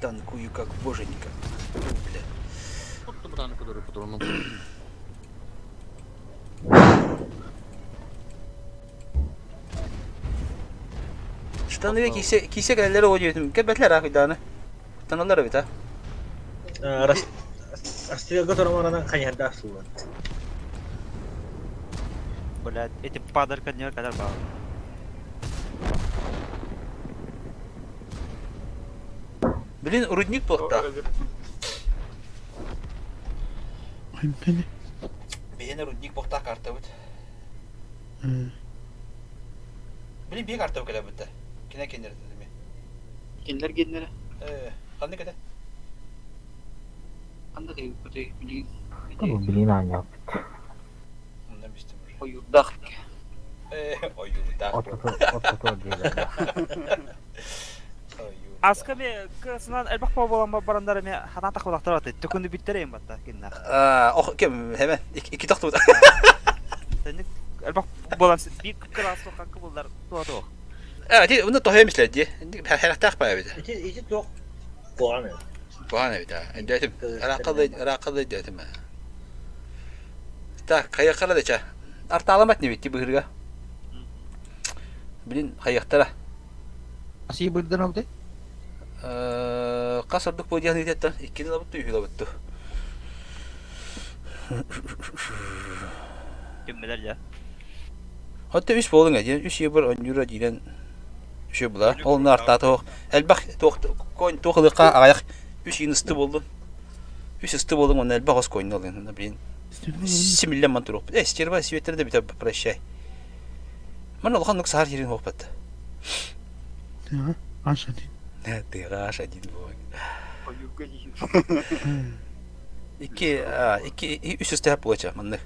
Танкую как боженька. Бля. Штаны кисе кисе кәлләре о диетим. Кәбәтләр ахыданы. Таналар бит, а. Расстрелга торамаранан хаярда асылган. Блядь, эти падарка не кадар бар. Блин, рудник плохта. Бейне рудник плохта карта бит. Блин, бей карта келе бит. Кине кенер деме. Кинлер кеннер. Э, кандай кете? Кандай бит билин. Блин, аня. Мындан бистем уже. Оюрдах. Э, оюрдах. Отто отто Оюрдах. Аска ме кырасынан элбэх буолан барандар эме ханаа тахылахтар аты. Төкүнү биттер эм батта киннах. Ох кем хеме икки тохтубут. Тэнник элбэх буолан биир кылаас соханкы буллар туа туох. Э, ти уну тохой мисле ди. Херахтах па эбит. Ити ити туох куһаҕан эбит. Куһаҕан эбит а. Дөтүм. Рақылы рақылы дөтүм. Так, хайахара да ча. Артааламат не битти быһырга. Блин, хайахтара. Асии бырдан алды? Хас ордук бу диэн ыытаттан иккини лабытту үһү лабытту. Ким билэр дьэ. Хотта үс буолуҥ диэн үс ебыр онньура диирэн үсү була. Ол наартаата туох элбэх туох конь туох ылыхха аҕайах үс иин ысты буоллун. Үс ысты буолуҥ уонна элбэх ос конь ылын. Блин. Симиллэн ман туруохпут. Э, стерва светтер да бүтэ прощай. Ман улахан нук саар сирин хуохпат. Тыаҕа аш один. Тыаҕа аш один буолуо. Ойуурга Икки, икки, үс үстэһэ буолача маннык.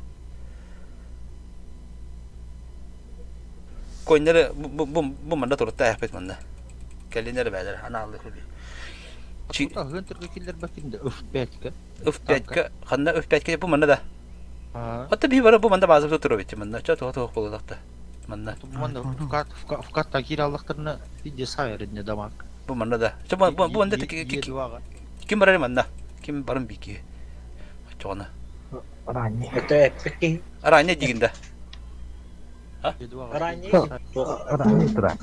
Коннары бу бу бу манна турутта айахпыт манна. Кэллинэр бээлэр анааллы хүби. Аһыан түргө киллэрбэккин да ыф пятька. Ыф пятька ханна ыф пятька бу манна да. Хатта би бара бу манна база туру бит манна ча туха туха болотахта. Манна. Бу манна в карта киир аллахтарына виде сайыр не дамак. Бу манна да. Ча бу бу манна ким барар манна? Ким барым бики? Чоҕуна. Ранний. Это эппикки. Ранний дигин да. Ранний. Ранний тура.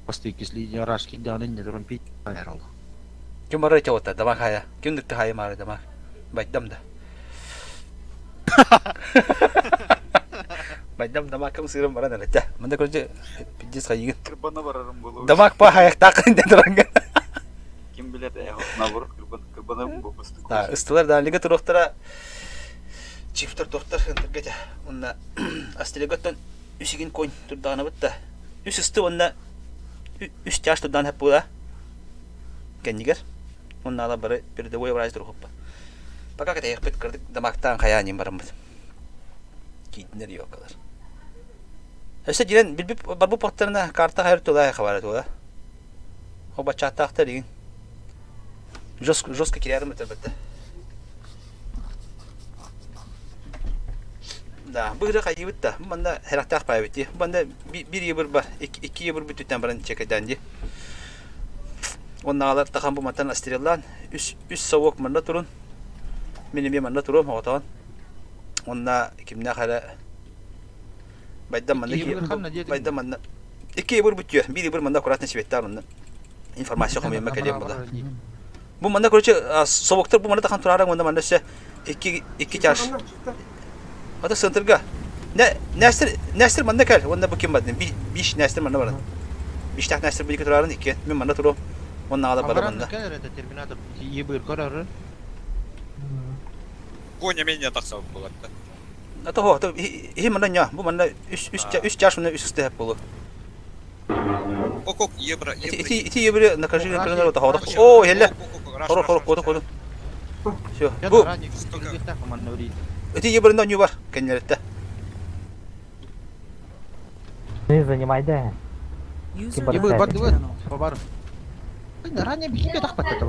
Постойкисли рашки дааны не туран пить айрал. Ким барар чоҕута дамак хая. Ким дыкты хая маары дамак. Байдам да. Байдам дамакым сыырым баран эрэтэ. Мында көрдө пиздец хайыгын. Кырбана барарым болу. Дамак па хаяктаакын ден туранга. Ким билер наоборот кырбанарым болбастык. Да, ыстылар да лига туруктара чифтер тохтар хынтыргете. Онна астреготтон үсигин конь турдаана бытта. Үс ысты онна үс чаш турдаан хеп була. Кеннигер. Онна ала бары передовой враж турухуппа. Пока кэтэһиэхпит кырдык дамактаан хайаан диэн бараммыт. Киирдинэр ёлкалар. Өссө дьиэн билбит барбыт буолтарына карта хайыр тулаа хабара тула. О баччааттаахтар игин. Жестко жестко кириэрим өтөрбөттө. Да, быгыры хайыбыт да. Манна хэрэхтээх паайбыт дии. Манна биир ебыр бар, икки ебыр бүтүттэн баран чекэдээн дии. Оннааҕалар тахан бу мантан астреллаан үс үс совок манна турун. Мин эмиэ манна туруом оҕотоон. Онна кимнээх эрэ Байдам манна Байдам манна икки ебыр бүтүө. Биир ебыр манна аккуратно светта манна информация хомуйма кэлиэм була. Бу манна короче совоктар бу манна тахан турааран уонна манна өссө икки икки чаш. Ата центрга. Не Нестер Нестер манна кэл уонна бу ким бардын? Биш Нестер манна баран. Биштах Нестер бу турарын икки. Мен манна туруом. Уонна аҕала бары манна. Терминатор ебыр көрөр. Коня менее тахсабыт буолар да. А то то иһи манна ня бу манна үс үс үс чаш манна үс ыстыһап болу. Ок ок евро Ити ити евро накажи накажи та О, хелле. Хоро хоро коду коду. Все. Бу Ити евро не бар кеннеретте. Не занимай да. Ебы бар дыбы. Бар. Ранее бихиге тахпат это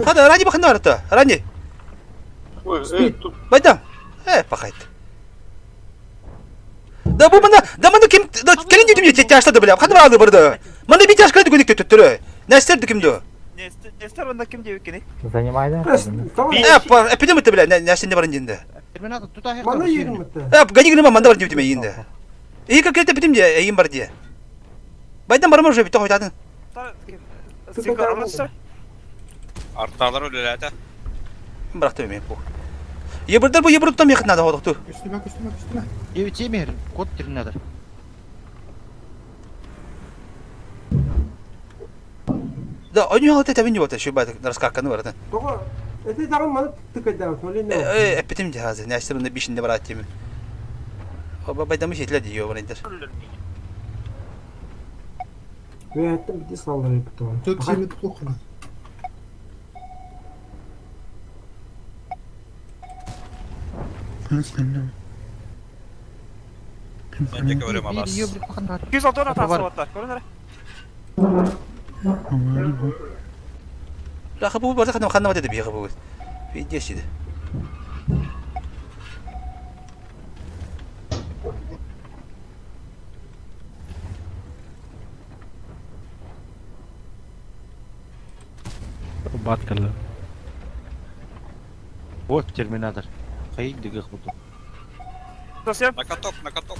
Хада ранее бахна барата. Ранее. Байдам. Э, пахайт. Да бу мана, да мана ким, да келин дедим я тяжта бля. Хада барды барды. Мана би тяжка дүгүнүк төттөрө. Нестер дүкүмдү. Нестер онда ким диэбиккиний? Занимай да. Э, эпидем бля, нестер не барын динде. Терминатор тута Мана йигин Э, гони гынма манда бар дип ийинде. Ии как это битим де, эйин бар дие. Байдан барма уже бит хойтатын. Арталар өлөлөтө. Бырахты мен бу. Ебырдар бу ебыр там якын надо ходокту. Үстүмэ, үстүмэ, үстүмэ. Ебы темир, код терминатор. Да, они алты табин жибата, şu бат раскаканы баратын. Тоҕо эти даҕан маны тыкайдаабыт, олин Э, эпитим жахазы, нәстер онда бишинде барат теми. Оба байдамы жетиле дейо барайдар. Үөһэттэн бити саллар эпит Тут сими тухна. Мен де көрөм абас. 206 тахсыбаттар. Көрүнөр. Ла хабы барда ханна ханна бады бия хабы. Видео сиде. Бат кэллэ. Вот терминатор. Хайык дыгых буту. На каток, на каток.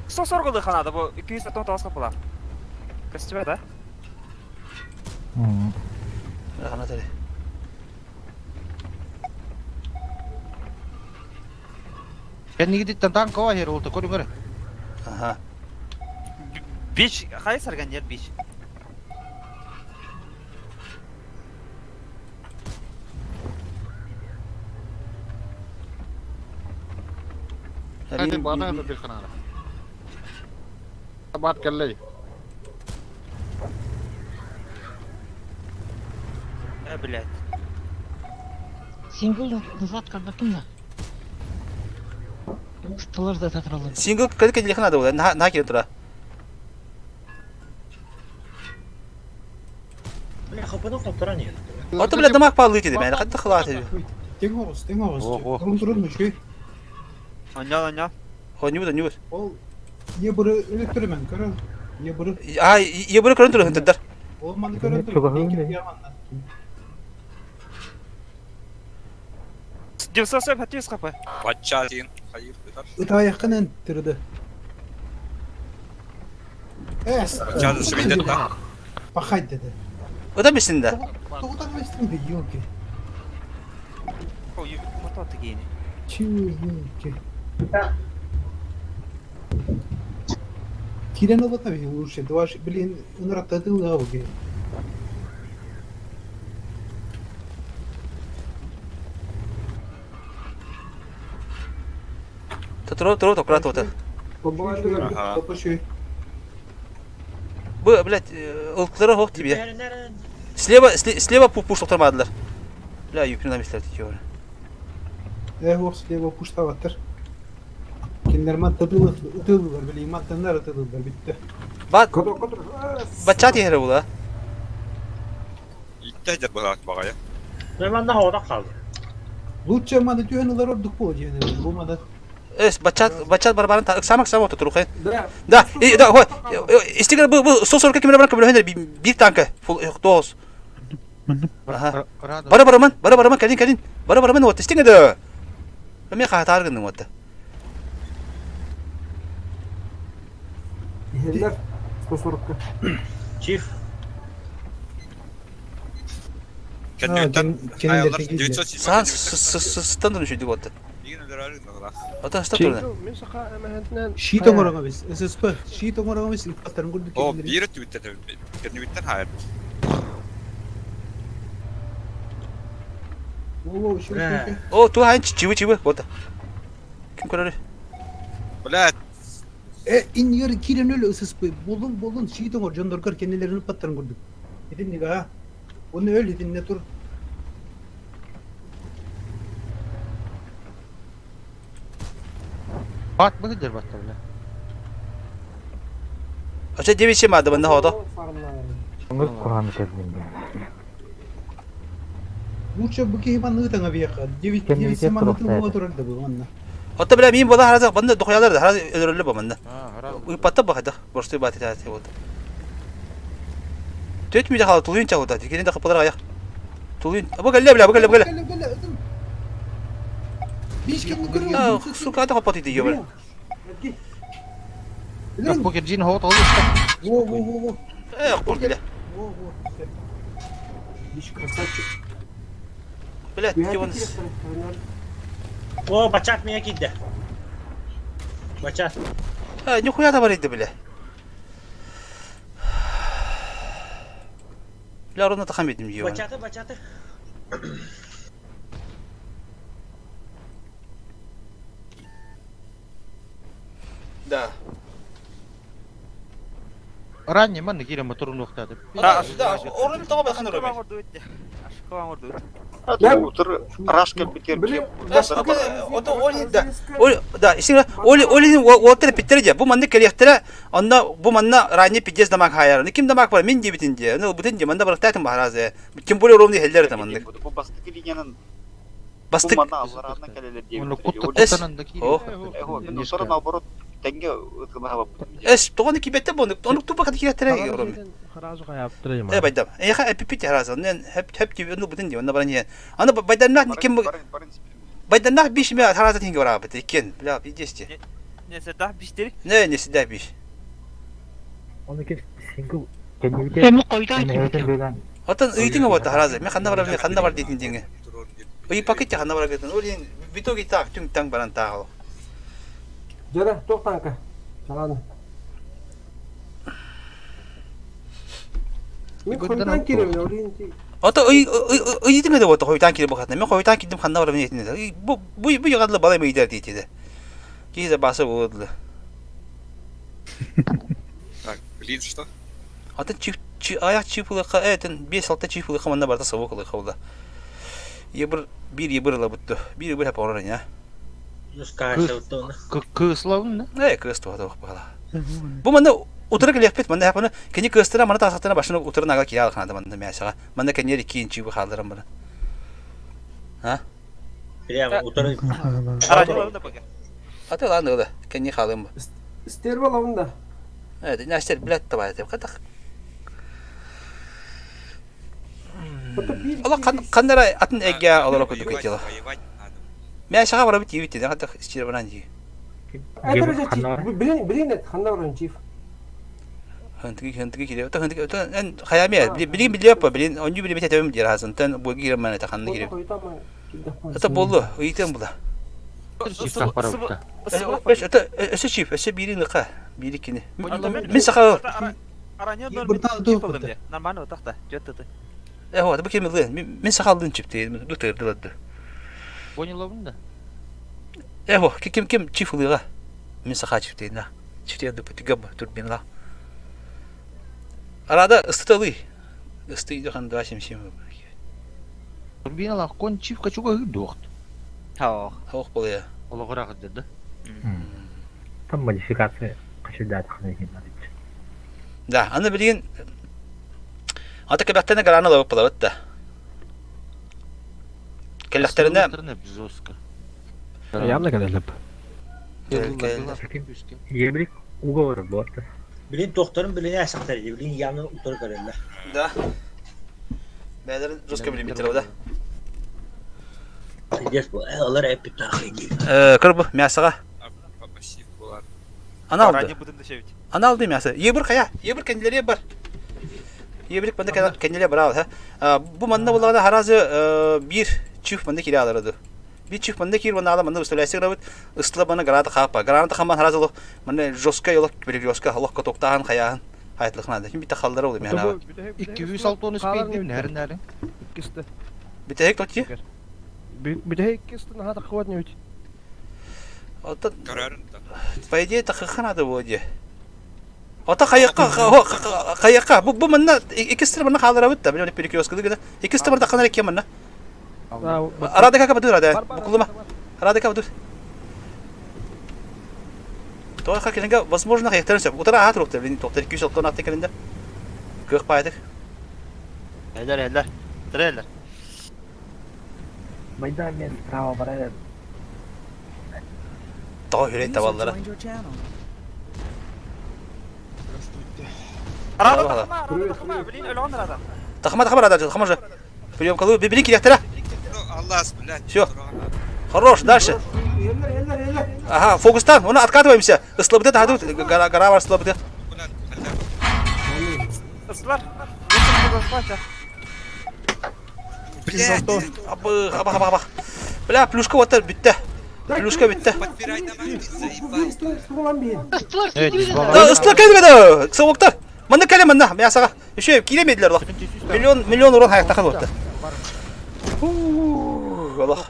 140 ханада бу 299 капыла. Костюме да? Ханна тали. Кэннигититтэн танк ова хер улта көрүҥ эрэ. Аха. Бич, хайы сарган дер бич. Hadi bana da bir kanala. बात कर ले Э, блядь. Сингл назад кардакым да. Столар да татыралар. Сингл кэлэ кэлэ ханада була. На на кире тура. Бля, хапыны коптыран еді. Ото бля дамаг палыты деди. Мен хатта хлаты. Тең оғыз, тең оғыз. Тұрын тұрын мүшкей. Оня, оня. Хоню да нюр. Ол ебірі өліктірмен, көрін. Ебірі. А, ебірі көрін тұрын хынтырдар. Ол маны көрін тұрын. 907 хп. Патча один. Хайыр, бетар. Ыт аяққан ән түрді. Эс. Патча шемендет да. Пахать деді. Ода бесин да. Тоғыдан бестің бе, елки. Ой, мотор тегени. Чего, елки. Кирен алата бе, лучше. Дваш, блин, ынраттады лауги. Туру туру тократ ота. Ага. Бу, блядь, ылклары хох тебе. Слева, слева пуш токтормадылар. Бля, юпин намислер тиyor. Э, ох, слева пуштаваттыр. Киндер маттадылар, ытылдылар, блин, маттандар ытылдылар, битти. Бат. Батчат ехре була. Итте жер багак багая. Мен манда хода қалды. Лучше маны түйен улар ордук бол дегенде, бу маны. Эс, батчат, батчат барбарын та самак самак турухай. Да. Да, и да, хой. Истигер бу бу 140 км баран көбөлө бир танка. Фул тоос. Аха. Бара бараман, бара бараман, калин калин. Бара бараман вот истигер да. Мен хатар гынным вот. Иһэллэр 140 Чиф. Кеннеттен аялар 907. Сан стан düşürdük вот. Деген өлөр гына. Ата ста турна. Мен саха эмэхэнтинэн Шит оңорога биз, ССП, шит оңорога биз ипаттарын көрдүк. О, бир түбүттен, кеннеттен хайыр. О, шит. О, ту хайн чивы чивы вот. Ким көрөр? Блядь. Э, ин yer кирен өлө ССП, болун болун шит оңор жондоргор кенелерин ипаттарын көрдүк. Идин нига. Оны өл идин не тур. Бат быгыдыр батта бля. Ача 9 мады банда хода. Лучше бы кихиман ытаңа бияка. 9 9 маны тыл турар да бу манна. Ота бля мин бола хараза банда дохуялар да хараз өлөрөлө бу манда. Уйпатта бахада. Борсты бати та вот. Төт ми жахала тулуин чагыда. Дигенде да капалар аяк. Тулуин. Бу галле бля, бу галле, бу галле. Биш кемни көрүп. Сука да капат иди бля. Покер джин хот алды. Во, во, во, во. Э, кур бля. Во, во. Биш красавчик. Бля, он. О, бачат меня кидде. Бачат. А, нихуя да бар иди бля. Бля, руна тахам едим ебана. Бачаты, бачаты. Да. Ранний ман кире моторун октады. А, да, орын таба бахан рөмө. Да, Оли Оли уолаттар эппиттэрэ дии, бу маннык кэлиэхтэрэ, онно бу манна ранний пиздец дамаг хаайар. Ким дамаг бар, мин диэбитин дии, аны ылбытын дии, манна барахтаатым баһаразы. Тем более ровно иһэллэр это маннык. Бу бастакы линиянан Бастык Бу манна алларааннан кэлэлэр диэбиттэр. Эс. О. наоборот тэҥҥэ ытылаһабаппыт. Эс, тоҕону кибеттэ бу, онук тупа ката киирэттерэ ороми. Харазу хайаптыра Э байдам. Эйха эпипит харазу. Нен хеп хеп диби ону бутун ди, онна баран иһэн. Аны байданнах ким Байданнах биш ме хараза тинге барабыт иккен. Бля, пиздец. Не седах биштери? Не, не седах биш. Оны кеп сингл кеннибите Отон ыйтың вот харазы. Мен ханна барам, мен ханна бар дейтин деңе. Ый пакет ханна бар кетен. Ол ен в итоге так түң таң баран тағыл. Жара, тоқтаңка. Чаланы. Мен қойдан келемін, олин Ото ый ыйтың эде вот хойтан кире бахатна. Мен хойтан кидим ханна барам дейтин. Бу бу бу ягадлы балай мыйдар дейтиде. Кизе басы болдылы. Так, блин, что? Атын чип аяк чипылыка этин 5-6 чипылыка манна барта сабы кылыка булда. Ебір бир ебір ла бутту. Бир ебір хап орын я. Кыславын да? Э, кыз туа туа бала. Бу манна утыры келеппит, манна хапаны кени кыстыра мана тасактына башына утырын ага кия алханада манна мясага. Манна кенери кийин чибы халдырам бана. А? Прямо утыры. Аты лан ыла, кени халым. Стерва лавында. Э, нәстер билет табай деп катак. Ола кандара атын эгге олоро көтүк кетило. Мен шаға барып тиебит деді, катак исчер баран жи. Билин билин ханда баран чиф. Хантыги хантыги кире. Та хантыги та эн хаяме билин билеп билин оню биле бите төм дир хазын. Тен бу кире мен та ханны кире. Это болду, ыйтым була. Это эсе чиф, эсе бири ныка, бири кини. Мен сака Нормально тахта, жөттөтө. Э, вот, бу кеми лын. Мен сакалдын чип дейм, ду тырдылады. Понял да? Э, во, ким ким чиф лыга. Мен сака чип дейм, да. Чип дейм ду габ турбинла. Арада ыстыталы. Ысты хан 277. Турбинала кон чиф качуга дуохт. Хаох. Хаох болая. Ологора да. Там модификация качылдат Да, аны билген Ата кебәттәне гараны лабып булабыт да. Келләхтеренә жестко. Явно келелеп. Ебрик уговор болот. Билин тохторун билин әсәктер, билин ямны утыр көрелләр. Да. Бәләрен жестко билин битер да. Пиздец бу, алар эпи тахы. Э, кырбы мясага. Ана алды. Ана алды мясо. Ебір кая? Ебір кенделери бар. Ебір банда кенделери бар ал, Бу манна булганда харазы бир чиф манда кире алырды. Бир чиф манда кир манда манда выставляйся грабит. Ыстла бана граната хапа. Граната хаман харазы лох. Манда жестко yolak перекрестка лох котоктахан хаяхан. Хайтлыхнада. Ким бит халдары oldu мен ава. 206 спид нәрен нәрен. Иккисте. Битек тотти. Битек иккисте нахата хват не ведь. Ата По идее тахханада воде. Ата каякка каякка бу бу манна иккисте манна халдары бит да. Биле перекрестка дигә. Иккисте бар тахханада кем манна. Арада как бадур арада. Букулма. Арада как бадур. Той хакинга возможно хаяктарын сөп. Утара хат руктыр. Блин, токтор 206 тонна текелинде. Кых пайдык. Элер, элер. Трейлер. Майдан мен справа барайын. Тоо хүрей табаллара. Арада тахма, арада тахма, блин, өлөн арада. Тахма, тахма арада, тахма же. Прием колы, бери киректера. Аллас, блядь. Все. Хорош, дальше. Ага, фокустан, оны откатываемся. Слабыты тадут, гора, гора бар слабыты. Ыслар. Блядь. Абы, аба, аба, аба. Бля, плюшка вот битте. Плюшка битте. Да, ыстла келді да, совоктар. Мында келе мында, мясаға. Еще килемедилер лох. Миллион, миллион урон хаякта қалып Аллах.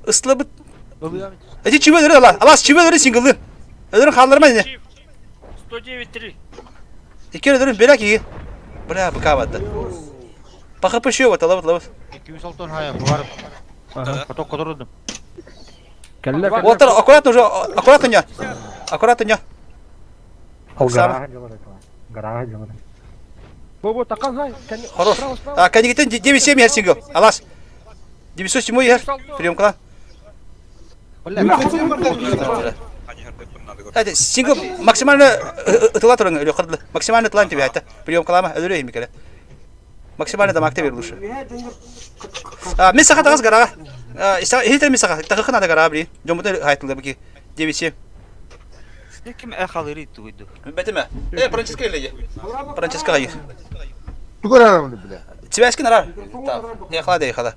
Ыстла бит. Эти чибе өлөр ала. Алас чибе өлөр синглын. Өлөрүн халдырма не. 109.3. Ике өлөрүн бела ки. Бля, быка батты. По ХП еще вот, лабыт, лабыт. 206 хая, бар. Поток которудум. Вот, аккуратно уже, аккуратно не. Аккуратно не. Гарага делали. Гарага делали. Бо-бо, такан хай. Хорош. А, кәнигитен 9-7 ер сингл. Алас. 907 ер. Приемка. Кстати, сингл максимально ытыла турың, өлө кырды. Максимально ытылан тебе это. Приемкалама, өлөрө химикеле. Максимально дамакты бер лучше. А, мен саха тагыз гарага. Иста, мен саха, тагы надо гарага бри. Жомута хайтылды бики. 9-7. Ким эхалыри туйду. Бетеме. Э, Франческо или? Франческо хайыр. Тугар бля. Связки нара. Так, не хлада, хлада.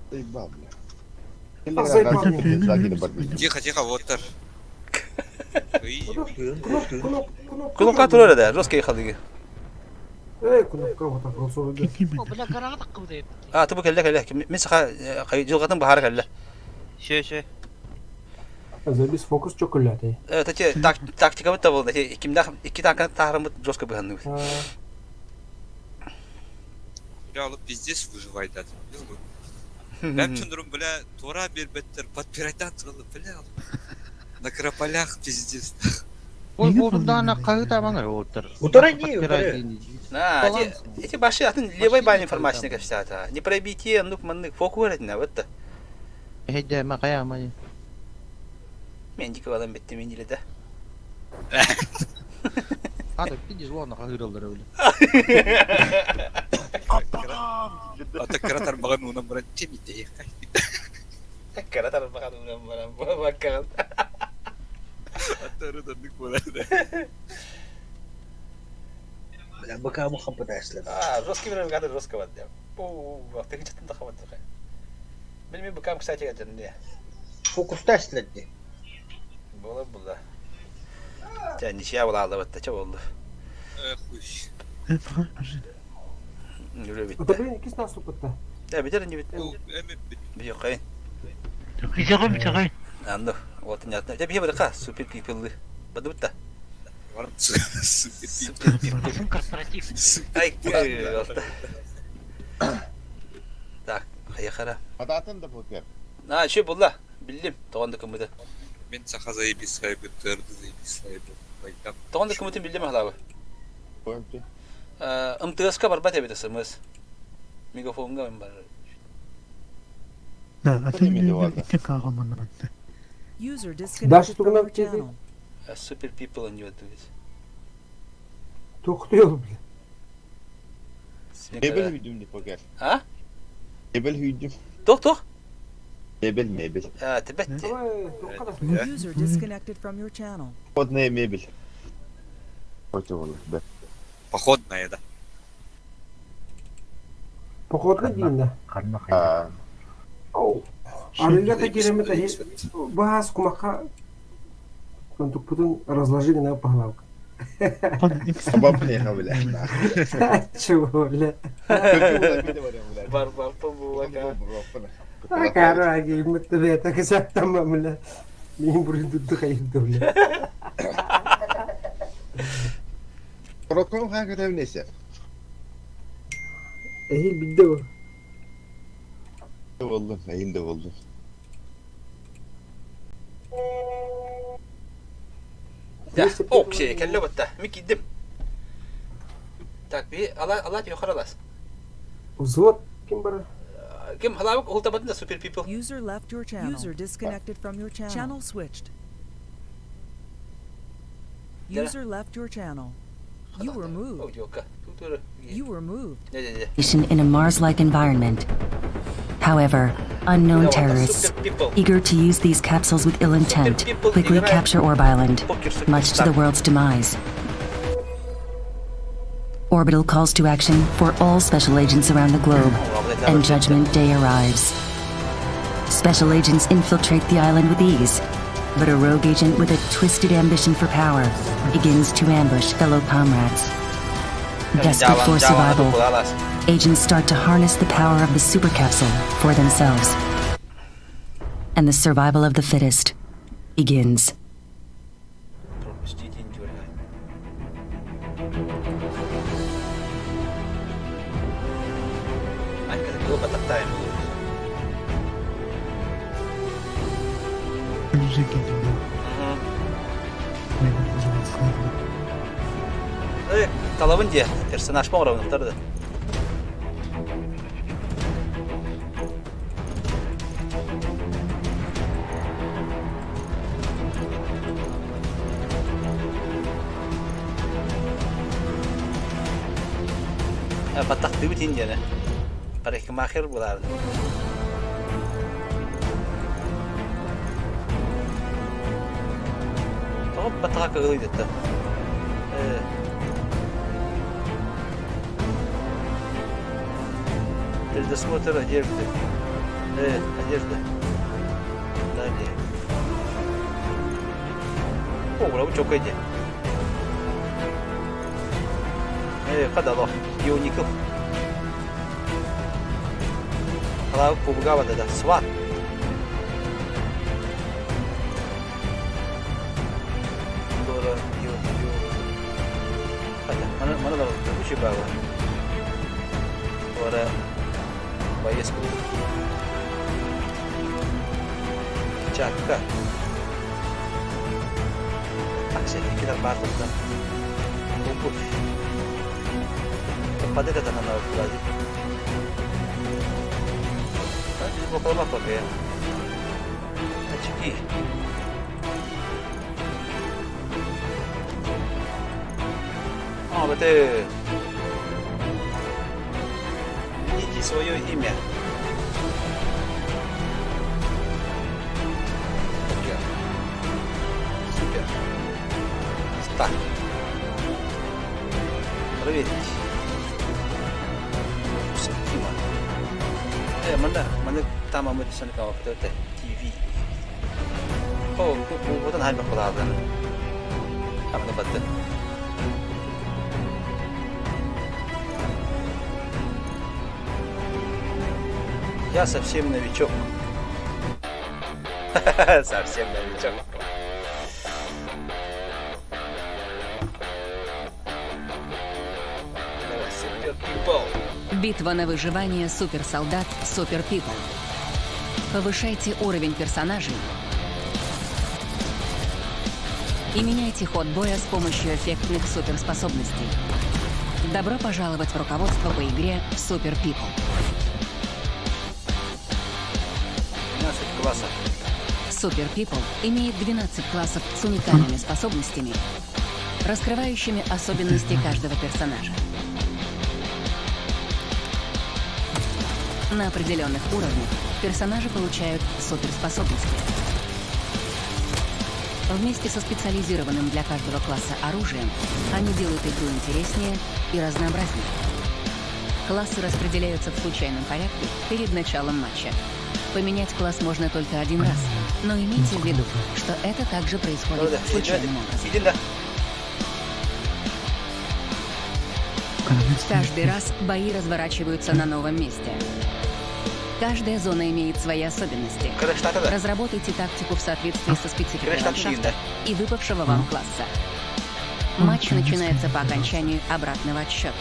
Заебал, бля. Тихо, тихо, вот так. Кнопка турар да, жесткий халыгы. Эй, кнопка вот так голосовой. Бля, гарага таккыбыт. А, тубу келле келле. Мен саха жылгатын бахары келле. Ше, ше. Забис фокус чоколяты. Тати тактика бит был, тати кимдах икки танка тахарымыт жестко быханны. Бля, алып пиздец выживает, да. Бәм чындырым, бля, тура бербеттер, подпирайтан туралы, бля. На крополях пиздец. Ой, болдун кайы табаңар олтар. Утара не, утара. На, эти баши атын левой бан информация капсата. Не пробитие, ну маннык фокус на вот. Хеде ма кая ма. Мен дикого адам бетте мен да. Ата пиди зло кагырылдыр бile. Ата кыратар баган унан баран чемите. Кыратар баган унан баран баккан. Ата рыданнык болар. Бля, быка мухам пытаешься. А, жесткий время гады жестко вот. О, ты где-то там хават. Билмей быкам, кстати, это не. Фокус ташлады. Было было. Тебя ничья была, вот это что было? Хуй. Любит. Это, блин, кис нас опытта. Да, битер не бит. Бьёкай. Битергой, битергой. Андо, вот не одна. Тебе бирка супер пипелы. Бадыбытта. Супер пипел. Корпоратив. Ай, Так, хаяхара. Адатын да покер. А, че булла? Билдим, тоғанды кымыды. Мен саха заебись сайбы, төрді заебись сайбы. Байдам. Тоғанды кымытын билдим ахлабы. Поемте. МТС-ка барбат эбит СМС. Мегафонга мен бар. Да, а ты не кагаман. User Даша disconnected from your тугунан чези. channel. Супер пипл не өтүгүз. Токтуyor бля. Мебель үйдüm de покер. А? Мебель үйдüm. Тох, тох. Мебель, мебель. А, тебет. User disconnected from your channel. Походная мебель. Против да. Походная, да. Походка дейін да. Оу. Арыгата керемет баас кумака Мантукпутун разложили на по главкам. Баб бля. Чего, бля? Бар бар побулака. А, караги, мы тебе так и там, бля. Мен бурын тут хайды, бля. Прокол хага тевнесе. Ehil bildi bu. Болду, эйинде болду. Да, окей, келле батта. Мен кидим. Так, би ала ала юқары алас. Взвод ким бар? Ким халабык ул табатын да супер пипл. User left your channel. User disconnected from your channel. Channel switched. User left your channel. You were moved. You were moved. In a Mars-like environment. However, unknown terrorists, eager to use these capsules with ill intent, quickly capture Orb Island, much to the world's demise. Orbital calls to action for all special agents around the globe, and Judgment Day arrives. Special agents infiltrate the island with ease, but a rogue agent with a twisted ambition for power begins to ambush fellow comrades. Desperate for survival, agents start to harness the power of the super capsule for themselves. And the survival of the fittest begins. Айка кыл батактайым. Э, талабын дии, персонаж оҥоробун да. Баттахтыыбыт иин диэни. Парикмахер булаарын. Тоҕо баттаха кыһылыйдыттан? Предосмотр одежды. Одежда. Далее. О, браво, чокай де. Хадало. Юников. Халаа кубуга да сват. Дора, ю, ю. Хата, мана мана да учи баба. Ора боец Чакка. Аксия килер баарларда. Обувь. Падета на вкладе. Biz bakalım bak ya. Очки. А, вот это. Введите свое имя. Супер. Супер. Так. Проверить. Сатима. Э, мана, мана там мы санка вот это ТВ. О, вот он хайба куладан. Там на бат. Я совсем новичок. Совсем новичок. Давай, Super People. Битва на выживание суперсолдат Super People. Повышайте уровень персонажей и меняйте ход боя с помощью эффектных суперспособностей. Добро пожаловать в руководство по игре Super People. 12 классов. Super People имеет 12 классов с уникальными способностями, раскрывающими особенности каждого персонажа. На определенных уровнях персонажи получают суперспособности. Вместе со специализированным для каждого класса оружием они делают игру интереснее и разнообразнее. Классы распределяются в случайном порядке перед началом матча. Поменять класс можно только один раз, но имейте в виду, что это также происходит случайным образом. Каждый раз бои разворачиваются на новом месте. Каждая зона имеет свои особенности. Разработайте тактику в соответствии со спецификой ландшафта и выпавшего вам класса. Матч начинается по окончанию обратного отсчета.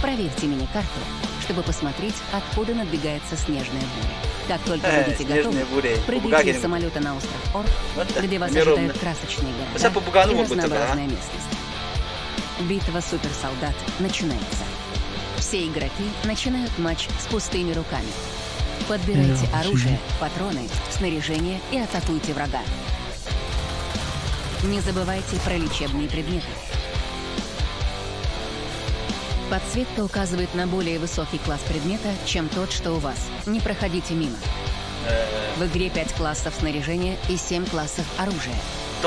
Проверьте мини-карту, чтобы посмотреть, откуда надвигается снежная буря. Как только будете готовы, прыгайте из самолета на остров Орк, где вас ожидают красочные города и разнообразная местность. Битва суперсолдат начинается. Все игроки начинают матч с пустыми руками. Подбирайте оружие, патроны, снаряжение и атакуйте врага. Не забывайте про лечебные предметы. Подсветка указывает на более высокий класс предмета, чем тот, что у вас. Не проходите мимо. В игре 5 классов снаряжения и 7 классов оружия.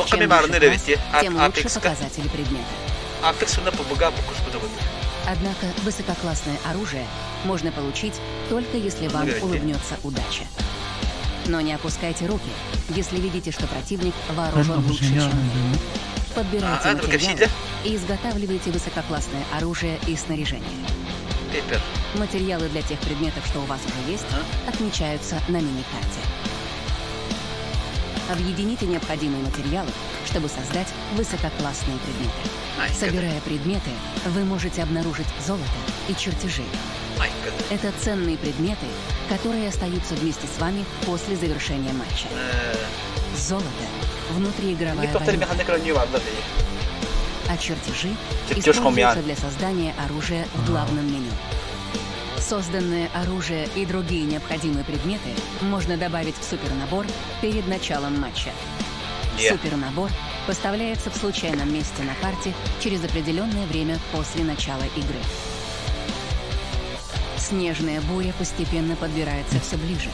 Чем выше класс, тем лучше показатели предмета. Однако высококлассное оружие можно получить только если вам улыбнется удача. Но не опускайте руки, если видите, что противник вооружен лучше, чем вы. Подбирайте материалы и изготавливайте высококлассное оружие и снаряжение. Материалы для тех предметов, что у вас уже есть, отмечаются на мини-карте. Объедините необходимые материалы, чтобы создать высококлассные предметы. Собирая предметы, вы можете обнаружить золото и чертежи. Это ценные предметы, которые остаются вместе с вами после завершения матча. Золото – внутриигровая валюта. А чертежи используются для создания оружия в главном меню. Созданное оружие и другие необходимые предметы можно добавить в супернабор перед началом матча. Супернабор поставляется в случайном месте на карте через определенное время после начала игры. Снежная буря постепенно подбирается все ближе.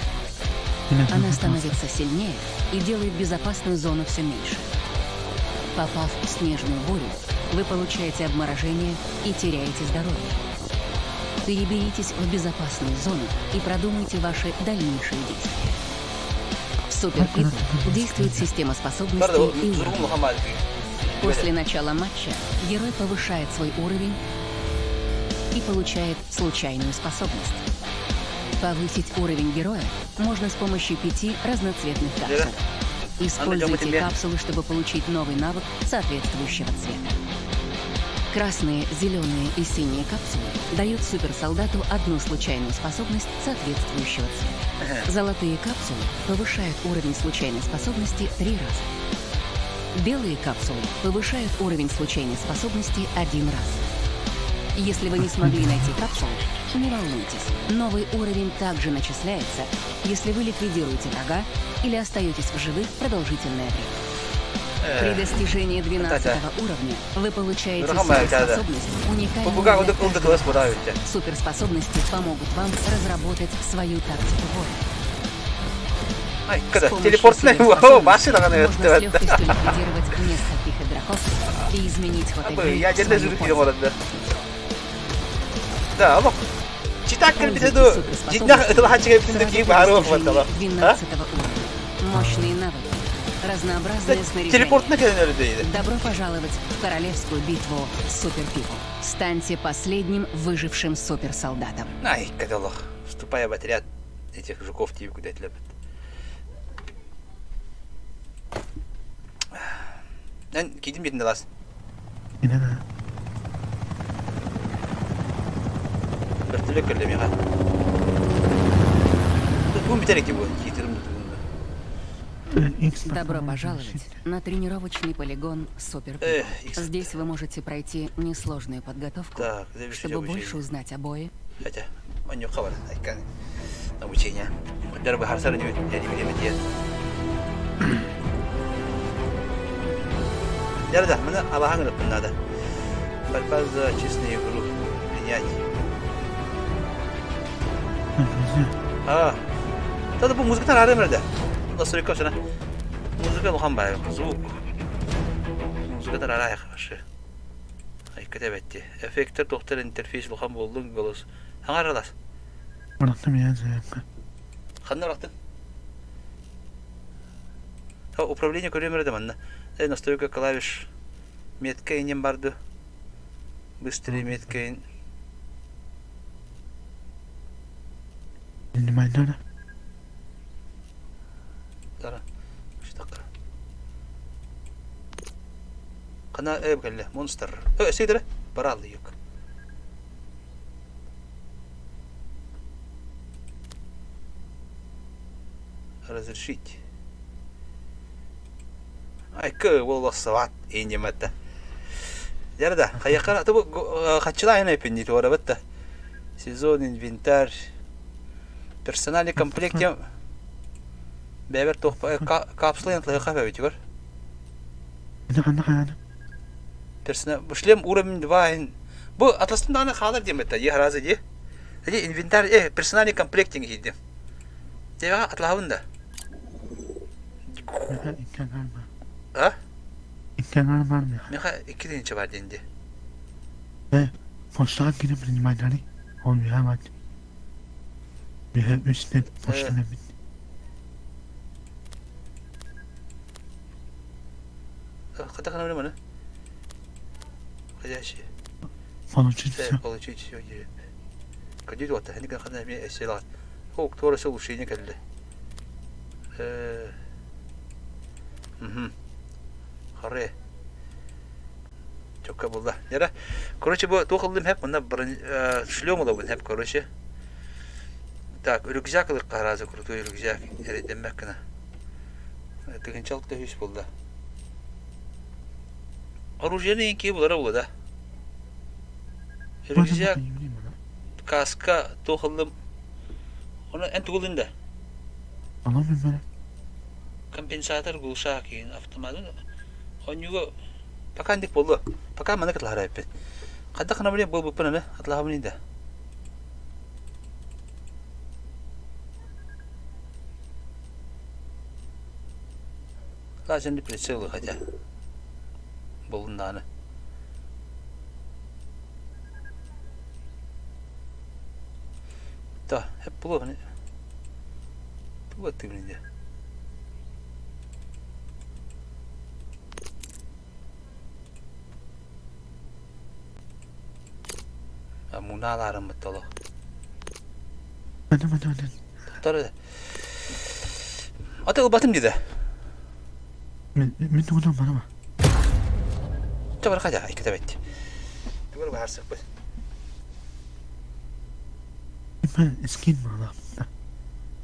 Она становится сильнее и делает безопасную зону все меньше. Попав в снежную бурю, вы получаете обморожение и теряете здоровье. Переберитесь в безопасную зону и продумайте ваши дальнейшие действия. В Super People действует система способностей и уровней. После начала матча герой повышает свой уровень и получает случайную способность. Повысить уровень героя можно с помощью пяти разноцветных капсул. Используйте капсулы, чтобы получить новый навык соответствующего цвета. Красные, зеленые и синие капсулы дают суперсолдату одну случайную способность соответствующего цвета. Золотые капсулы повышают уровень случайной способности три раза. Белые капсулы повышают уровень случайной способности один раз. Если вы не смогли найти капсулу, не волнуйтесь. Новый уровень также начисляется, если вы ликвидируете врага или остаетесь в живых продолжительное время. При достижении 12 уровня вы получаете суперспособность, уникальную для каждого. Суперспособности помогут вам разработать свою тактику боя. Ай, когда телепортный, Можно с легкостью ликвидировать нескольких игроков и изменить ход игры Я Да, олох. Читак кэлбитэ ду, дьиҥнээх ытылаһааччыга эбитин да киһи баһаарыах баттала. 12 уровня. Мощные навыки. Разнообразное снаряжение. Телепортна кэлэн өлөдөйдө. Добро пожаловать в королевскую битву Супер Пипл. Станьте последним выжившим суперсолдатом. Ай, кадалах. Вступая в отряд этих жуков тебе куда это Эн кидим битин лас. Бөртөлө кэллэ миэхэ. Тугун бүтэр ити бу киитирим Добро пожаловать на тренировочный полигон Супер. Здесь вы можете пройти несложную подготовку, Так, чтобы больше узнать о бое. Хотя, онньукка бар, айкан обучение. Дэр быһаарсар бириэмэтиэ. Дэр да, маны алаһаҥ ырыппын надо. Борьба за честную игру. Принять. А, Тогда бу музыкатан арыым эрдэ. Настройка сана. Музыка улахан баайы. Звук. Музыкатан араайах вообще. Айката бэтти. Эффектер тохтор интерфейс улахан буоллун голос. Хаҥаралас. Бырахтым я заявка. Ханна бырахтын? Управление көрүөм эрэ да манна. Э, настройка клавиш метка инем барды. Быстрее метка ин. Внимание. Тара. Штака. Кана э кэллэ монстр. Э, сидere. Баралды юк. Разрешить. Айкы волосоват инемата. Ярда, хайакара тубу хачылайна эпинни туарабатта. Сезон инвентарь. Персональный комплект бэбэр туох капсула янтлыха бэбитигэр. Персона шлем уровень 2 Бу атластын даҕаны хаалар диэн бэтэ, дии араазы дии. Эти инвентарь, э, персональный комплектинг иһийдим. Тебэҕэ атлаһабын да. А? Миха икки тыһыынча бар диэн дии. Э, почтаҕа киирэн принимайдары, ол миэхэ баар. Миэхэ үс тэн почтан эбит. Хата хана маны? Входящие. Получить все. Получить все. Кадит вот, они хана эми эсселат. О, кто раз улучшение кэллэ. Угу. Харе. Чокка булла. Яра. Короче, бу туох ыллым хэп, онна шлем ылабын хэп, короче. Так, рюкзак ылыахха сразу крутой рюкзак эрэйдэммэт гына. 1063 буолла. Оружиены иин киһи булара буолла да. Рюкзак, каска туох ыллым. Ону эн тугу ыллын да? Ону билбэтим. Компенсатор глушак иин автомат. Онньуга пока инник буолла. Пока маннык атлаһар эппит. Хайдах гына билиэ буолбуппун аны атлаһабын да. Лазерный прицелы хотя. Булуннааны. Да, hep булуо. Тугу аттыыбын дии. Мунаалаарыммыт толо. Маны маны маны. Тор. Аты ылбатым диде. Мин мин тугунан барама. Чэ бар хадя иккитэ бэт. Тугар баһарсыкпыт. Мен скин мала.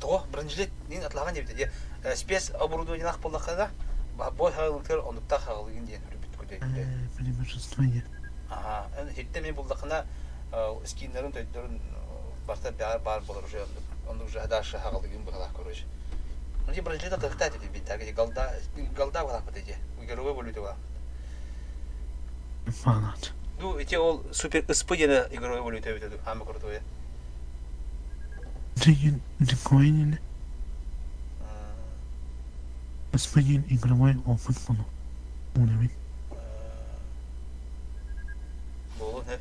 Тоҕо бронежилет нин атлаҕан диэбитэ дии. Спец оборудованиелаах буоллахха бой хаҕылыктар оннуктаах хаҕылыгын диэн үрбүт күтэ. Преимущество Аха, һиттэ мен буллахына скиннарын тойдорун барта баар баар болор уже оннук уже дальше хаҕылыгын быһалаах короче. Ну ти бронежилет атыхта ти бит голда голда балах бит эти. Игровой валюта балах. Фанат. Ну, эти ол супер СП диэн игровой валюта эбит ама крутой. Деген дикоин СП диэн игровой опыт буолу. Уровень. Буолун he.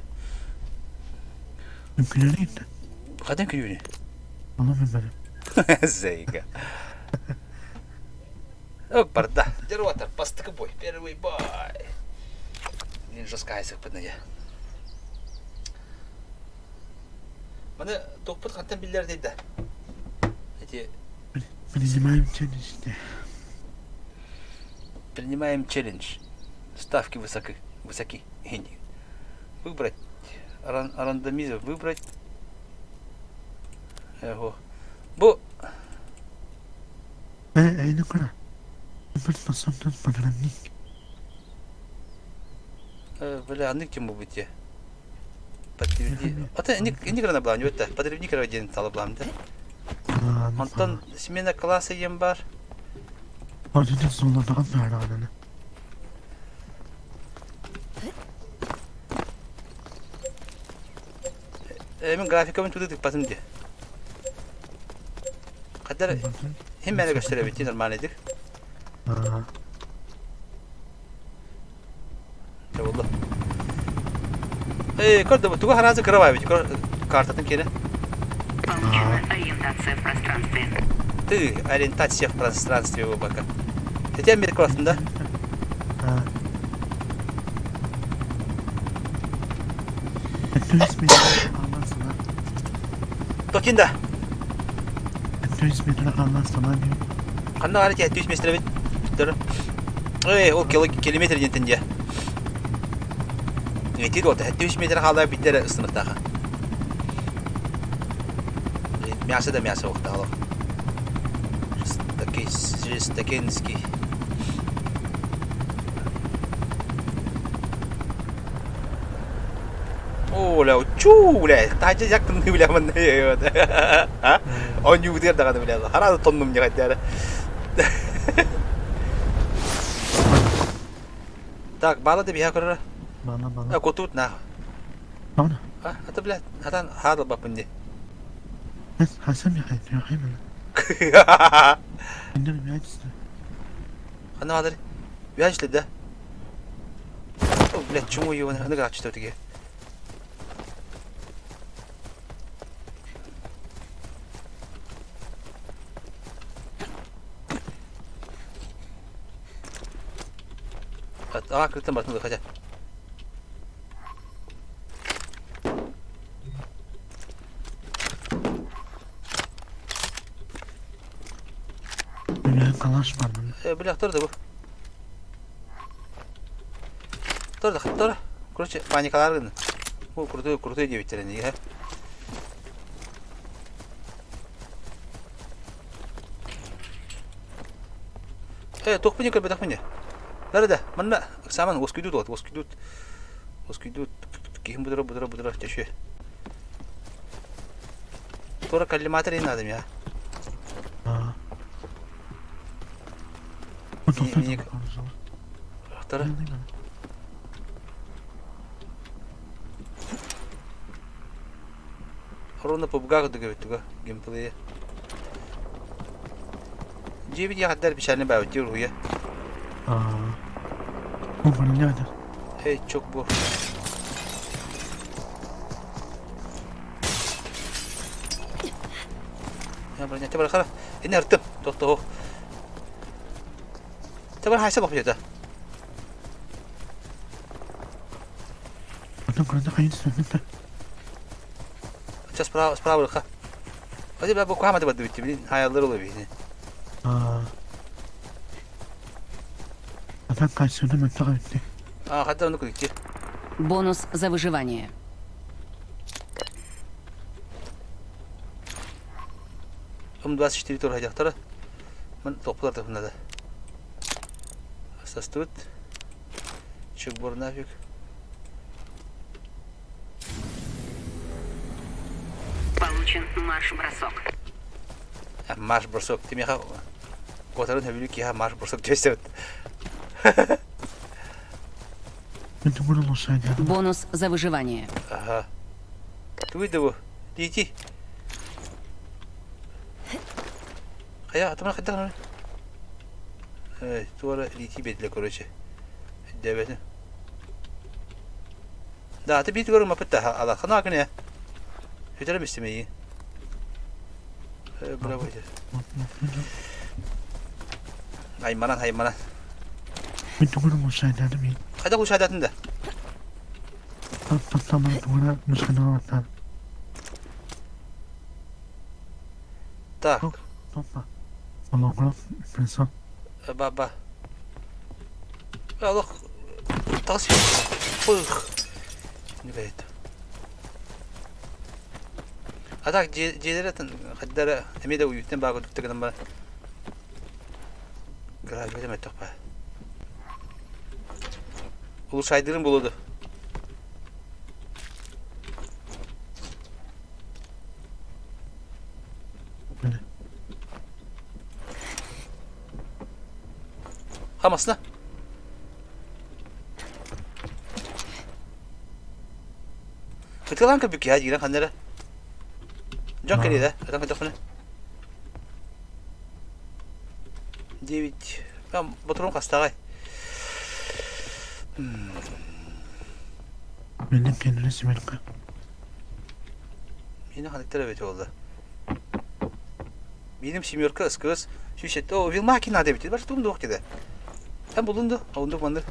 Үҥкүүлэрин да. Хатан күлүүнү? Ону билбэтим. Зайка. Ок, барда. Дерватор, бастакы бой, первый бой. Мин жестко айсыкпын я. Маны тохпут хантан биллэр дейда. Эти Принимаем челлендж. Принимаем челлендж. Ставки высоки. Высоки. Выбрать. Ран, рандомизм выбрать. Его. Бу Э, ну кара. Приспособлен программист. Бля, аннык ким бу бите? Подтверди. Ата инник гына булам өттө. Подтверди кера диэн сала булам да. Онтон смена класса диэн бар. Одина зонадан баараны. Э, мен графикабын туды тыкпатым ди. Кадар хим мени көстөрөбүт нормально дик. Болду. Эй, көрдө, туга харазы кырабай бит, картатын кене. Получена ориентация в пространстве. Ты ориентация в пространстве пока. Хотя Америка да? Токинда. 3 метр қалмастан Ханна баар этэ 3 метр эбит. Эй, ол километр диэнтэн дьэ. Ити дуота 3 метр хаалар биттэр ыстыныктааха. Мясо да мясо уохтаах. Жестокенский. Оля, чуу, бля, таһырдьа дьак тымныы бля манна а? Оонньуубутугар даҕаны бля, харааны тоннум дьэ хайдара. Так, баала да биһа көрөрө. Баала, баала. Кутут на. Баала. А, ата бля, атан хаадалбаппын дии. Хасам я хаймана. Инде мяч. Ханна баалар? Мяч да. О, блядь, чему его на что таки? А, крытым батнули, хотя. Бля, калаш бар мында. Э, бля, кто это был? Кто это? Кто Короче, паникалар гына. Бу крутой, крутой девяттерин, ия. Э, туохпун көрбөтөхпүн дии. Бары да, манна ыксааман уоскуйдуу туолат, уоскуйдуу, уоскуйдуу, киһим будура, будура, будура, төшүө. Туора коллиматор иһин надо миэхэ. Ахтара. Ровно пубга курдук эбит туга геймплейа. Дьиэбит яхаддар печальный баабыт дии уруһуйа. Эй, чок бу. Я броня, тебе хара. Ини артым, тохто. Тебе хайса бапьета. Сейчас справа, справа рука. Hadi ben bu koyamadım adı bitti. Bilin hayalleri oluyor beni. А, хотя ну идти. Бонус за выживание. М24 тур хайдахтара. Мен топпулар да надо. Состует. Чекбор нафиг. Получен марш-бросок. Марш-бросок. Ты меха Котарын хөбүлү киһа марш-бросок десебит. Бонус за выживание. Ага. Тугуй да бу? Дити. Хайа, атыман хайдах Эй, туора лити бедле, короче. Дэбэтин. Да, аты биир көрүҥ маппыт да ала ханаа күнэ. Сүтэрэ мистимэйи. Э, браво. Айманан, айманан. Мин тугун улушайдадым мин. Хайда улушайдатын да? Таттаман тугуна мышканалаттан. Так. Топпа. Олоҥхолох присо. Ба-ба. Олох таҕыс пых. Не бэйт. А так дьиэлэрэ хайдара эмиэ да уютный баа курдук гынан баран графиката мөлтөх баа. Улушайдырын булуду. Хамасына. Кытылан көбүк я дигэн ханнара. Дьон кэлиэ да, атан көтөхпүнэ. 9. Там батрон хастаҕай. Менин кенре семерка. Мені ханықтар эбит буолла. Минем семерка СКС 107. О, Вилмаки надо бит. Баш тумду диде. Там булунду. Аундук манды.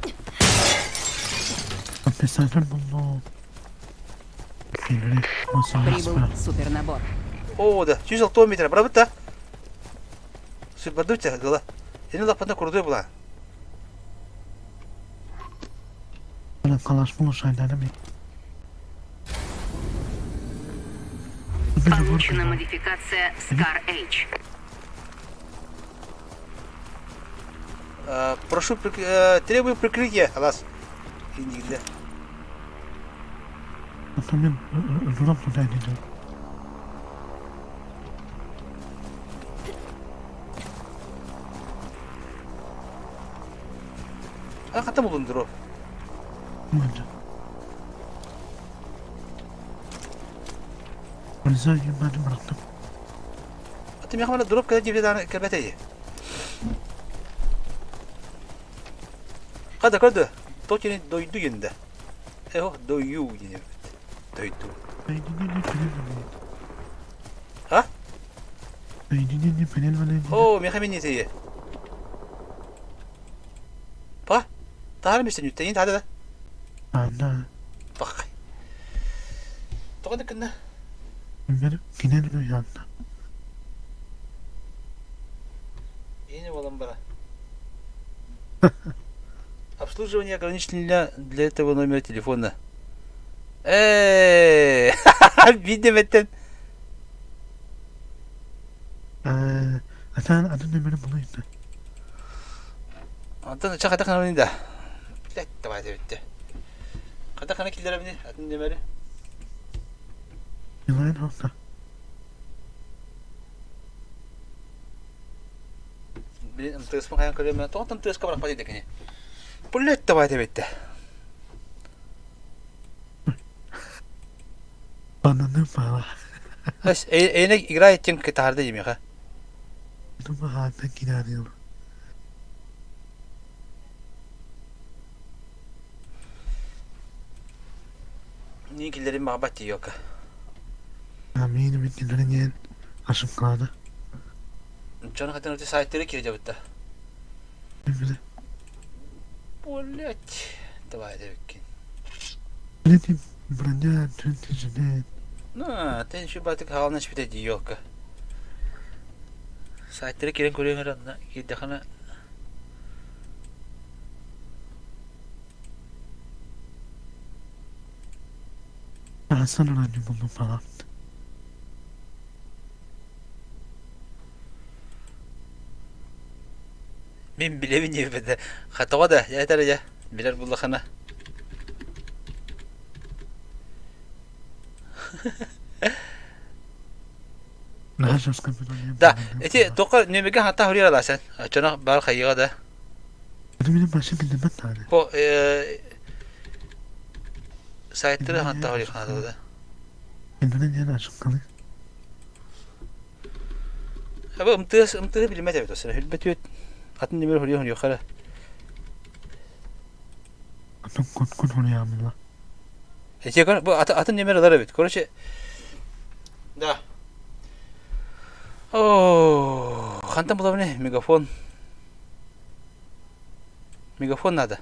Компенсатор булду. Кенре Прибыл супернабор. О, да. 106 метр. Брабыт да. Супердутя гыла. Сени лапанда курдуй була. Калаш улушайдадым мин. Получена модификация Scar H. Прошу, требую прикрытия, Алас. Индигде. Мен дурам туда дедим. А хата булундуру. Мында. Мырза юманы бырактым. Аты мехамана дроп када дебе кебетей. Када көрдү. Токени дойду енде. Эхо дою ене. Дойду. А? О, мехамени тее. Па? Таар мистен үттенин тада да. Анда. Бак. Тоҕо кынна? Мен кинен уянда. Бени болом бара. Обслуживание ограничено для этого номера телефона. Эй, видеметтен. Атан атын нөмерин булайын. Онтон ча хата ханабыный да? Блядь, давай эбитте. Хата хана киллэрэбини, атын нөмөрү. Билайн хокка. Блин, МТС-пын хайан көрүөм, тоҕо МТС-ка барахпат ити кини. Блядь, давай эбитте. Бананы мала. Эйне играет тем кытарды демеха. Думаҕааттан киирээри Ни киллэрин баҕабат тиийиэккэ. Миин бит диэн ошибкалаата. Дьон хатан өтө сайтары киирдебитта. Блять. Давай дебиккин. Билетим броня түн На, тен şu батык хаална шпите диёкка. Сайттары кирен көрөңөр анна кирдэхана Асан önemli buldum falan. Мин билэбин диэбитэ. Хатаҕа да, дьэ этэр дьэ, билэр буллахына. Да, эти только нөмеге хата хурьер аласен. Чона бар хайыга да. По сайттары хата хурьер хата да. Аба МТС МТС билимет эбит осына. Хүлбет үт. Атын нөмер хурьер хурьер хара. Атын кун кун хурьямла. Эти бу атын нөмер алар эбит. Короче, да. О, хантан булабыны мегафон. Мегафон надо.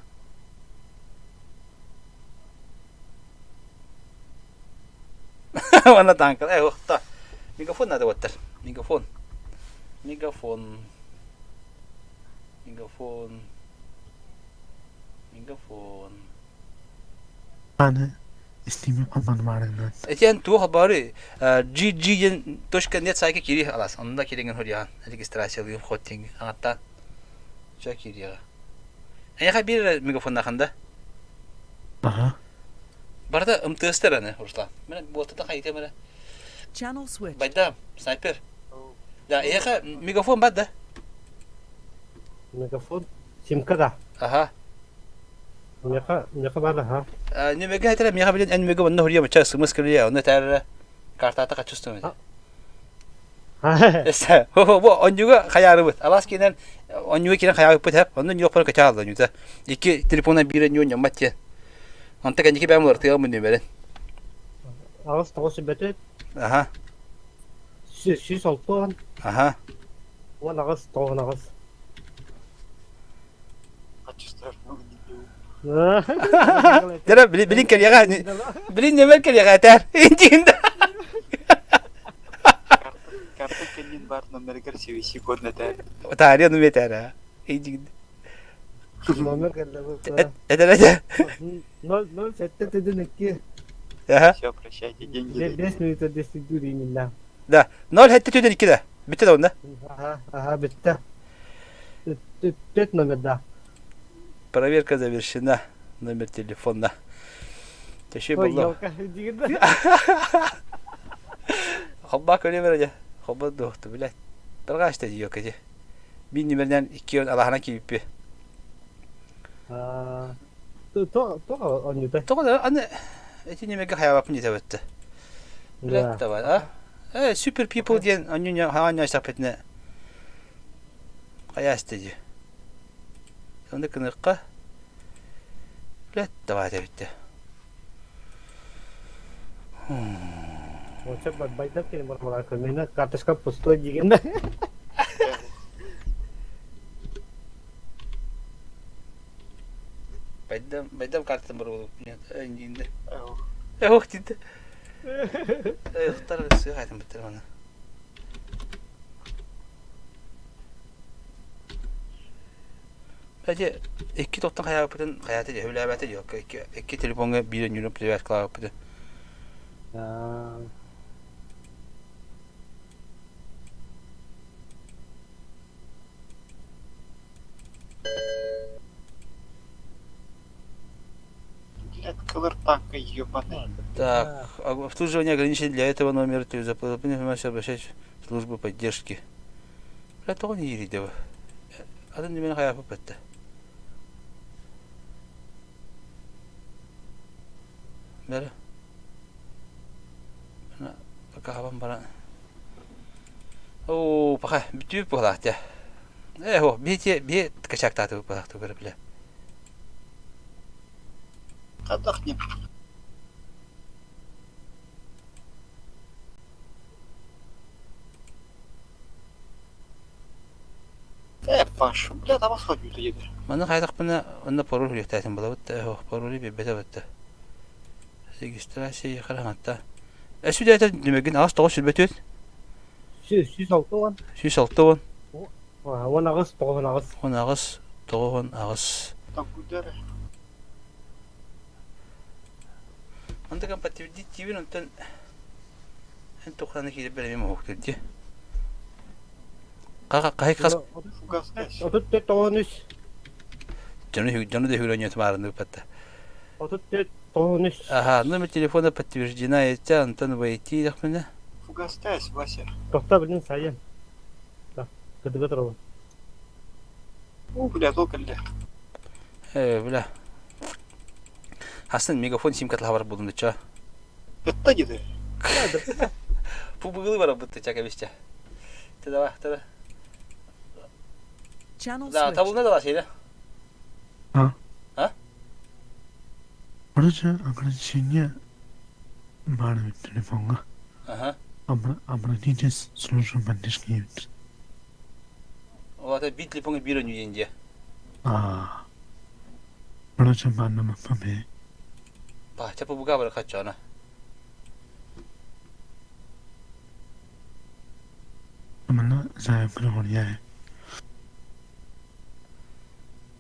Вана танка. Э, охта. Мегафон надо вот Мегафон. Мегафон. Мегафон. Мегафон. Аны Steam'e kullanım Этен туох бары gg точка нет сайка кири алас. Онда киреген хурьян. Регистрация хотинг. Аңаттан. Ча кирига. Эйха бир мегафон наханда. Ага. Барда МТС-тер аны, Руслан. Менә буатта хайта менә. Channel switch. Байда, снайпер. Да, эйха мегафон бар да. Мегафон. Симка да. Ага. Меха, меха бар ага. Немеге айтара, меха билен эн мега онно хурья мача смс кирия, онно тәрә картата качустум. Эсэ, хо бу онньуга хаярыбыт. Алас кинен онньуга кирен хаярыппыт хеп, онно ньук пара качаалла ньута. Икки телефона бире ньу ньаммат те. Онта кэнники бэм улартыга мын нөмерин. Ағыз тоғыз бөтөт. Аха. Сүүс олтуон. Аха. Уон аҕыс тоҕун аҕыс. Дера билин кэлиэҕэ билин нөмер кэлиэҕэ этэр. Интиинда. Карта кэннин бар номеригэр CVC код этэр. Таарыа нуме этэр. Интиинда. Номер кэллэ бу. Этэр этэ. Ноль ноль сэттэ тедин икки. Аха. Все, прощайте, деньги. Бес минута десять именно. Да. Ноль хэтте түден икки да. Бүтте да онда. Ага, ага, бүтте. Пять номер, да. Проверка завершена. Номер телефона. Тэши Ой, булла. елка, дигинде. Хобба көрө бере. Хобба дохту билет. Таргашта диё кеже. Бин нөмерден икки алахана кийиппи. То то онньута. Тоҕо да аны эти немеге хаябаппын диэтэбэтте. Билет давай, а? Э, Super People диэн онньуня хаанньа саппетне. Хаясты ди. Онда кыныкка. Билет давай дебитте. Оча байдап келин бар балар көмөнө карточка пустой дигенде. Байдам, байдам картам бар болуп. Нет, инде. Эх, диде. Эх, тар сыгайтым биттер мана. Бәже икки тоқтан хаябытын хаяты же хүләбәте жоқ. Икки икки телефонга бир нүрүп привязка кылабыты. Киллер танка ебаный. Так, обслуживание ограничено для этого номера, за информацию обращайтесь в службу поддержки. Бля, тоҕо не иирийдэ Атын нөмерин хайааппыт бэтте. Бэрэ. Пока хабан баран. Оо, пока бүтүүп буолаах дьэ. Ээ, о, бие бие качаактаатыбыт буолаах тугары бile. Хадах не. Э, Паш, бля, там сходил едешь. Маны хайдахпына онно пароль хүлэхтээтин булабыт да, оо, пароли биэрбэтэ бытта. Регистрация хараҥатта. Эсүдэтэ нүмэгин аҕыс тоҕус сүрбэ түөрт. 160. 160. 18 98. 18 98. Онтон подтвердить диибин онтон эн тухханы киирбэр эмиэ моһуктур дии. Хаһай хас 34 93. Дьону дьону да хүлөнүө тумаарыныы патта. 34 93. Ага, номер телефона подтверждена, это Антон войти дахмена. Фугастась, Вася. Тохта билин сайын. Кыдыга турабын. У, бля, только бля. Э, бля. Хасан мегафон сим-карталаха бар булдум дыча. Это диды. Пубыгылы бар бытты чака бисча. Ты давай, ты Channel Да, switched. табылна да сейде. А? А? Короче, ограничение баар эбит телефоҥҥа. Ага. Обратитесь в службу поддержки эбит. Ол ата бит телефоҥҥа биир өнүү диэн дьиэ. А. Короче, бааннаммаппын бээ. Баача пубуга бары хаччаана. Манна заявканы оҥоруйаа.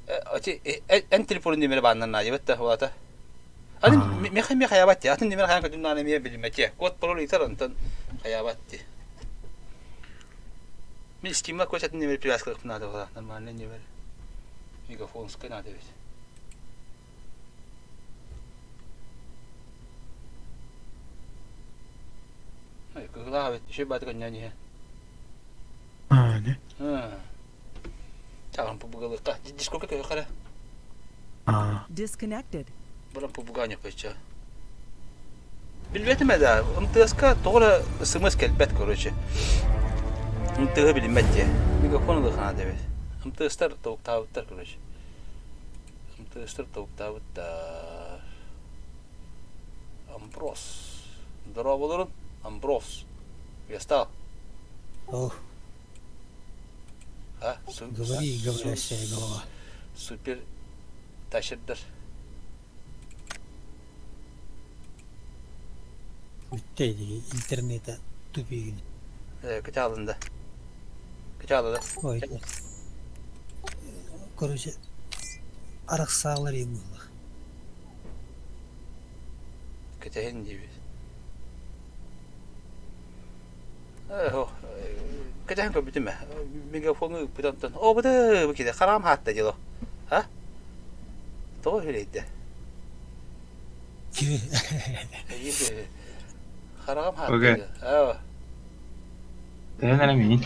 Ати эн телефонун нүмерэ бааннан наадьыбыт да улата. Атын меха меха хаябат ти. Атын нүмер хаян көтүм наана эмиэ билиммэти. Код пароль ыйтар онтон хаябат ти. Мин стимла коч атын нүмер привязка надо была. Нормальный нүмер. Мегафонская надо ведь. Ой, кыгылаах эбит. Үчүгэй бааты көннөөн иһэ. Аа, не? Чаҕын пубугалыахха. Дискорка көһөххө эрэ. Аа. Disconnected. Баран пубуга ньоппойча. Билбэтим да, МТС-ка тоҕо эрэ СМС кэлбэт, короче. МТС билиммэт диэ. Мегафон ылыахха наада эбит. МТС-тар тобуктаабыттар, короче. МТС-тар тобуктаабыттар. Амброс. Здорово, Амброс. Я стал. О. А, Говори, говорящая голова. Супер тащердер. Бүттэ интернета тупигин. Э, кача алынды. Кача алды. Ой. Короче, арахсаалар буолла. Кэтэһин диибит. Кэтэһэн көрбүтүм ээ. Мегафону ыыппыт онтон оо быты бу киһи хараам хаатта дьоло. А? Тоҕо үһүлэйдэ? Хараҕым хаатта. Аа. Тэһэн эрэ миин.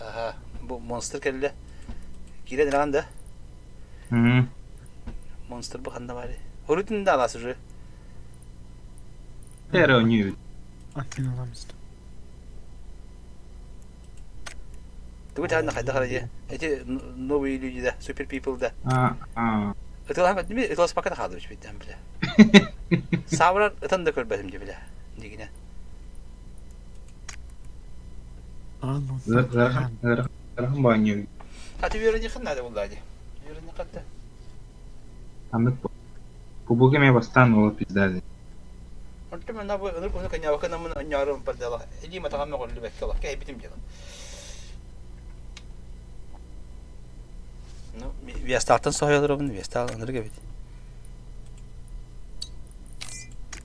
Аха, бу монстр кэллэ. Киирэн эрэҕин да? Монстр бу ханна баарый? Урутун да алаас уже. Эрэ оонньуу Аттын аламыста. Тугу таһына хайдах эрэ дии. Эти новые люди да, супер people да. А, Ытылаан көрдүм, ытыласпакка да хаалдым үчүгэйдээн бile. Саабырар ытан да көрбөтүм дии бile. Дигинэ. Ыарахан ыарахан баанньыы. А ты үөрэниэххин наада буоллаа дии. Үөрэниэххэ да. Ханнык Пубуга эмиэ бастаан уола пизда Онтум ына бу ынырык уһуну кынньаабакка наммын онньоорум бардала. Илиим атаҕым мөҕүллүбэккэ олох кэһэйбитим дьыала. Ну, Весталтан соһуйаларабын, Вестал ынырык эбит.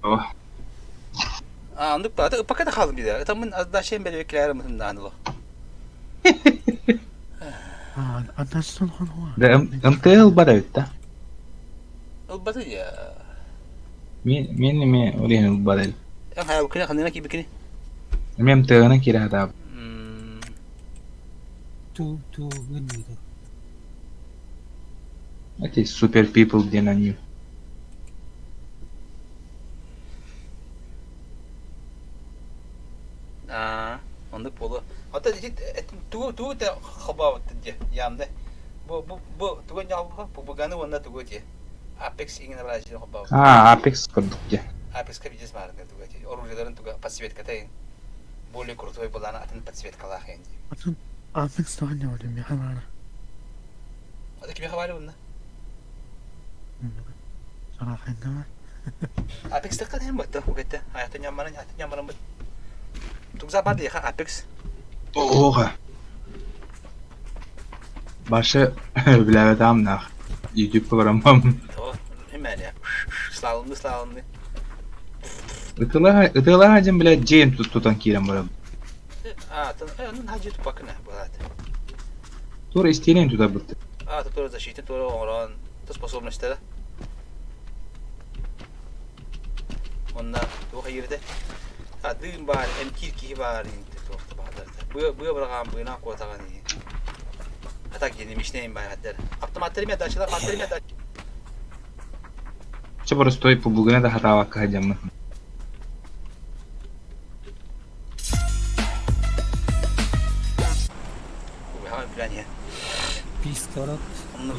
О. А, оннук ба, пока да хаалым диде. Ытаммын аздашен бэлэбэ килээрим ытымнаан олох. А, адастан хон хуа. Да, МТЛ бар эбит да. Ылбаты я. Мин мин эмиэ ол иһин ылбат этим. Эн хайабыккыны ханныгына киирбиккиний? Эмиэ МТГ-ны киирэ сатаабыт. Ту ту гынныыта. Эти Super People диэн анньыы. Аа, оннук буолуо. Оттон ити тугу тугу те холбообуттар дии яамны. Бу бу бу тугу ньоҕолбуха ПБГ-ны уонна тугу дии Apex иҥин барааччыны холбообуттар. Аа, Apex курдук дии. Apex-ка видеос баарыгар тугу дии. Оружиеларын туга подсветката иҥ. Более крутой былаана атын подсветкалаах иҥ дии. Атын Apex тоҕо ньоҕолум миэхэ баара. Ата кимиэхэ баары bunна? Сараахайга бар. Apex таххан иһин батта, угетте. Аятын ньаммарын, атын ньаммарын быт. Тугза бар диэхэ Apex. Оҕа. Башы билээбэтаам наах. YouTube программам. То, имэне. Слалымны, слалымны. Ытылаха ытылаха дьин блядь дьиэн тутан киирэн барабын. А, тын, э, хаджи тупакына болады. Тура истиэнэн тутарбыт. А, тура защита, тура оҥорон, способностьтара. Онно туох иирдэ? А, дыым баар, эмкиир киһи баар туох да баалар. Быа быа быраҕаан быынан куотаҕын иһин. А так динамичнейм баар. Автоматтары ме дачалар, автоматтары ме Чэ боростуой пубугуна да хатаабакка сылдьаммын. Пистолет.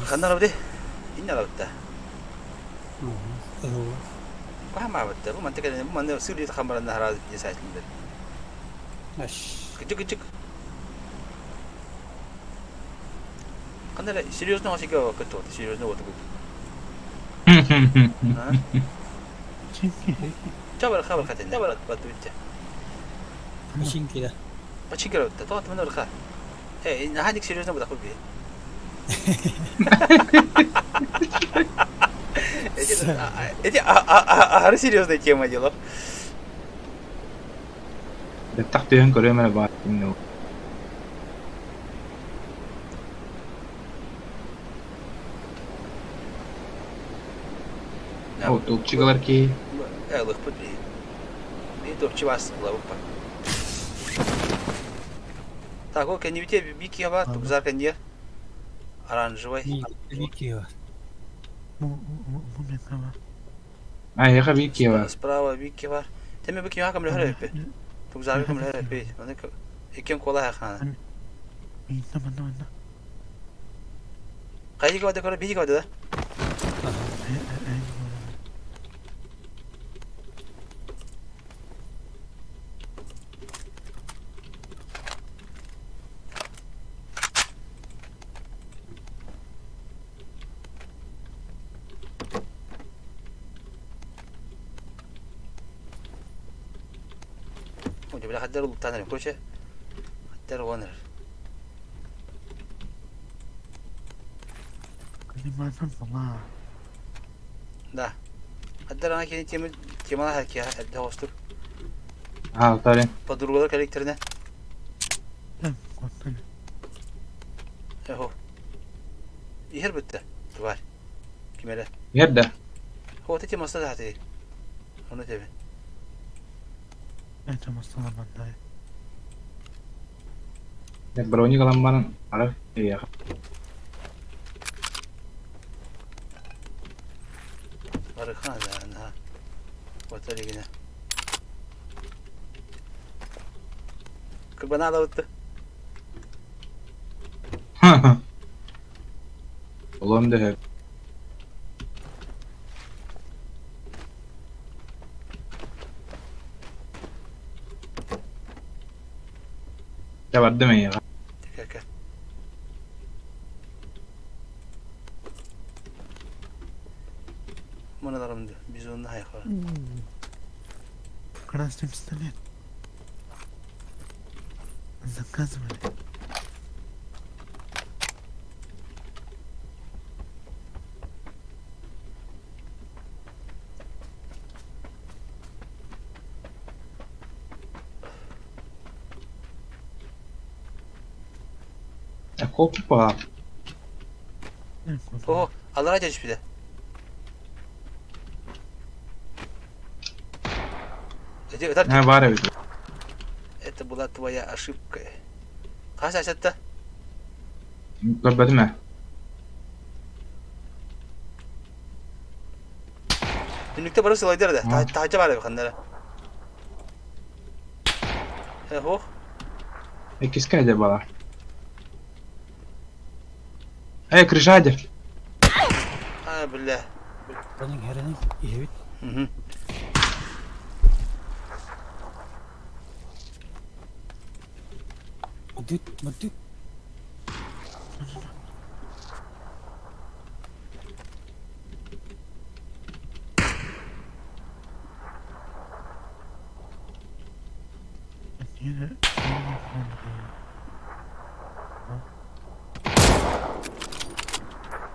Ханна арабыты? Инне арабытта. Баамаабытта. Бу манта кэлэн бу манна сыр диэт хамбаранна хараабыт дии саайтылар. Кыдьык кыдьык. Ханна эрэ серьезно осика кыттыбыт. Серьезно вот Чабар хабар хатен. Чабар баттыбытча. Починкида. Починкира бытта. Тоҕо тымын ырха. Э, наһаа серьезно бутахпыт бии. Эти аһары серьезная тема дело. Бэттэх түһэн көрүөм эрэ баар кимнэ. О, топчигалар киһи. Э, лыхпыт бии. Бии топчи бас лабыппа. Так, ол кэннибите бики бар, тукзар кэнниер. Оранжевый. Бики бар. А, яха бики бар. Справа бики бар. Теме бики яха кымлы хөрөппи. Тукзар кымлы хөрөппи. Оны иккен кола хана. Кайыга бады көрө бики бады да. Ой, бля, хаддар улуктанар, короче, хаддар уонар. Да. Хаддар ана кини тема темала хакия эрдэ хостук. А, утары. Подругалар коллекторына. Эхо. Иһэр бүтте. Тварь. Кимере. Ерде. Хо те темаста да хати. Оны тебе. Броник алан баран ара яха. Барыхан да на. Батарейгine. Кырбана да бутты. Улам да Я бардым я. Кәкә. Мыналарымды бизонны хайхар. Красный пистолет. Заказывали. Опа. О, алара дядь бile. Э, баар эбит. Это была твоя ошибка. Хас асатта? Көрбөтүм ээ. Түннүктэ бары сылайдар да. Таһырдьа баар эбит ханнара. Э, ох. Иккискэ эдэ бала. Эй, крыша А, бля. Running, running. Иһэбит. Угу. Мадыт, мадыт.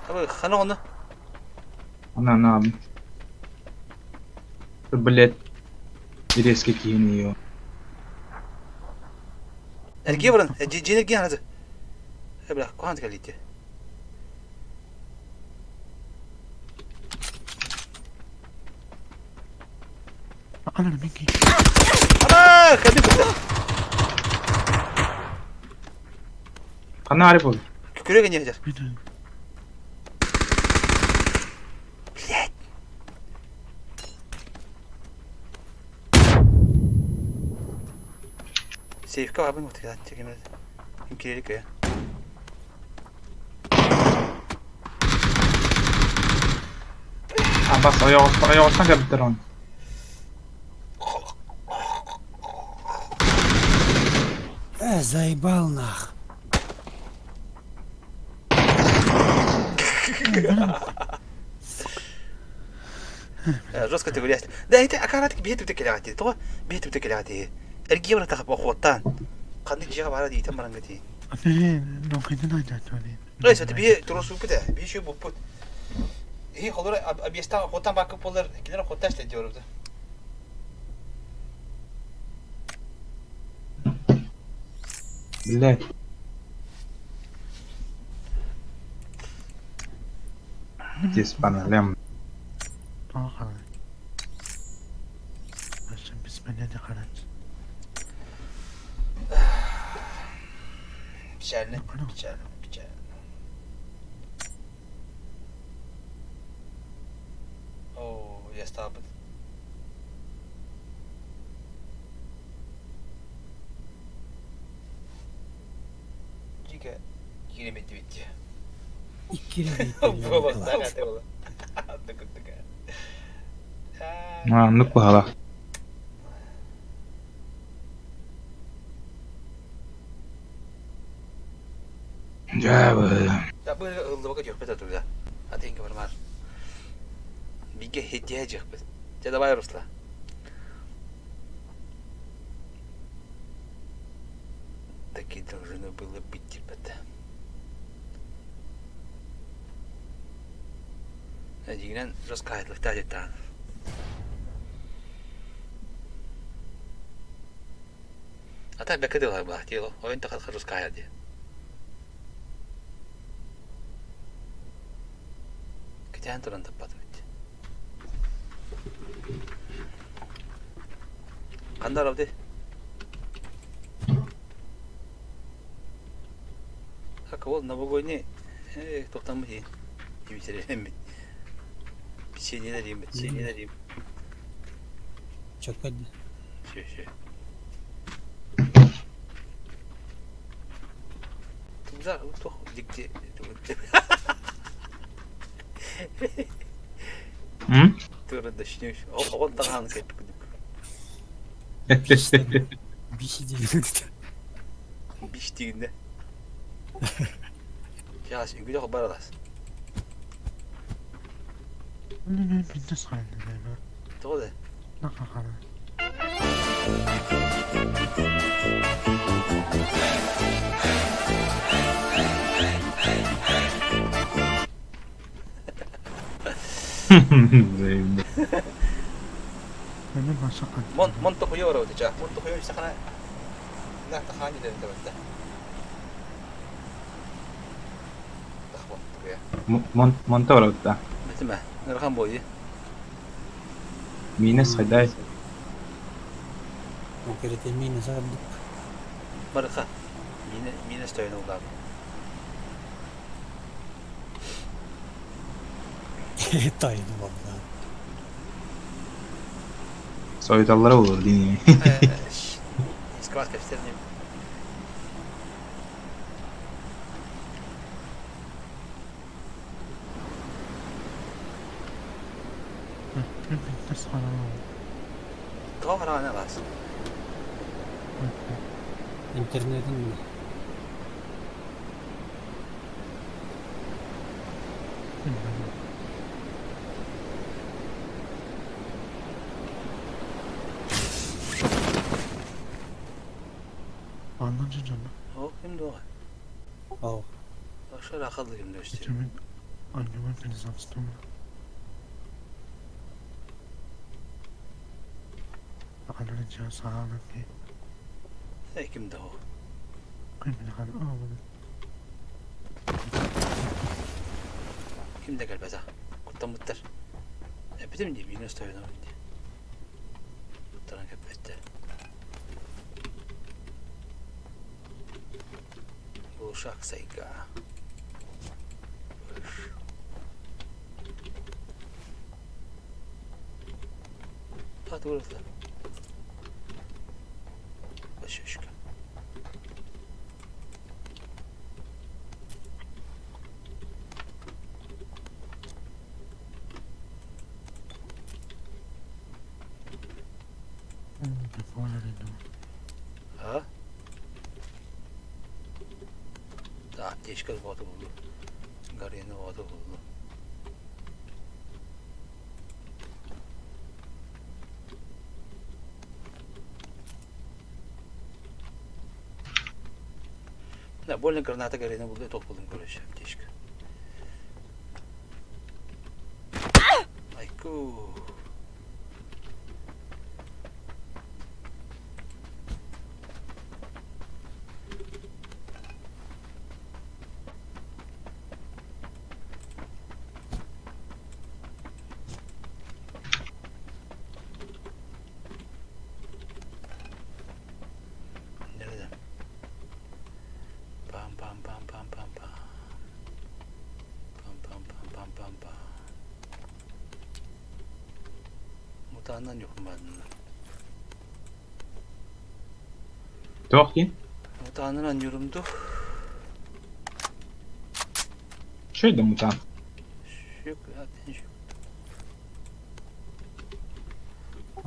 Абы, хана оны. Она на. Блять. Резкий киһини ее. Эргие баран, дьиэн эргиэн ханасы. Э, бля, куһаан кэлиитэ. Ана минки. Ана, кәби кытта. Хана арып ол. Күрәгә не хәҗәр. Блять. Сейфка бабын вот кидан чекемер. Кирик я. А бас ойоҕустан кэбиттэр он. Э, заебал нах. Жестко ты гуляешь. Да это акаратик бие түтэ келэҕэ Тоҕо бие түтэ келэҕэ Эргиэ баран тахап охуоттаан. Ханнык дьиэҕэ баара диитэн баран гати. Эй, саты бие турусуппут ээ. Бие шүй буппут. Иһи холура объестан охуоттан бааккыт буоллар кинилэр охуоттаан истэ диорубут. Блять. Здесь паналем. Печально, печально, печально. О, я стал бы. Дико киремет дибитти. Иккире Было, да, ты было. А, ну куһала. Дьэ, Да, бу ыллыбака дьөхпөт атуга. Атыҥка бармар. Биге хедиэ дьөхпөт. Дьэ, давай, Руслан. Так и должно было быть, ребята. Дьиҥинэн жестко диэтэҕин. А так бэкэ дылар баа тело. Ойын тахат жестко дии. Кэтээн туран таппат эбит. Ханна барабытый? Так ол новогодний туохтаммыт иһин тибитэрэммит печеньелэр печеньелэр Чөккөд. Все, все. Тумза туох дикти М? Туран дошнешь. Оҕон таҕааны кэппит кудук. Биши диэн. Биш тигинде. Сейчас, үгүлэх баралас. Тоҕо да? Мон мон тохуйа барабыт ча. Мон тохуйа истэххинэ на тахаани дэн табатта. Тахбон тохуйа. Монта барабытта. Битимэ. Ырахан буолуо. Минус хайдай. Ол кэрэтэ миинэ сардык. Барыха. Миинэ, миинэ стоян улаабы. Тайны балла. Soyutallara olur değil mi? Искват кэпсэтэр Тоҕо хараҕына баас? Интернетин Anladın canım. О, ким дуоҕа? Ау. Ошо рахалды ким дөстү. Kimin anneme penizastım. Anlayacağım sağlık ki. Э, ким да о. Kimin han ağladı. Ким да кэлбэтэ. Куттаммыттар. Эппитим дии, минус тойоно дии. Куттаран кэппэттэр. Глушак сайга. Выш. А, ты выросла. Щечка. А? Да, аптечка воду булду. Гарина воду булду. Да, больно граната Гарина булду, тоқ булдум, короче, аптечка. Айку. Nerede? Pam pam pam pam pam pam. Pam pam pam pam pam pam. Mutağından yok mu ben? Туох дии? Mutağından anlıyorum dur. Что это мутант? Yok zaten yok.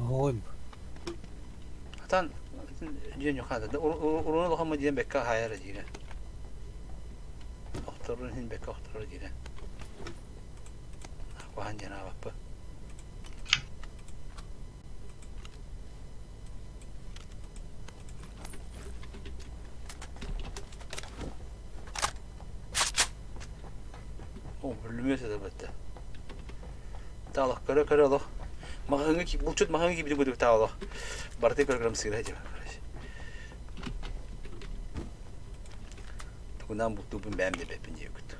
Ой. Хатан дьиэн yok хата. Уруну лохама диэн бекка хайара дире. Охторун хин бекка охтору дире. Кухан диэн абаппы. О, бүлүмөт это бетте. Таалах көрө көрө олох. Махаңы ки булчут махаңы ки биле таалах. Барты көрө көрөм сыра жеба. Тугунан бултубун бэм деп эпин жебүт.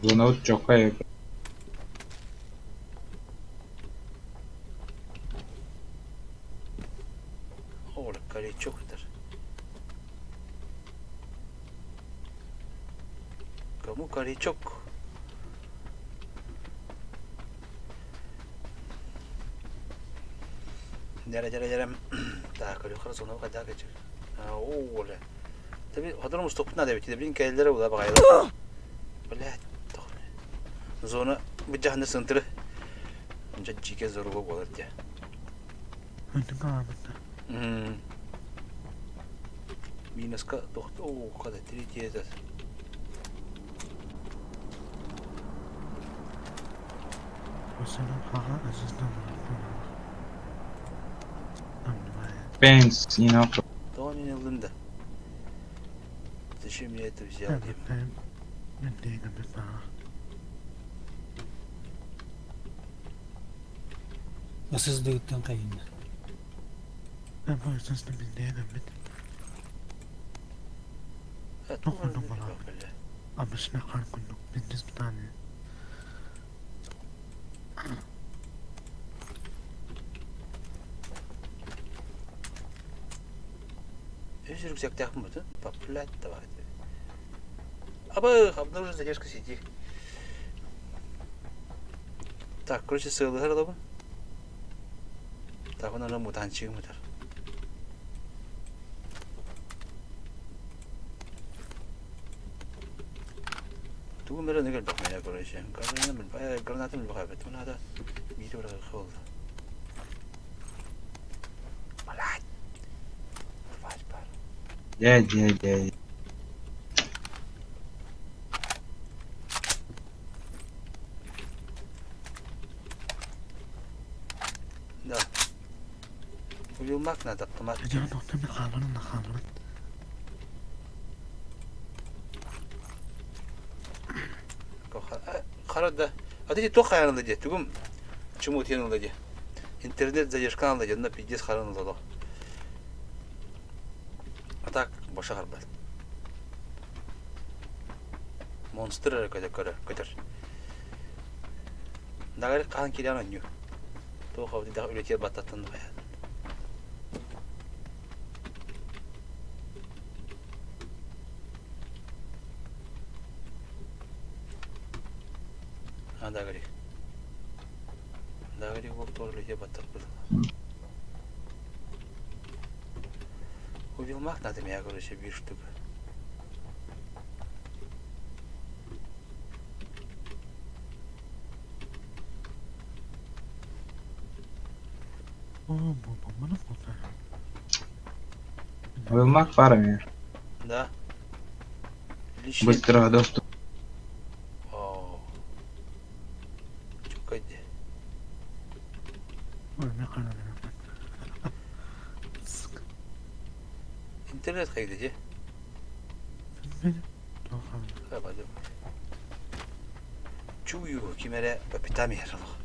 Зона чокка Ола каречок этер. Кому корячок? Дәрә дәрә дәрә. Так, көрө зона кайда кечер. Ола. Tabi hadırımız topuna da bitti. Блин, кәйләре була багайлар. Блядь. Зона бу жаһны сынтыры. Унча жике зоруга болар те. Öndüm ağabeyim. Минуска тохт. О, када третий этот. Mesela haha azizden Пенс, you know. То не лында. Зачем я это взял? Ысыздыгыттан кайын. Ben bu yüzden bildiğim bit. Tokundum bana. Abısına kar kunduk. Bindiniz bir tane. Үс рюкзактаахпын бутун. Блядь, давай. Абы, обнаружен задержка сети. Так, короче, сыалыһар олобун. Так, он аны мутанчигым ытар. Тугум эрэ элбэх меня, короче. Гранатым элбэх эбит. Надо биир быраҕы холла. Блядь. Тварь бар. Дьэ, дьэ, дьэ. Да. Уйулмак надо автомат. Хара да. А ты туох хайаан ылла дии? Тугум чуму тиэн ылла дии? Интернет задержкан ылла дии, онно пиздец харан ылла А так боша харбат. Монстр эрэ көтө көрөр, көтөр. Дагары хаан киирэн оонньуу. Туох абытыйдах үлэтигэр баттаттан хайаан. А, Дагри. Дагри ол туох үлэтигэр баттаппыт. Убилмак надо меня, короче, бир штука. Уйулмак баар эмиэ. Да. Личный. Быстро доступ. О. Чукай дии. Интернет хайда дии? Чую, ким эрэ по пятам иһэр олох.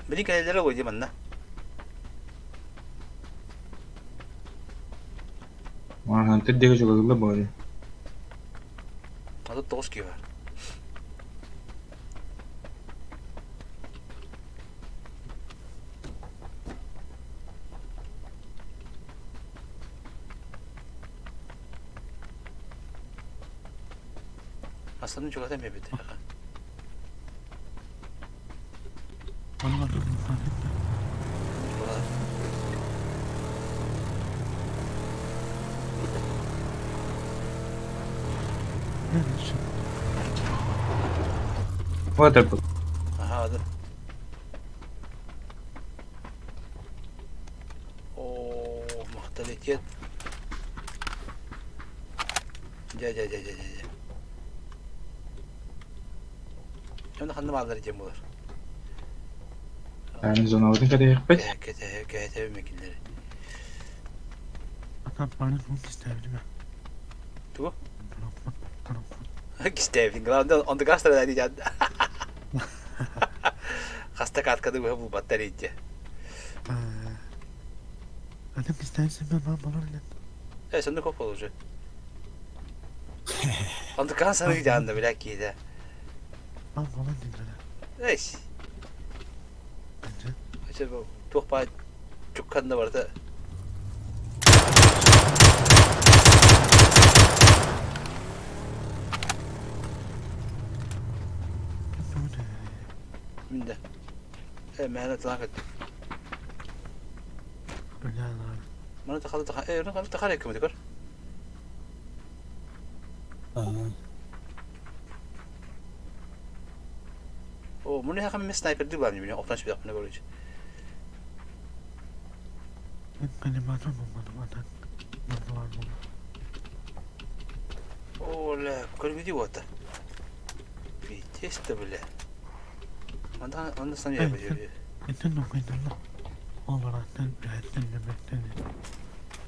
Билин кэлэллэрэ буо дии манна. Хантыр диэки чугаһыыллар буо дии. 39 киһи бар. Асланын чугатан биэрбит. Вот это. Ага, да. О, махталитет. Дьэ, дьэ, дьэ, дьэ, дьэ. Онно ханна бааллар диэн буолар. Аны зоналарын кэтэһиэхпит. Кэтэһэ, кэтэһэбин кинилэри. Тугу? Кистээбитин. Главное, он дагастар диэн. Хаста катканы быһа булбаттар итти. Э, сонно көп ол уже. Онтукаан саныы дьаанна бля киһитэ. Эйс. Туох баа чукканна барыта. Минде. Э, мээнэ тылаан көттүм. Маны тахалы таха, э, оны тахары ким көр. О, муну хакам мен снайперди бар мен оқтан шыбыдақ міне короче. О, ля, көргүдү бота. Пиздец-то, бля. Онда онда сан я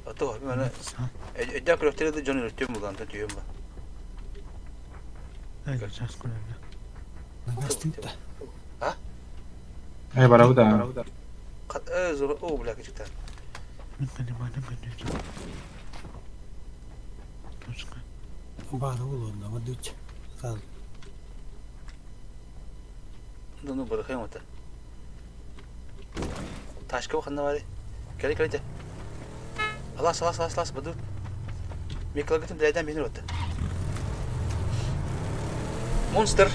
Ото, мен өйдө көрөктөрдө дьон өлтүм булан та түйөм ба. А? Э, барабыт аа. Э, зора, о, бля, кычыкта. Баары булуонна, мадыч. Хал. Ну, барахайм ата. Тачка ханна баарый? Кэлэ кэлэ Алас, алас, алас, алас, баду. Миклагытын дэйдэн бинир отты. Монстр.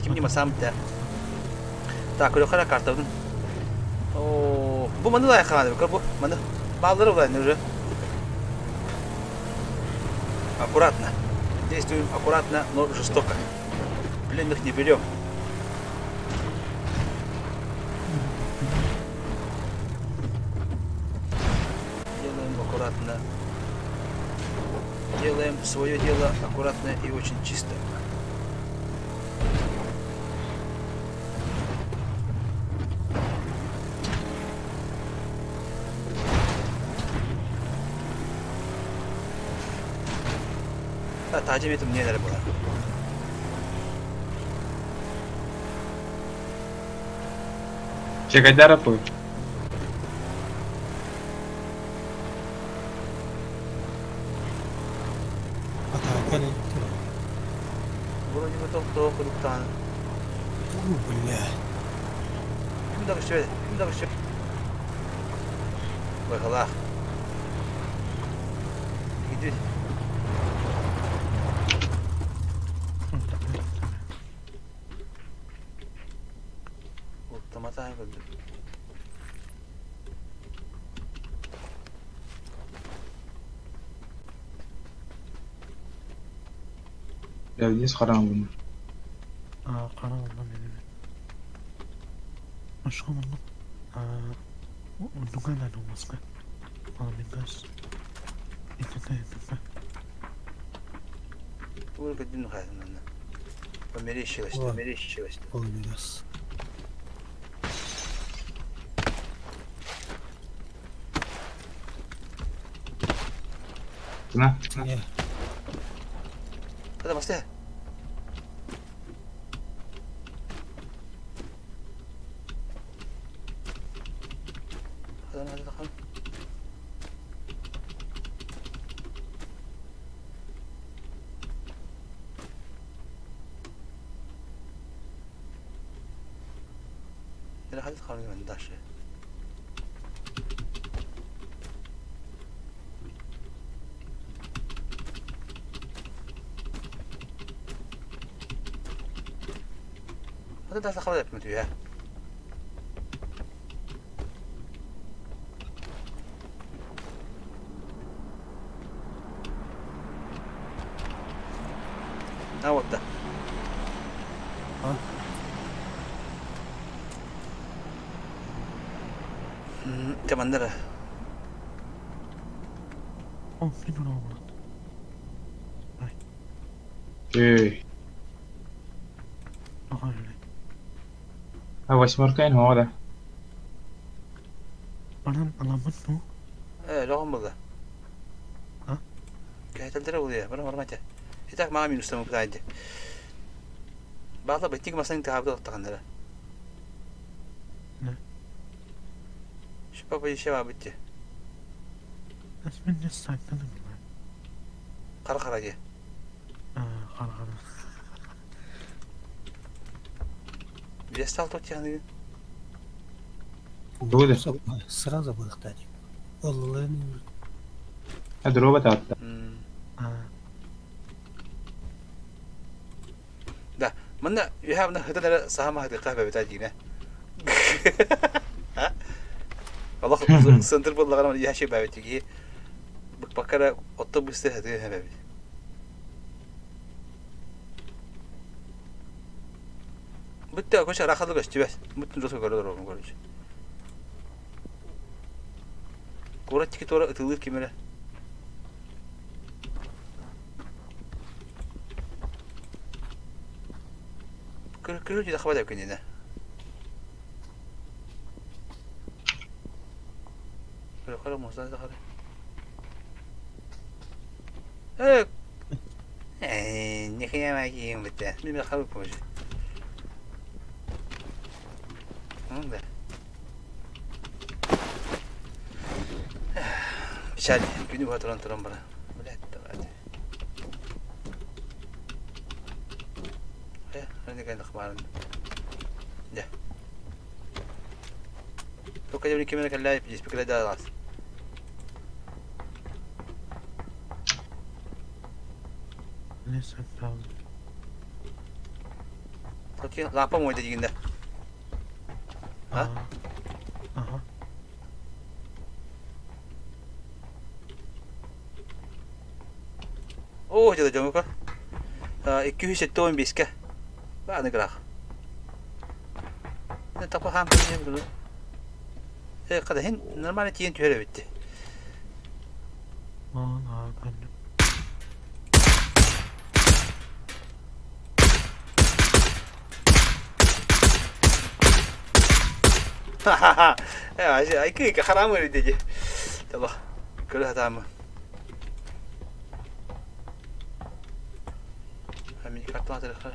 Ким не сам да. Так, көрө картабын. О, бу маны лайық хааны, бу маны. Баллары булайын уже. Аккуратно. Действуем аккуратно, но жестоко. Пленных не берем. Делаем аккуратно. Делаем свое дело аккуратно и очень чисто. Тажим этим не было. Чекайдара пой. Вроде бы тоқтоо куруктаан. Бля. Ким да көчөбөт? Ким да көчөбөт? Байхалаах. Иди. Оттаматаан көрдүм. Я вниз харам. Аа, қараңғы мен. Başka mı? Аа, оннуга olmaska. Аламингас. Итата итата. Только дин хайдан. Померещилось, померещилось. Полмирас. На. Не. Hadi баста. Hadi hadi bakalım. Nereye hadi kalın daşı. Hadi daha kabul etme diyor ya. Ha вот да. Командира. О, фигура вот. Эй. Ага, А восьмерка ин хода. Баран аламын бу. Э, лоғым болды. А? Кәйтілдері болды, бір бармайды. Итак, маған минустан ұптайды. Бағла беттик масаның тағабды оқтағандары. Не? Шипа бейше ба бітті. Мен не сайтаным. Қара қара де. Аа, қара қара. Бес алты оттяны. Дуды. Сразу быхтать. Оллын. А дроба татта. Да, мында юха мында хытан сахама хыты кахбе битадина. А? Allah сындыр боллаган я ши бабитиги. Бакара автобуста хыты хабаби. Бүтте көчө рахаты көчтү бес. Бүттүн жоско көрө дорогун көрүч. Кора тики тора ытылыр кимере. Көрө көрө жида хабар деп кенене. Көрө көрө мозда да хабар. Э. Э, не хяма кийим битте. Мен хабар позже. Да. Печаль. Күнү баа туран туран бара. Блядь, давай. Э, не кайда хабарын. Да. Только я кемере кэллээ пиздец кэлэ да алаас. Не сатал. Окей, лапа мой дегенде. А? Ага. Оо, дьэ дьоҥука. 275-ке. Бааны грах. Тапа хаам кэннэ буду. Э, када хин нормально тиен түһэр эбитти. Аа, кэннэ. Ха-ха-ха. Э, айкы харам диди. Таба. Көрө хатамы. Мини картон атырыхар.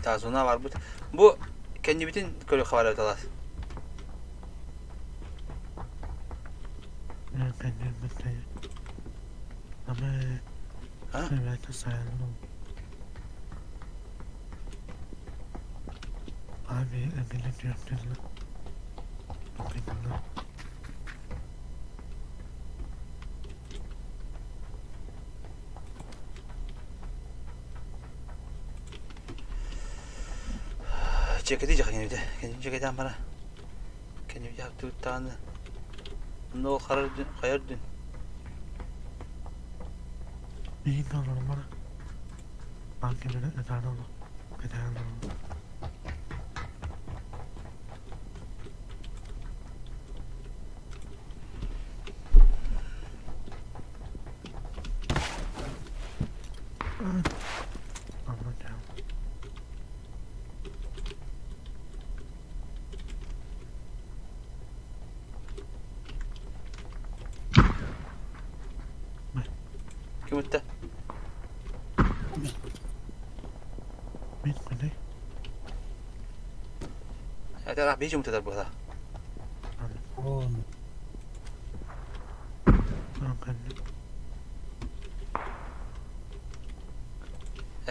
Тазуна бар бут. Бу кэннибитин көрө хабар талас. Кэннэ битэ. Ама Evet, sayalım. Abi emine diyorum. Bakayım Чекети жакын Кенин чекетен бара. Кенин жактыктаны. Но харар хайыр дүн. İyi alalım bana. Mahkemede neden oldu? Neden oldu? Anlatacağım. Ким өттө? Мен қандай? Это бейжим өтөдөр була. Он. Қандай?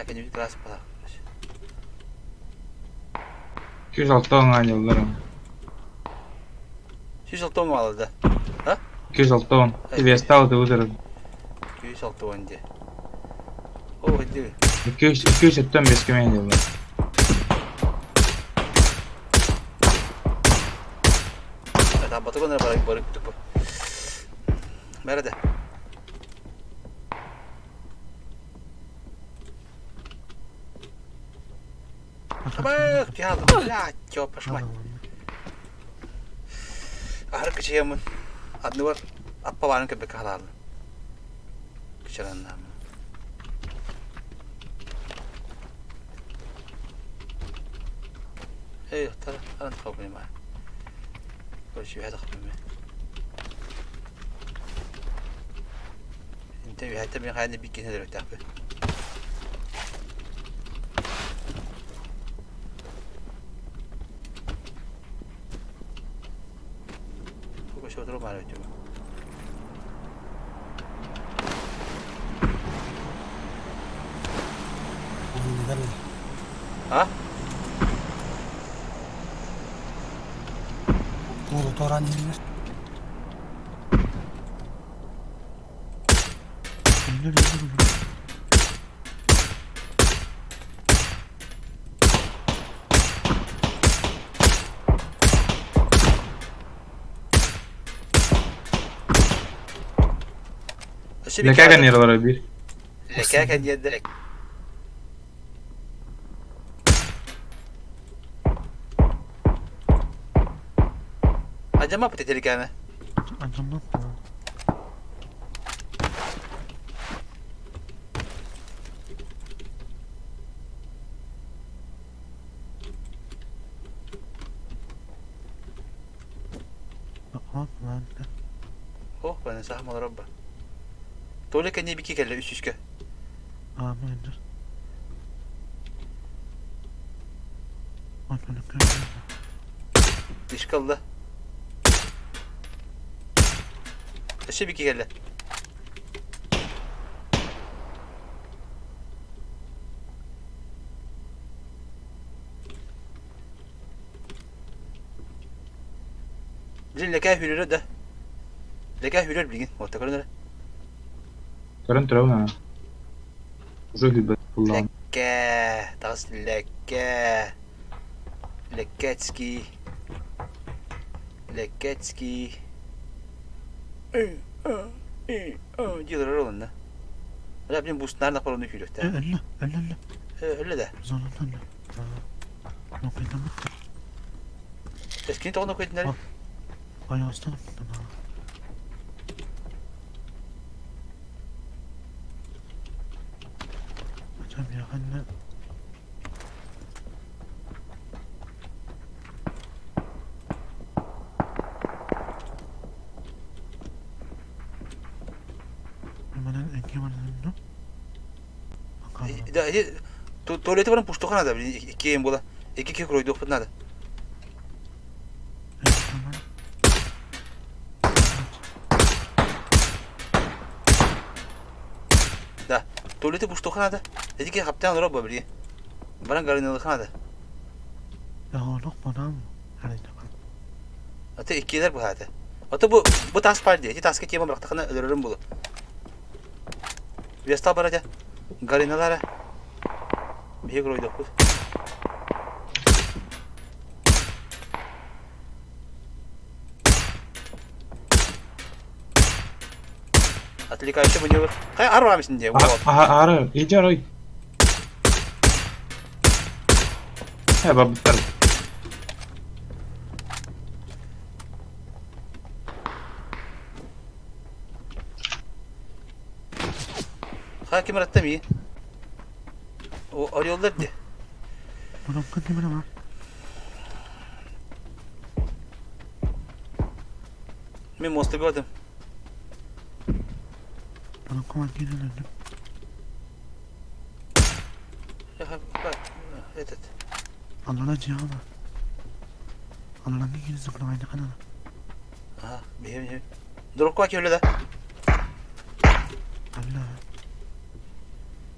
Кенин класс була. 206 оңайнылар. 206 алды. А? 206. Тебе стал ты удары. 206 де. О, иди. 200 275 кемен жылдар. Это батыгон бар бар күтүп. Мерде. Табак, пиалы, блядь, ёпаш мать. Ахыр кычыямын. Адны бар, аппа барын көбек халалы. Кычараннам. Эй, тара, аран хабы ма. Короче, هذا خبر انتبه حتى من خلينا بيك هنا دلوقتي فوق شو تروح معنا ها؟ Уолу торан иһиллэр. Лекага нервара бир. Лекага диэдэ. Ажама пытетеликаме. Ажама. Ох, бана сахмал рабба. Толика не бики келе үсүскө. Amin. Дишкалда. Өссө бики кэллэ. Билин лэкээ хүрэрэ да. Лэкээ хүрэр билигин. Отта көрөн эрэ. Көрөн турабын ана. Уже хүрбэт буллаҕым. Лэккээ, таҕыс лэккээ. Лекецкий. Лекецкий. Диэлэр олонна. Бля, блин, бустнаар напар оны хүрөхтэ. Өллө, өллө, өллө. Өллө да. Зонун өллө. Нокойдаммыт. Эскини тоҕо нокойдунар? Ойоостон. Ачам яханна. Манан энки манан Да, ити туалеты баран пуштуха надо, блин, иккиэн була. Икки киһи куройдуохпут надо. Да, туалеты пуштуха надо. Ити киһи хаптаан олорор бу, блин. Баран гарынылыха надо. Олох манам. Аты иккилэр быһааты. Аты бу бу тас бар дии. Ити таска тема бырахтахына өлөрөрүм булу. Вестал бар этэ. Галиналара. Биһиги куройдохпут. Отвлекающий маневр. Хай арвамсин дии. Аха, ары, иди арой. Э, барбыттар. Ха ким ыратта мии? О, ореллар дии. Мунукка ким бар? Мин мосты көрдүм. Мунукка ман киирэн өлдүм. Этот. Аллана дьиэҕэ бар. Алланаҥҥа киирэн сукунайдаххына. Ага, биһим биһим. Дурукка киһиле да. Алла.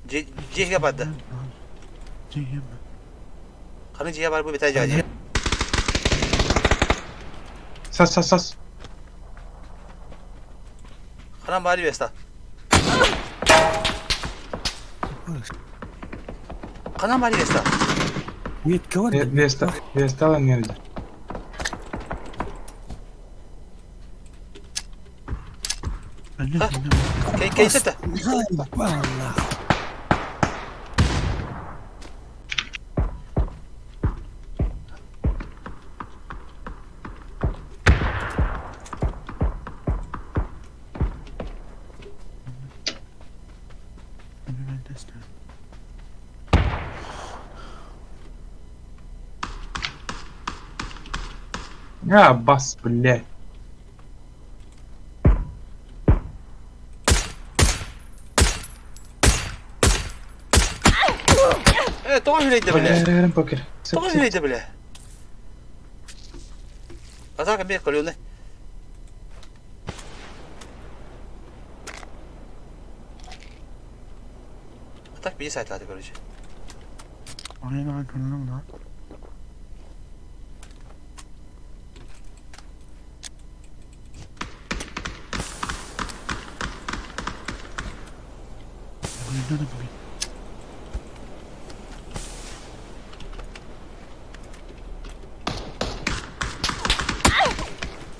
Дьиэгэ барда. Дьиэгэ бар. Ханы дьиэ бар бу битэ дьаадьа. Сас, сас, сас. Ханан баары беста. Ханан баары беста. Веста, Вестала нерде. Кейсете. А, бас, блядь. Э, тоҕо үһүлэйдэ бile. Эрэрин покер. Тоҕо үһүлэйдэ бile. Атака бе колюны. Атак бии сайтлады короче. Aynen aynen lan.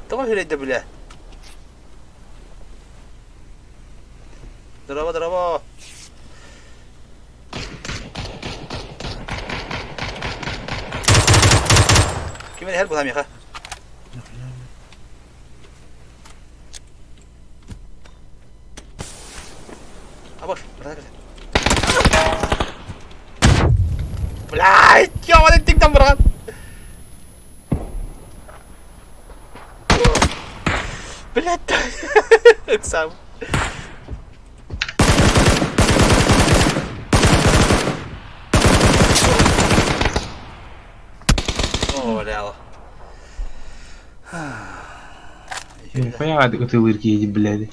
Тоҕо үһүлэйдэ бile. Здорово, здорово. Ким эрэ була миэхэ? Абаш, Блядь, ёбаный тиктан быраган. Блядь, сам. О, валяло. Хайаҕа ытылыыр киһи билээди.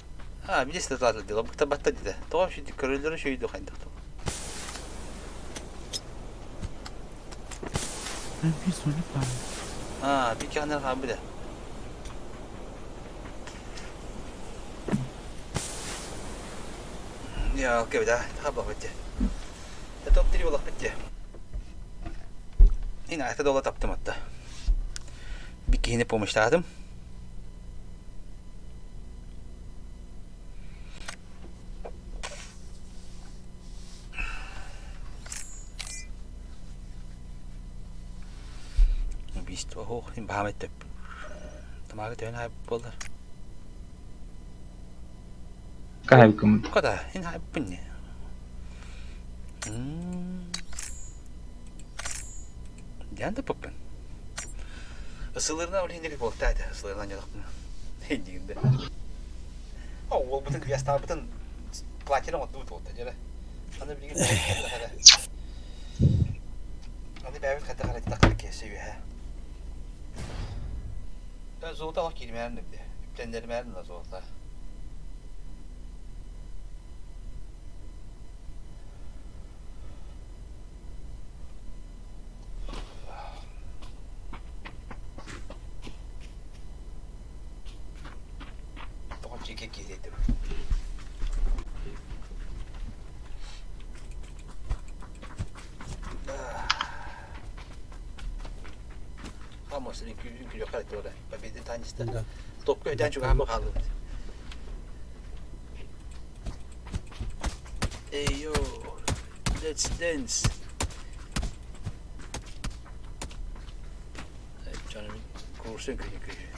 А, билесте ытылаатыл дила, быкта батта диде. Тоҕо шүйді көрөлөрү шүйді хайдах то. Ben bir sonuç var. А, bir кахнар хаан биле. Я, окей, да, хаба битте. Топ 3 болақ битте. Ин айта дола таптым атта. Bir киһини помощтаатым. Убийство хоох, ин баһам эттеп. Тамағы төн хайп болар. Кайбыкым. Када, ин хайп бинне. Диан да поппын. Ысылырына ол хинник болтайды, ысылырынан ялақпын. Хиндигинде. О, ол бутын квеста бутын платина от дут болта, жара. Аны билген хара. Аны бәбит хата хара тақыр кесе юха. Ben золото алып кирмәдем диде. Үптәндермәдем да золото. Тоҕо чике киирдим. Vamos, үҥкүлүөххэ туора. Победы танчта. Топка өйдөөн чугаһаама хаалбыт. Hey yo, let's dance. Canım kursun köyü köyü.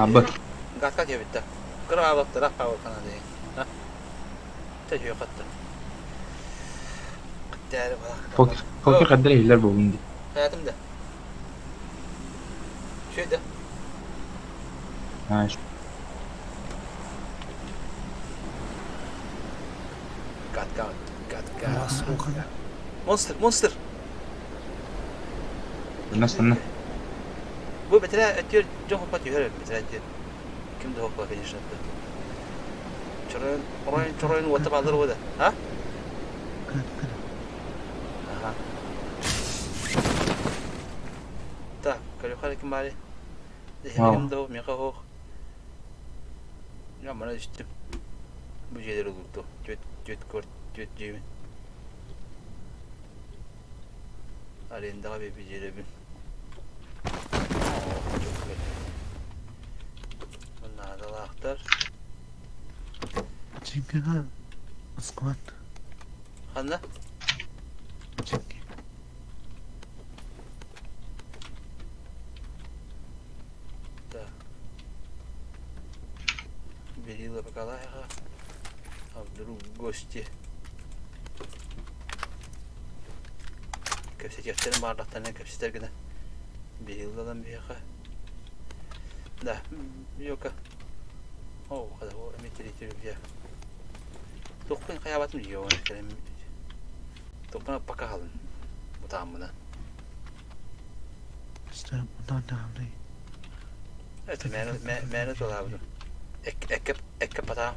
Абы. Гатка диэбиттэ. Кыра аабаттара паабакана диэн. Тэжүө хатта. Кыттаары Покер кадыр ehiller болун ди. Хаятым да. Шөйдө. Ha, Гатка, гатка. Монстр, монстр. Настанна. Бу бэтэрээ өттүгэр дьон хоппот түһэр бэтэрээ өттүгэр. Ким да хоппот, конечно. Чоройун, оройун, чоройун уота баалар уода. А? Ага. Так, көрүөххэ ким баары. Ким да меха хоох. Я мана түстүм. Бу дьиэлэр улутту. Түөт, түөт көр, түөт дьиэбин. Арендаҕа биэрбит дьиэлэрбин. Наадалаахтар. Чемпионат склад. Ханна? Так. Берила Бакалаева. А вдруг гости. Кэпсэтиэхтэрин баҕардахтарына кэпсэтэр гына. Берилалан биһиэхэ. Да, Йока. О, хада о эмиэ Тохпун хайаабатым дии оҕо кэлэн тохпун пока халын бутааммына. İşte bundan devamlı. Это мээнэ тулаабытым. Экке экке патаам.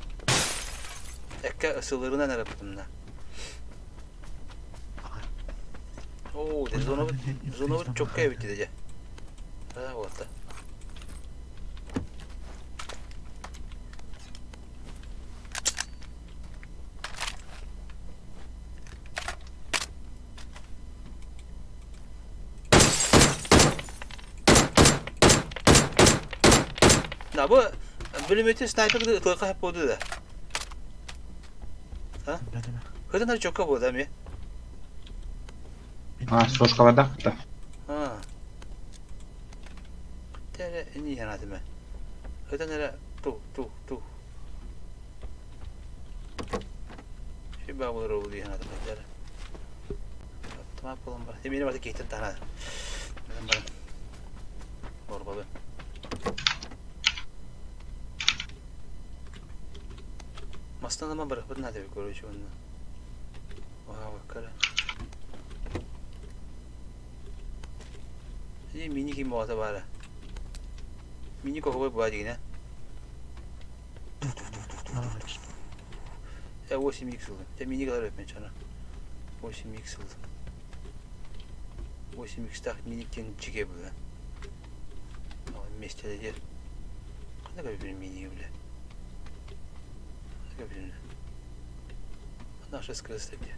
Экке ысылырынан эрэ Оо, де зона зона чокка эбит дии дьэ. Да, вот. Да, бу бүлүмөтү снайпер ытыаха хап буолду да. А? Хытын чокка буолда эми. А, сошкаларда да. А. Тере. Ини ханатыма. Өтөн эрэ ту ту ту. Шүбэ болор ол дии ханатыма дьара. Автомат болон бар. Эмине бары кейтен тахана. Мен баран. Орбабы. Мастан ама барыхпыт надо короче онно. Вау, кара. И мини ким боҕото баара. Мини кохобой була дигинэ. Я 8 х ылдым. Те мини кылар өпмен чана. 8 х ылдым. 8 х так мини кен чиге була. Вместе дер. Кандай бир мини бля. Кандай бир. Наша скрыста где.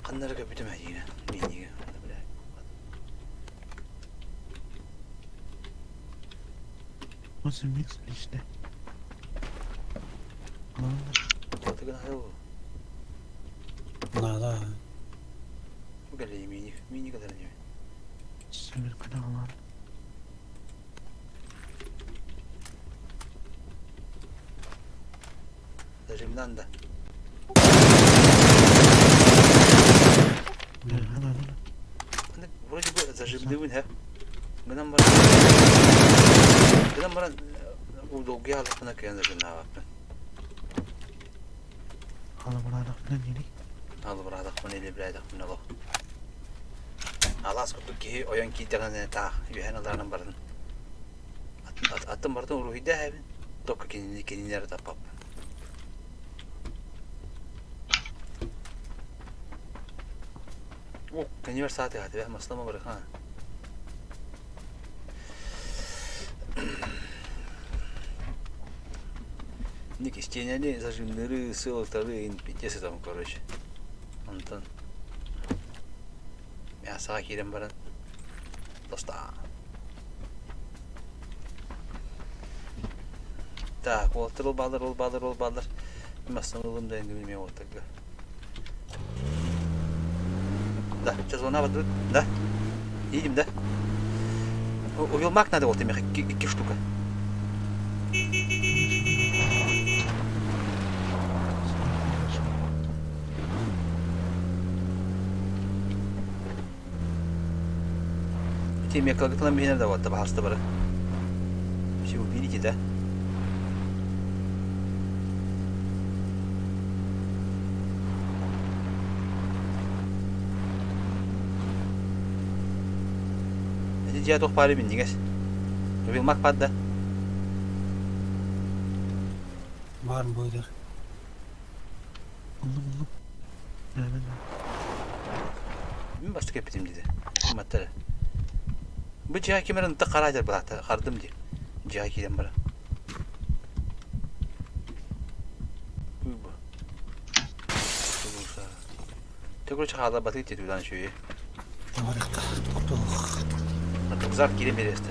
Каннарга бүтүмэ диинэ минигэ бля. 8 х лично. Отыгын хыл. Надо. Бу мини мини кадar не. Сэмир каналар. Зажимнан да. Вроде бы зажимдыбын хэ. Гынан бар. Гынан бар удолги алыпына кыян зажимнабаппын. Алабыраадахпына нили. Алыбыраадахпын или билайдахпын олох. Алас курдук киһи ойон киидэҕинэ таах үһэн алааран барын. Аттын бартын уруһуйда хэбин. Только кинини кинилер таппаппын. О, кенивер сааты хаты маслама бар ха. Ник истенели зажимныры, сылыктары, пиздец там, короче. Антон. Мясаға кирен баран. Доста. Так, ол ол балыр, ол балыр, ол балыр. Масны ылым да енді билмей отырга. Да, сейчас волна вот да? Едем, да? Увелмак надо вот имя, ики штука. Эти меклагытынан бихинер да вот, бахаста бары. Все уберите, да? Эти дия тух пары бин дигес. Увелмак пад да. Бар бойдар. Buldum buldum. Nereden? Мен басты кепетим диди. Маттары. Бу жиha кемерин та карадыр булата, кардым ди. Жиha кирен бара. Бу. Төгөр чахала баты тетүдан шүйе. Тукзар кирен бересті.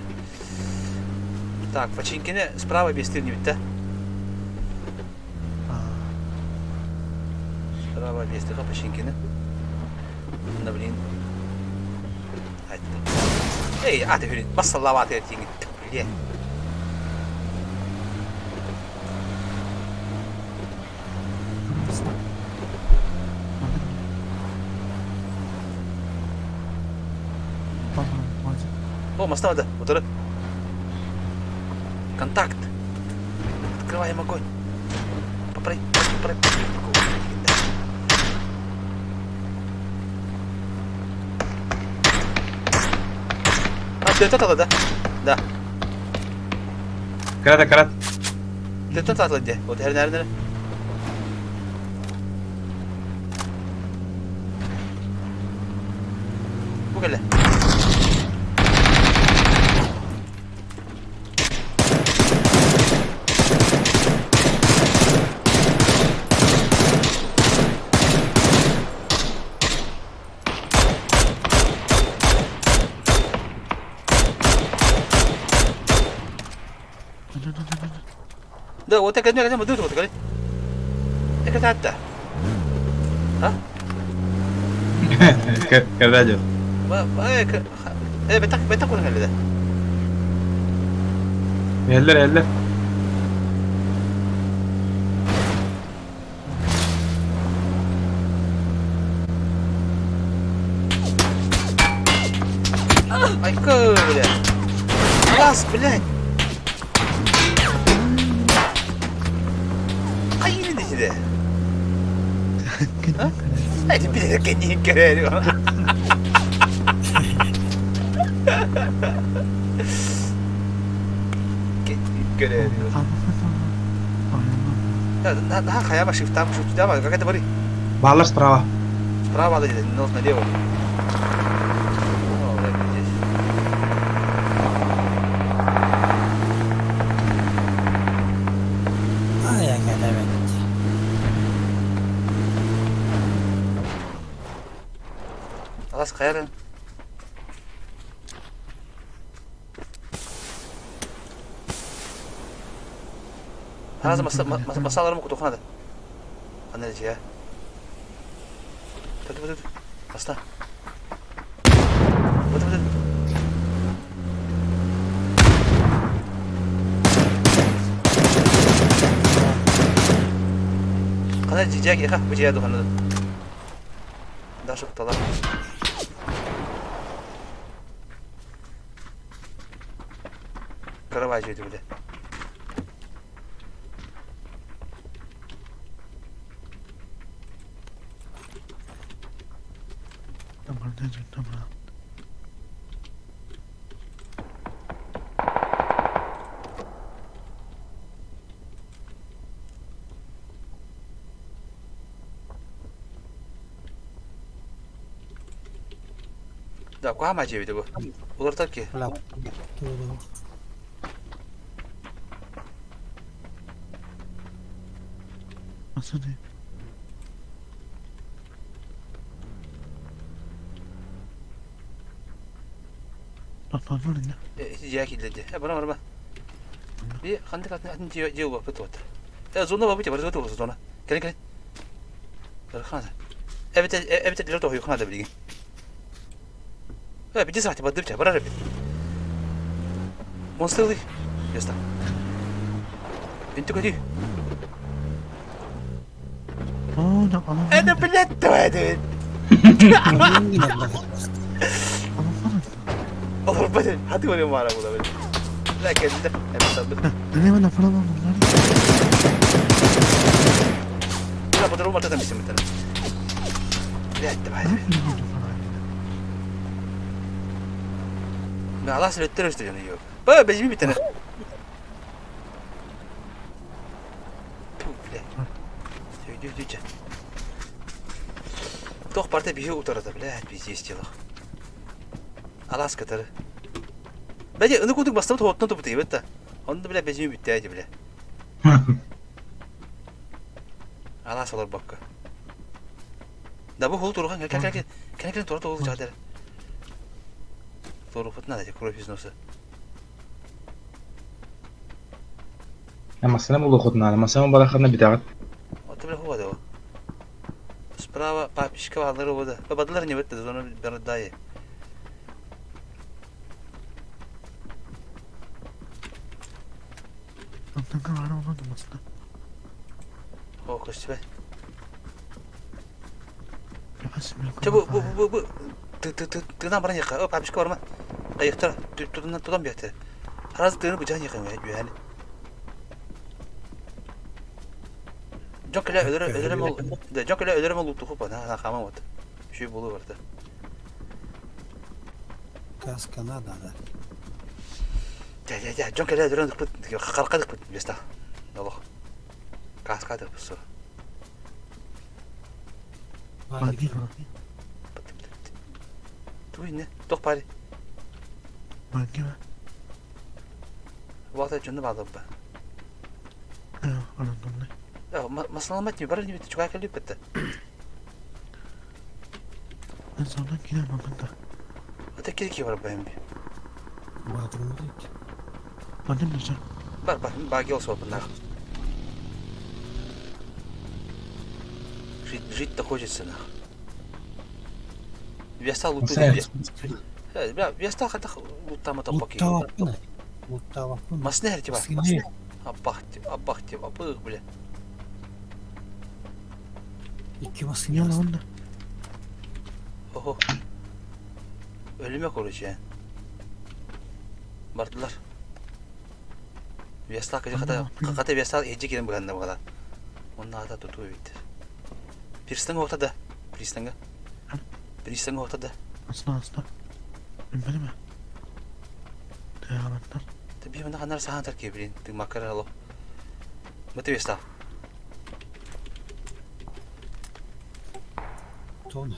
Так, починкине справа без не битте. Справа без тыга починкине. На блин. Айтты. Эй, аты хүрин, басаллава аты тиңит. Блин. О, моста вот это. Контакт. Открываем огонь. Поправь, поправь, А, ты это да? Да. Карата, карат. Ты это где? Вот, хер, хер, хер. Бугеле. Да, вот это кэлэн мыдыр вот кэлэн. Это таатта. А? Когда идет? Э, бетак, бетак куран кэллэ. Эллер, эллер. Айка, бля. Раз, блядь. Хайыны десиде. Эти билер кенин керери. Кенин керери. На хайа шифтам шифт давай, как это бори? Баллар справа. Справа надо, нос налево. О, бля, здесь. Ай, evet. Алас хайрын. Хаза масаларым кутухнады. Ана же. Ту ту ту. Баста. Вот вот. Кана жижак эха бу жия духанады. Дашы куталар. Каравай жүйді біле. Да, куама жебиди бу. Улар таки. Жаки деді. Бара бара. Би хандык атын атын жеу жеу бап бит. Э зона бап бит бар зона зона. Кел кел. Хана. Эбит эбит лер тоху хана да билген. Э бити сати бадып ча бара бит. Монстр Яста. Инту көтү. Это, блядь, твою Olur блядь, hadi oraya var bu da böyle. Ләкин Да, по-другому это там Блядь, давай. Да, алас өттөр өстө жана yok. Ба, безми битене. Ту, блядь. Сөйдү, дүче. Тох парта бихи утарата, блядь, пиздец тело. Алас катары. Бәде, ını кудук бастым тоттан тупу тибет Онда, бля, безми битте, бля. Алас олар бакка. Да бу хул турган, кел кел кел. Кел кел тура тугул жадыр. Туру футна да кровь из носа. Масана булу хотна, масана балахана битагат. Вот бля хуа да. Справа папичка алыр вода. Бабадылар не битте, зона бер О, көстүбэ. Чэ бу бу бу бу ты ты ты ты нам баран яка. О, папичка барма. Кайыктар, тутан тутан бияты. Хараз тыны бу жан яка юхани. Жок эле өлөрө өлөрөм ол. Да, жок эле өлөрөм ол утуху па, на хамам вот. Шүй болу барды. Каска надо, да. Жа жа жа, жок эле өлөрөм дыкпыт, карка дыкпыт беста. Алох. Каска дыкпыт су. Туй не, тох пари. Вата жонду бады ба. Масаламат не бар не бит чуга келип битти. Ата керек бар бэм би. Бар бар баги олсо бунар. Жить, жить-то хочется нах. Веста луту Э, бля, веста хатах луттама топпаки. Луттаабаппын. Луттаабаппын. Масны херти бар. Масны. Аббах, аббах, аббах, бля. Икки массыына. Охо. Өлүмэ короче. Бардылар. Веста хата хата веста эжи кирен быганна багала. Онна ата туту бит. Пирстан охта да. Пристанга. Пристанга охта да. Асна асна. Билбэтим. Тыаҕалаттар. Таби мана ханар сахан тар кебрин. Ты макар ало. Маты веста. Тон.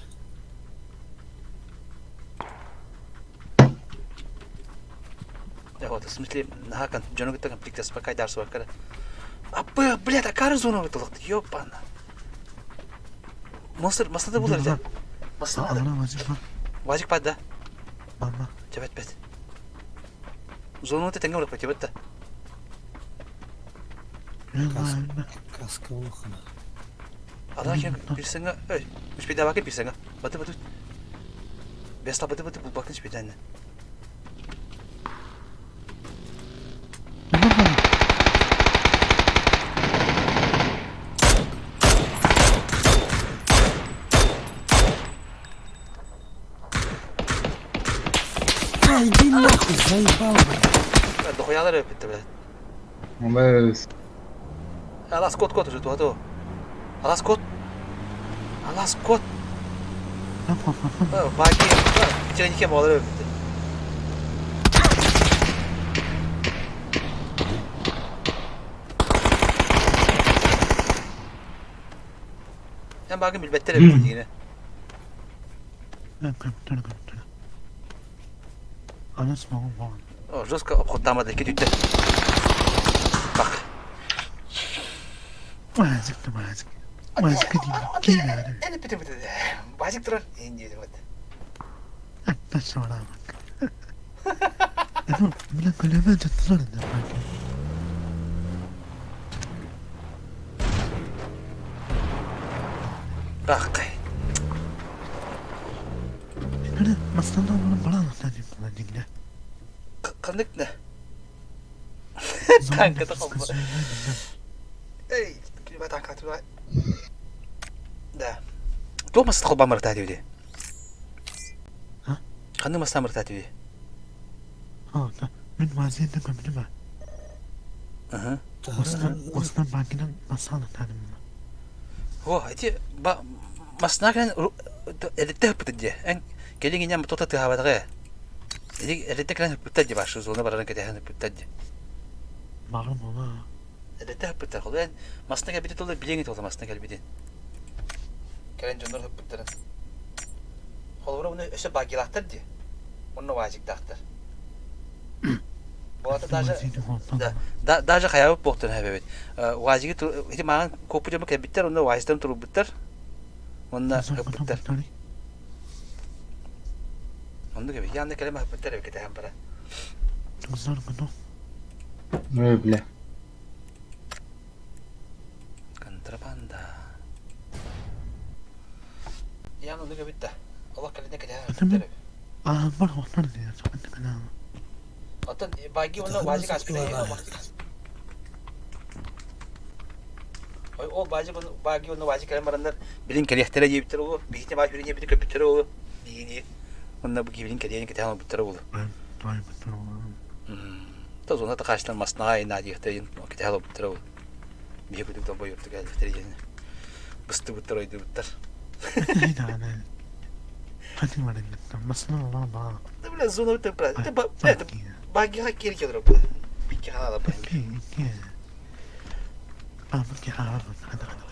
Да вот, в смысле, нахакан, дьону кытта конфликтаспакка айдаарсыбакка Аппы, блядь, акары зона бытылык, ёпана. Монстр, маслада булар дя. Маслада. Ана вазик бар. Вазик пад да? Барма. Тебет бет. Зону тэҥҥэ ураппа тебет да. Каска улахана. Ала кем пирсеңе, эй, үспейдабакы пирсеңе. Баты баты. Беста баты баты булбакын үспейдәне. А, иди нахуй, заебал, блядь. Дохуялар өпүттэ, блядь. Мыс. Алас кот кот уже туа Алас кот. Алас кот. Баки, бичеренike болар өпүттэ. Эн багын билбеттер эбит дигине. Анас могу болан. О, жестко обходтамады кетүттэ. Бак. Вазик да вазик. Вазик дейм. Киин Эни бите бите. Базик турар. Энди вот. Атташаламак. Бля, көлөмө жатсар да. Бак. Бля, маслада болан балан тадим дигне. Кандык не? Танката холбо. Эй, киба танка тура. Да. Туох мас холбамыр та диде. Ханны мастамыр та диде. А, да. Мин вазиятты көмүнү ба. Аха. Осна банкинан масала тадим. О, эти ба маснаген элитте хыпыты ди. Эн келиң инем тота тыхабадыгы. Эли элитте кэлэн хыпыта ди башы зона баран кэтэхэн хыпыта ди. Багым ола. Элитте хыпыта. Хол эн масна кэлбити толы билеңи толы масна кэлбити. Кэлэн дьоннор хыпыттарын. Холобура уну өсө багилахтар ди. Онно вазиктахтар. Буата даже да, да, даже хаябыт буохтун хэбэбит. Вазиги ити маҕан коппу дьомо кэлбиттэр, онно вазиктан турбуттар. Онно хыппыттар. Оннук эбит. Яанна кэлэн хыппыттар эбит кэтэһэн бара. Кыздар гыно. Ой, бля. Контрабанда. Яан оннук эбит да. Олох кэлинэ кэтэһэн Атым хыппыттар эбит. А, бар отар ди. Сакын кына. Оттон баги онно вазик аспыта. Ой, ол бази баги онно вазик кэлэн бараннар билин кэлиэхтэрэ диэбиттэр олу. Биһитэ баа хүрүнэ бити көппүттэр олу. Биһини онно бу кибилин кэлиэн кэтэһэн олбуттар олу. Той бутар ола. Та зона та хаштан маснаға ина диэхтэрин кэтэһэн олбуттар олу. Биһи күтүк долбой юрту кэлиэхтэр диэн. Бысты буттар ойду буттар. Хайда ана. Хатын бар инде. Масна ола ба. Да бля, зона бутта бля. Та ба, бля, багига кири келдир бля. Бикки халала бля. А, бу ки ала бу. Хада хада.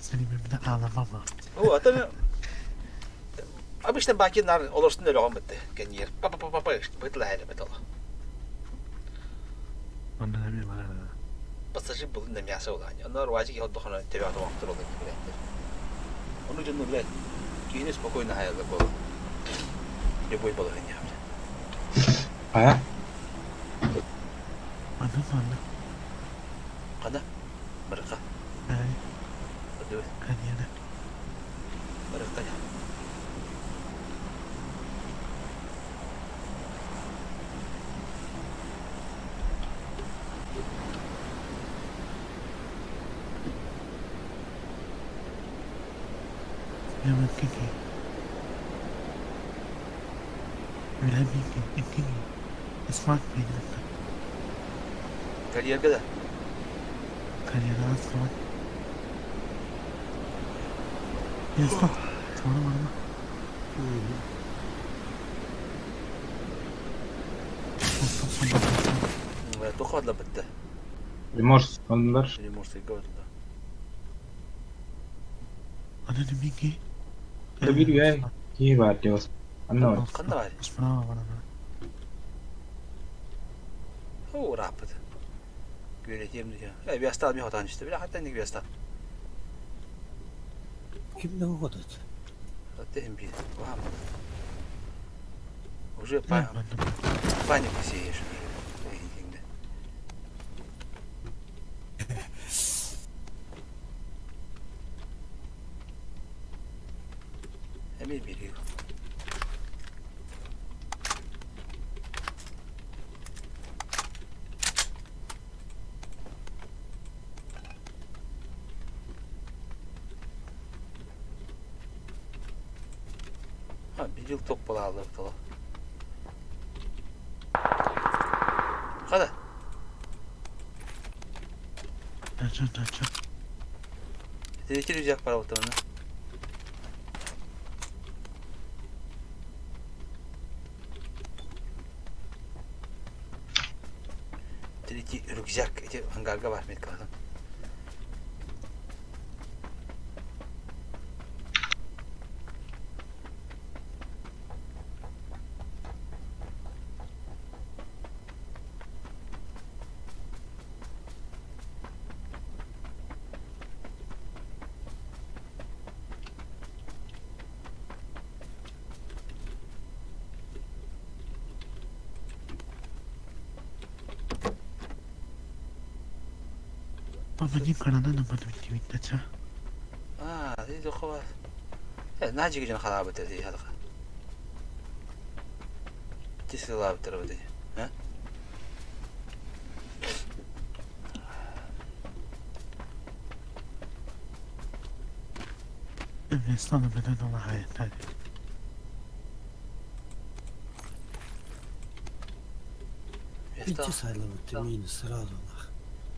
Сени мен бile ağlamam. О, ата Обычно баки нар олорсун өлөгөн битти. Кеньер. Па па па па бытла хәле бит ала. Онда да мен бар. Пассажир был на мясо улан. Онор вазик йоддохона тебе аты вактыр олды билеттер. Оны жонну билет. Кийине спокойно хаялы бол. Любой балыгын я. А? Ана ана. Кана? Барка. Ай. бардыбыт. Карьера. Барыахха дьэ. Кики. Үлэ Кики. Смарт мин. Карьерга да? Карьера смарт. Ясно. Sonra var mı? Туха бітті. Приморск, он бар. Приморскийга бардылар. Аны Мики. Bir üye ki var diyoruz. Anlamadım. Қанда бар? Справа бар ана. О, рапыт. Күрәтем дия. Э, биаста ми хотан işte. Била хаттан ник биаста. Кимде угодат? Тем би. Вам. Уже па панику сеешь уже. Эми бери. А, бирил топ була алды тала. Қада? Дача, дача. Эти рюкзак пара вот оны. Третий рюкзак, эти ангарга бар меткаларын. Папа не карана на подвиньте дача. А, ты дохова. Э, нажиги жан харабы ты хадха. Тисила битер бит. А? Веслана беден ола hayat Ичи сайлабыт мини сразу нах.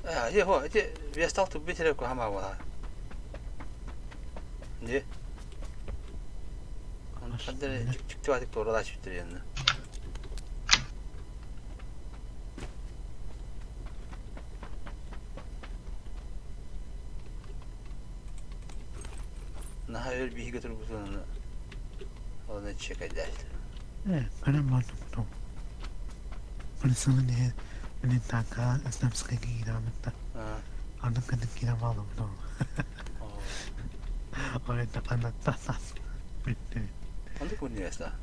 А, е хо, эти вестал ту битер ко хама ва. Не? Он хадder чик чик тура чиптер yanına. Наха өр биһиге турбутун оны чекайдар. Э, карам бар том. Полисаны не не така снапска гирамта. А. Аны кадын гирамалым том. Ой, така на та. Битте. Онды күн небеста.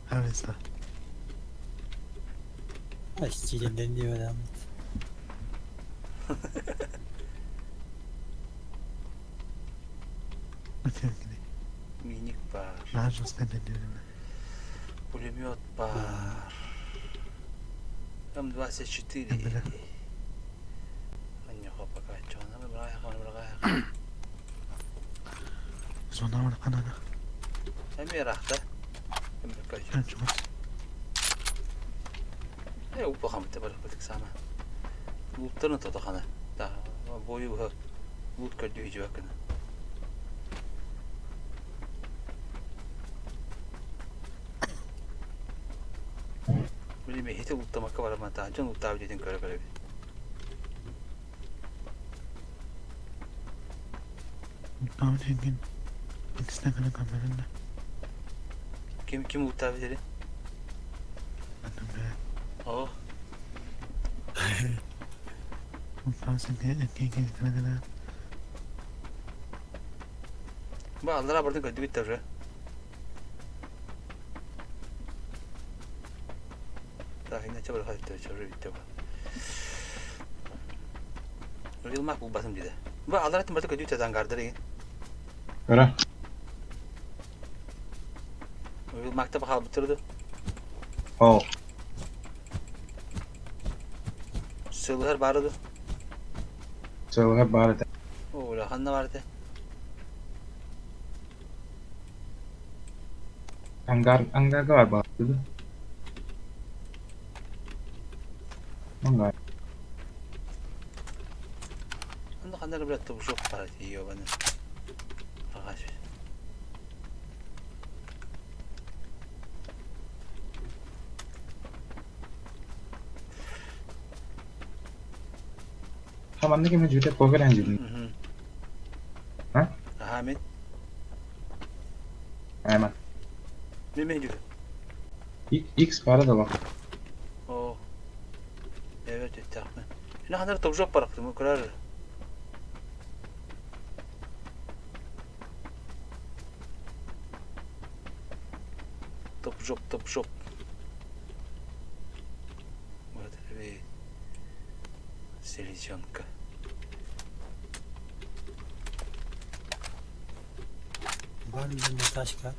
하면서 Исчиленден 어떻게 Миник бар. 나중 스탠드 Пулемет бар. М24. Аньяха пока чона бирая. Зона канана. Эми рахта. Эми кай. Э упа хамты бар битик сама. Луттарын тотохана. Да, бою бу лут көрдү жибакына. Билеме хете луттамакка бараман та жон луттаабы дедин көрө көрө. 다음 생긴 인스타그램 가면은 Ким ким луттаабы деди? О, 다음 생긴 이렇게 그러나. Ба аллара бардын көрдүгүт да уже. Так, иначе бір хатты чору битте ба. Вилмак булбатым диде. Ба аллара тым барды көрдүгүт да ангарды деген. Көрө. Вилмакта бахал бутырды. Ол. Сылыгар барды. Сылыгар бар этэ. О, ханна бар этэ. Ангар ангарга бар барды. Ангар. Анда ханна блядь тубжок бар ебаный. Ага. Хаманны кеме жүтэ покер ханжидин. А? Аха, мен. Айман. Мен мен жүр. X бары да бар. О. Evet, ettakны. Эне ханна тубжок бар, кым көрөр. Топ-жоп, топ-жоп. Вот это селезенка. Бар мына тачка.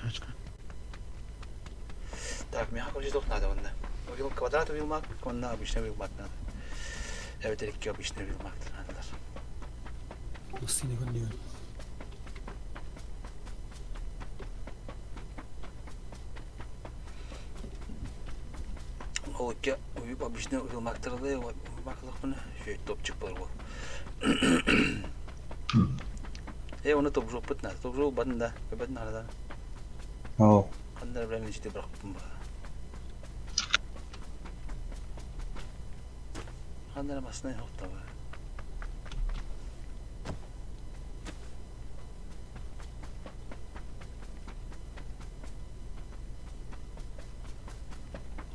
Тачка. Так, мягко короче, надо вон. Вил квадрат вилмак, он на обычный вилмак надо. Evet, iki обычный вилмак надо. Мастыны көрдүгүн. Ол икки обычный вилмактарды вилмаклык Шөй топчик бар ол. Э, оны топ жоқ бит надо. Топ жоқ батын да. Батын надо. Ол. Кандай билем ичти бирок ба. Кандай масына хокта бар.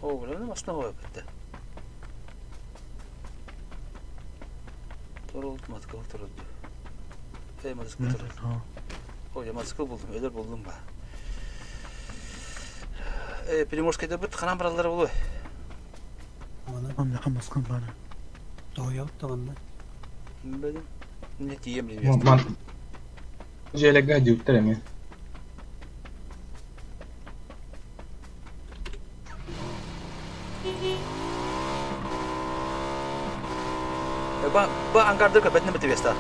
О, билем масына коюп битти. Турулду, мотоцикл турулду. Эй, мотоцикл турулду. Ой, я мотоцикл булдум, өлөр булдум ба. Э, Приморскайда бит ханам баралар болой. Ам яхан баскан бары. Тояп тагында. Билем. Не тием билем. Ман. Желеге жүктер эми. Ба, ба ангарды көбәтне бит веста.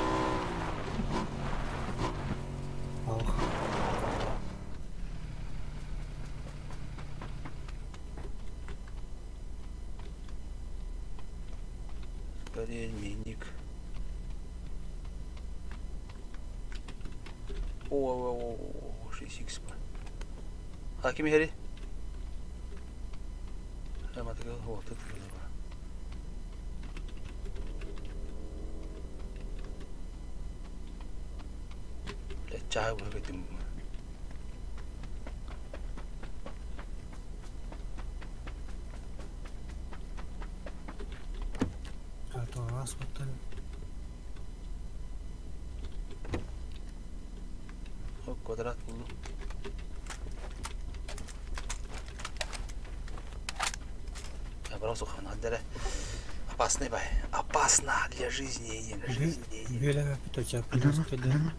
Скорее миник. О, о, о, 6 х А ким хери? Матыгыл, о, тут Блядь, чай выгодим. А то раз вот О, квадрат булду. Я бросил ханадера. Опасный бай. Опасно для жизни. Для жизни. Бөлөмө бүтө Приморскайда.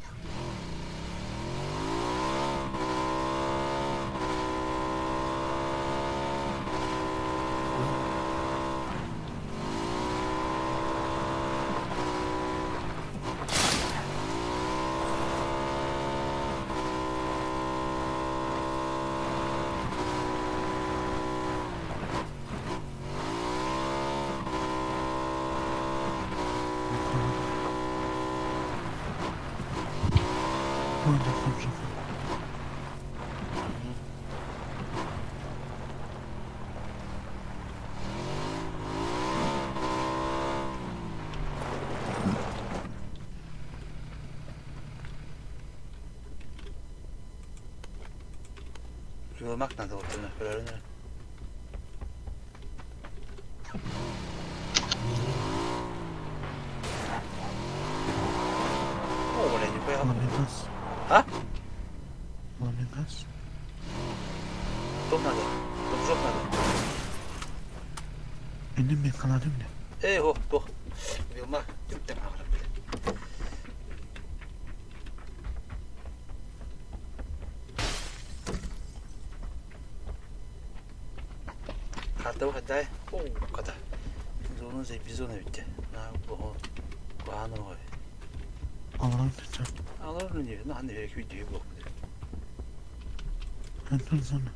Ой, топ жоп. Yılmak надо вот это, правильно? Ламинас. А? Ламинас. Топ надо. Топ жоп надо. Инним мен халадым не. Эй, о, тох. Вилма, түптен ағырап біле. Карта дай. О, ката. Зону за бизона битте. На, бо. Куаны ғой. Аларым tutacağım. Алар не, на ханны берек үйдө блок. Антон зона.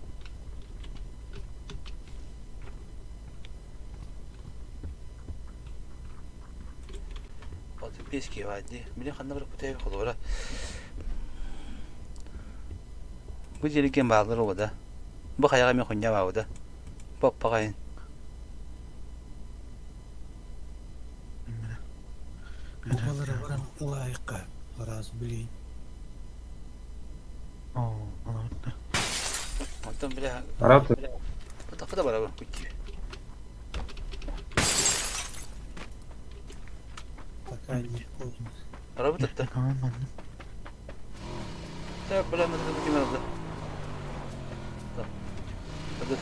Вот пески вади. Билен ханна бір кутay холора. Бу жерикен баалар ода. Бу хаяга мен хунья бауда. Паппагайын. Бабалары баран ылайыққа раз билейин. О, аларым. Онтон бля. Араб. Тақыда бара бу кутти. Пока не поздно. Арабы тапта. Tamam ben. Так, бля, мы тут кем надо. Да. Hadi.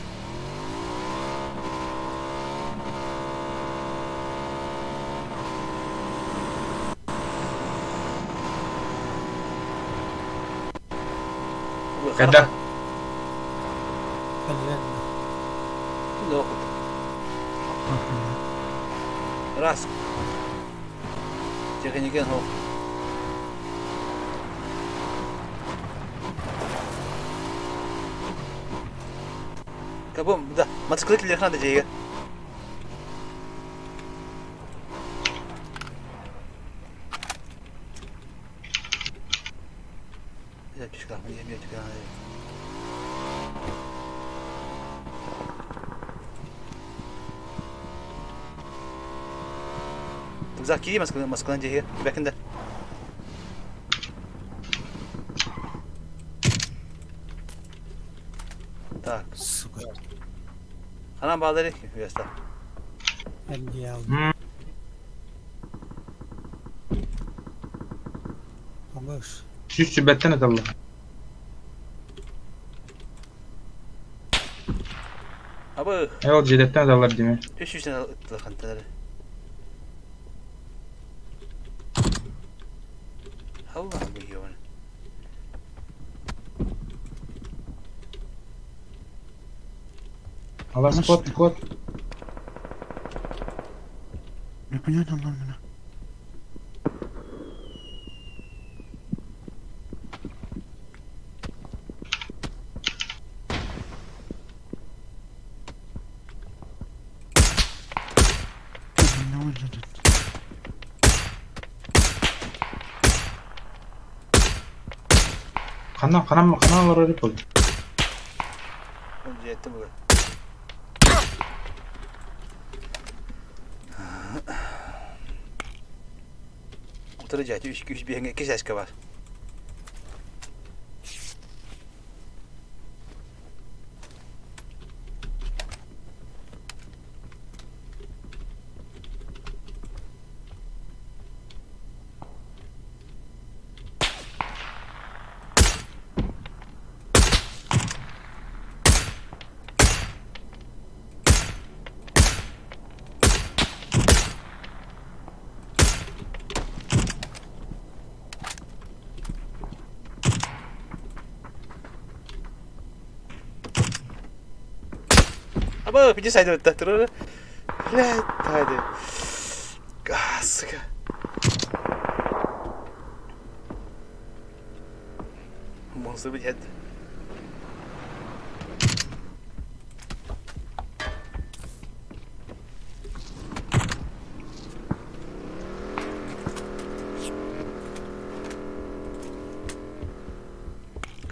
Когда? Раз. Техникен хо. Кабум, да, мотоциклет надо жеге. Я пешка, я я тебе надо. За кири Москва, Москва жеге. Бәкінде. Так. Сука. Ханан баалары веста. Әлде Абыш. Сүз сүбәттен аталла. Абы, Эол жедеттен аталлар деме. үш жүзден ыттылар Алла бу йон. Алла скот, кот. Непонятно lan bana. Ne olacak? Канан, канан, канан алар өрүп болду. Ол жетти бүгүн. Утыры жайты үш үш беңе кесәскә бар. Абы, пиди сайды өтті. Тұрыр. Блядь, тайды. А, сука. Монстр блядь.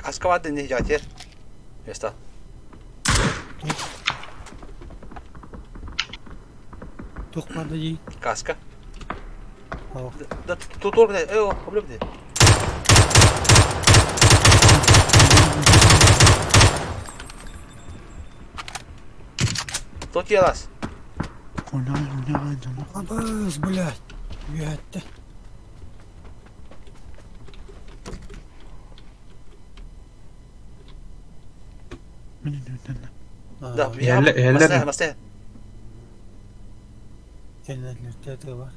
Каскавады не жатер. Место. Тухмады дей. Каска. Да, тут орган, э, о, блядь. Тут елас. Абыз, блядь. Үәтті. Да, Эһэллэр мастай, мастай. Кэннилэртэ тыа бар.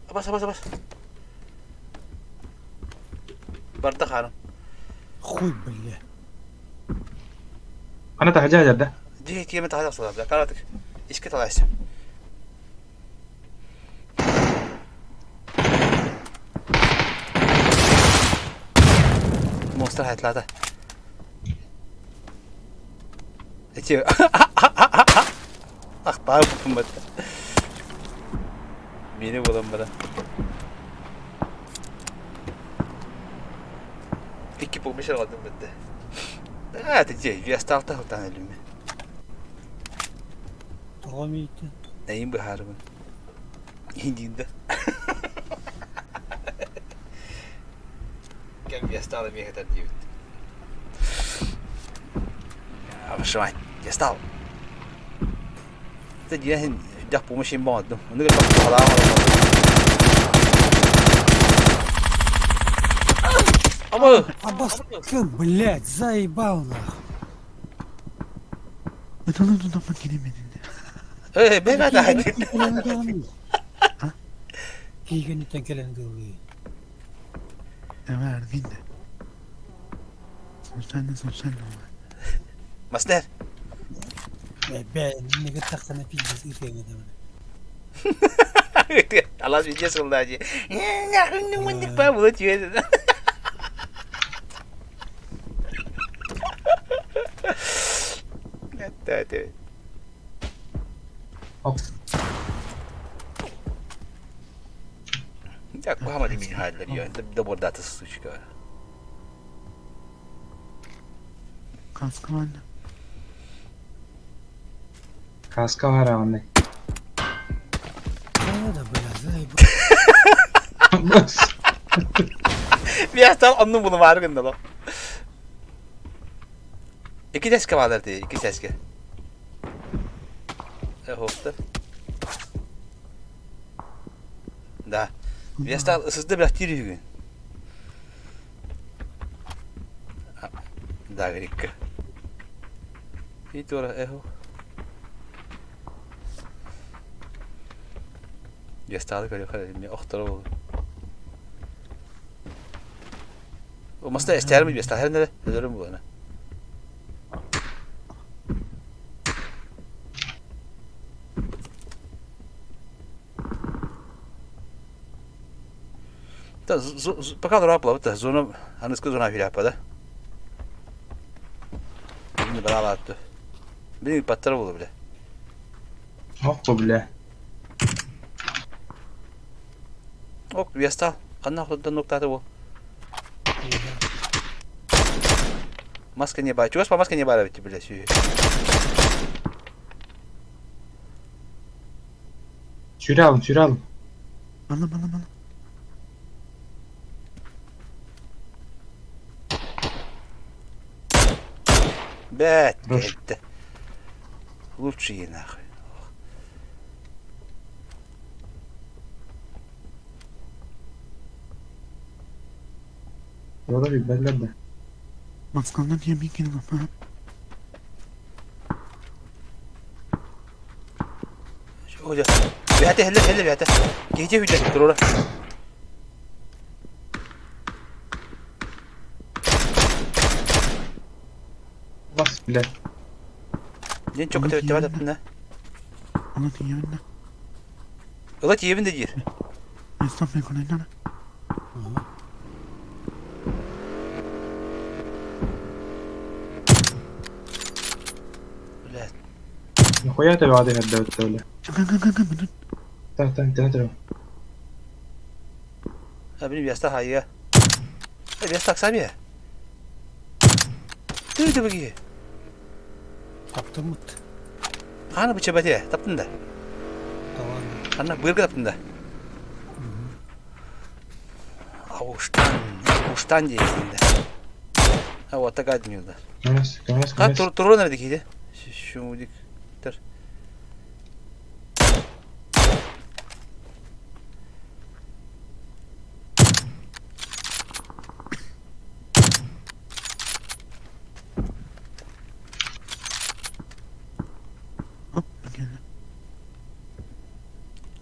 Абас, абас, абас. Барда хаарым. Хуй, бля. Ана таһдьа дьарда. Дии тиэмэ таһа тахсалар, бля. Каратык. Иске талайсы. Монстр хайтлата. Эти Ахтаа буппун батта. Мени булан бара. Икки помощь алгадым битте. А, ты те, я стал тахтан элүмэ. Тоҕо миитин? Нэйин быһаарыбын. Индинда. Кэм я стал эмиэ диэбит. Абышымай, я стал. Это дьиэһин дьах помощь им баҕардым. Ону Ама! Абаскын, блядь, заебал нахуй. Э, бэбэ да. Кийгениттен кэлэн гылыы. Мастер. Бэ, неге тахсана пиздец ытыаҥа даҕаны. Алас видео сыллаа дии. Була түһэн. Это Так, кухамады мин хааллар я. Добордата сучка. Kaskı var da. Каска бар аны. Да, бля, заебал. Биастал онну буну бар гында Ики тәске баалар дии, ики тәске. Э, Да. Биастал ысызды бирак тири бүгүн. Да, грикка. И тура, эхо. Биасталы көрө мен охторо болду. Маста эстерми биастал хернере, өлөрүм буна. Да, пока дурапла, вот зона, аныскы зона филяпа, да? Бини баралатты. Бини паттара болу бля. Ох, бля. Ок, вестал. Канна худдан ноктаты бол. Маска не бар. Чугас по маска не бар ведь, бля, сүй. Сүрэ алын, сүрэ алын. Мана мана мана. Бэт, это. Лучшие нахуй. Ола билбэллэр да. Маскалар yemek yedim ama. Оля. Бэте хелле хелле бэте. Геже хүле турура. Бас, бля. Ден чок өтө өтө бата. Onu diyorum da. Ыла тиебин де дир. Esnaf ekonomiden. Бля. Нихуя ты воды отдают, бля. Кан кан кан кан bunun. Так, так, так, так. А бини биаста хайя. Э биаста сами. Ты ты беги. Таптымыт. Хана быча бате, таптын да. Таван. Хана бырга таптын да. Ауштан, Ауштан диэбитин да. А вот такая днюда. Көмөс, көмөс, Ха көмөс. тур турун эрэ дикиде. Шумудик. Тер.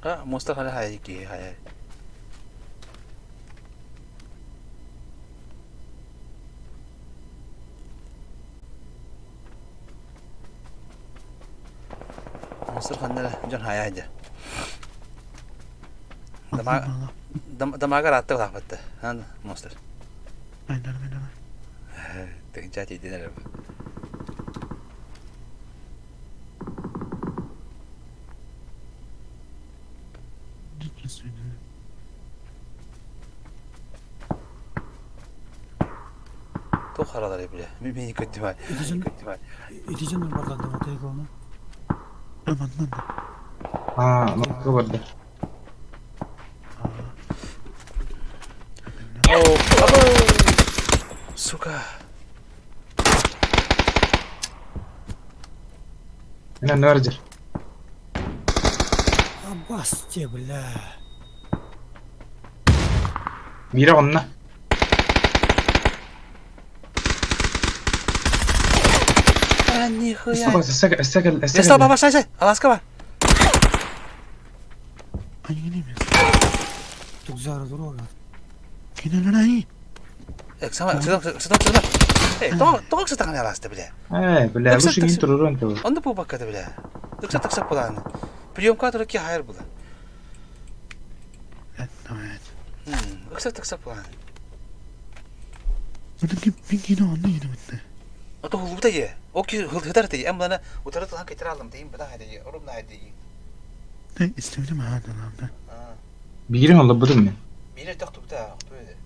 А, монстр халя хай ки хай. Монстр ханна дьон хая дьэ. Дамага ратты лахпатты. Хан монстр. Айдар айдар. Тыгынча тиийдин эрэ. Туох харалар бile. Мени көттүм. Ити дьон барда отайгылана. А, лапка барда. Сука. Мына нөрдер. Абасте, бля. Бире онна. А, нихуя. Эссе, эссе, эссе. Ястал, баба, шай, шай. Аласка бар. Тугзара дорога. Кинелер Сама, сюда, сюда, сюда. Эй, тоқ сатаған аласты, бля. Э, бля, лучше не турурун то. Онда бу баккада, бля. Тыкса тыкса буланы. Приемка тура ки хайр була. Ыкса тыкса буланы. Ото хулбута е. Оки хылтар те. Эм лана утара тан кетер алдым дейм бада хайды. Орум на хайды. Ne istedim ha adam. Бире онда будум мен. Бире тохтубута, туйды.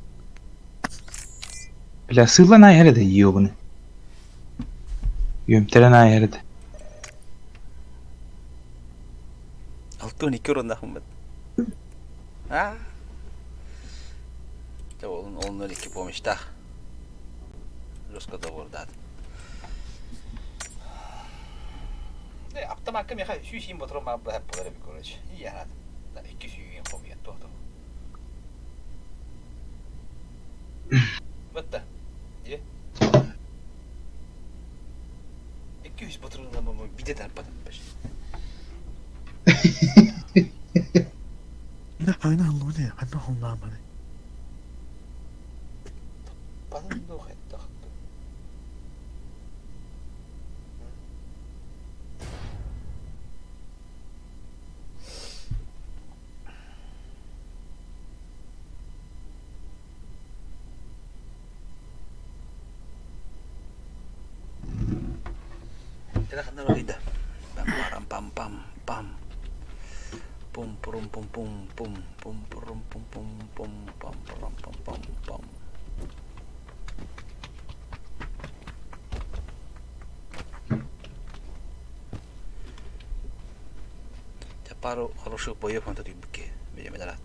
Бля, сыла на жерде ёбаны. Йөмтере на жерде. Алтын iki орында хымбат. А? Те олон onlar iki помощта. Жестко договордат. Не, аптамакка меха сүүсин ботрон ма бу хаппалар би короче. Иярат. Да iki сүүгин хомия тохто. Батта. Е. 200 ботрон ма биде тарпадым баш. Ne aynı Allah ne? Aynı Allah bana. Бадым дохет тахты. Пам пам пам пам. Пум пурум пум пум пум пум пурум пум пум пум пам пурум пум пам пам. Пару хороших боев он тут быки, видимо, рад.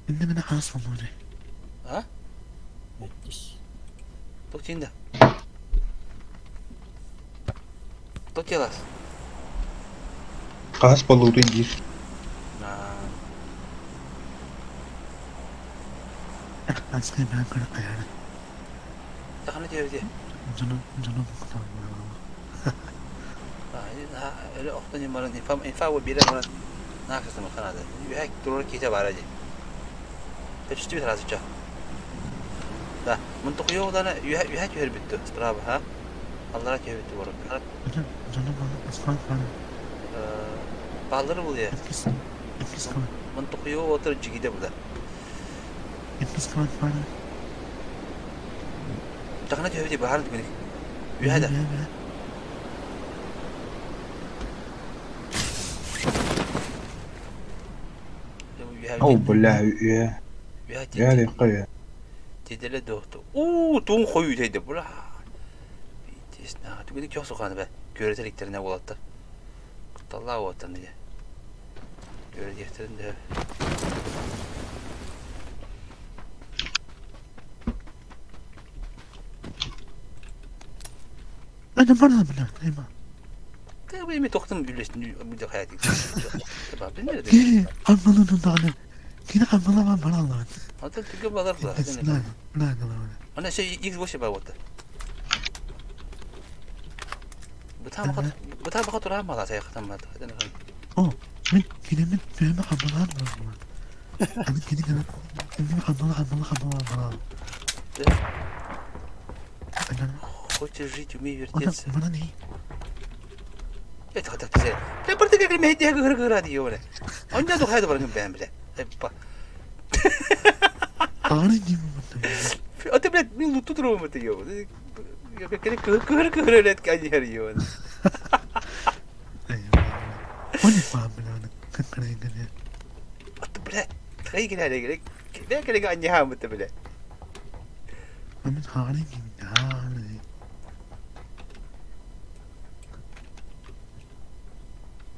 Şimdi bana az oldu. А? Тук тинда. Тук телас. Каас болуутун дир. Askı ben kırık ayarı. Таханы терде. Canım canım А, эле охтон маран инфа инфа во бире маран наксым ханада. Юхак турор ките баражы. Почти сразу ча. Да, мынтык йоғдана юхак юхак юхер бүттү. Справа, ха? Аллара ке бүттү борок. Canım bana aslan bana. Балдыр бул я. Etkisi kalan. Мынтык йоо отыр жигиде буда. Etkisi kalan bana. Тахана түйөбү бахар дүгүнүк. Юхада. О, бля, я. Я легко. Тиделе доқты. Уу, туң қою дейді. Бля. Пиздец, түгені кех соқаны бә. Көретеліктеріне болаттар. Құтталла оттан дейді. Көретектерін де. أنا مرة بلا أيما Ты тоқтым үлесін бүде хаят. كيني عمالنا نعلم كيني عمالنا عمالنا Ата түге балар да. لا لا لا Ана şey X8 бар вот. Быта бақа тура мала саяқтан бар. أوه من كيني من فهم عمالنا أنا كيني كنا من عمالنا عمالنا عمالنا عمالنا Хочешь жить, умей أنا вертеться. مرة هي Это хотя бы Да просто как мне я говорю радио. Он не духает баргын бәм бля. أنا دي А ты, блядь, милу тут ром это ё. Я как көр көр блядь, каньер ё. وأنا فاهم أنا كنت أنا А ты, блядь, тхай гля гля. Гля гля канья хам это, блядь. من هاري من هاري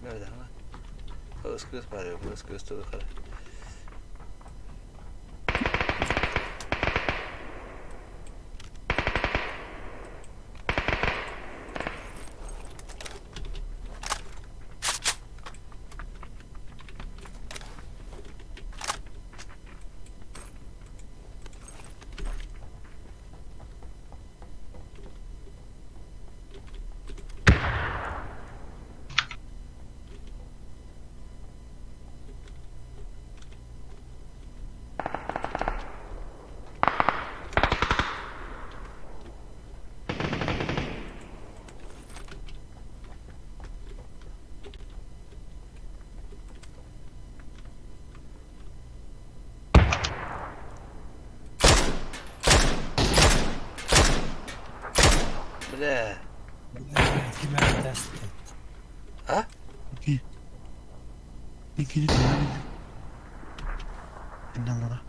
Nerede ama? Kız var ya, kız kız tutu kara. Бля. А? كيني فاهم إن الله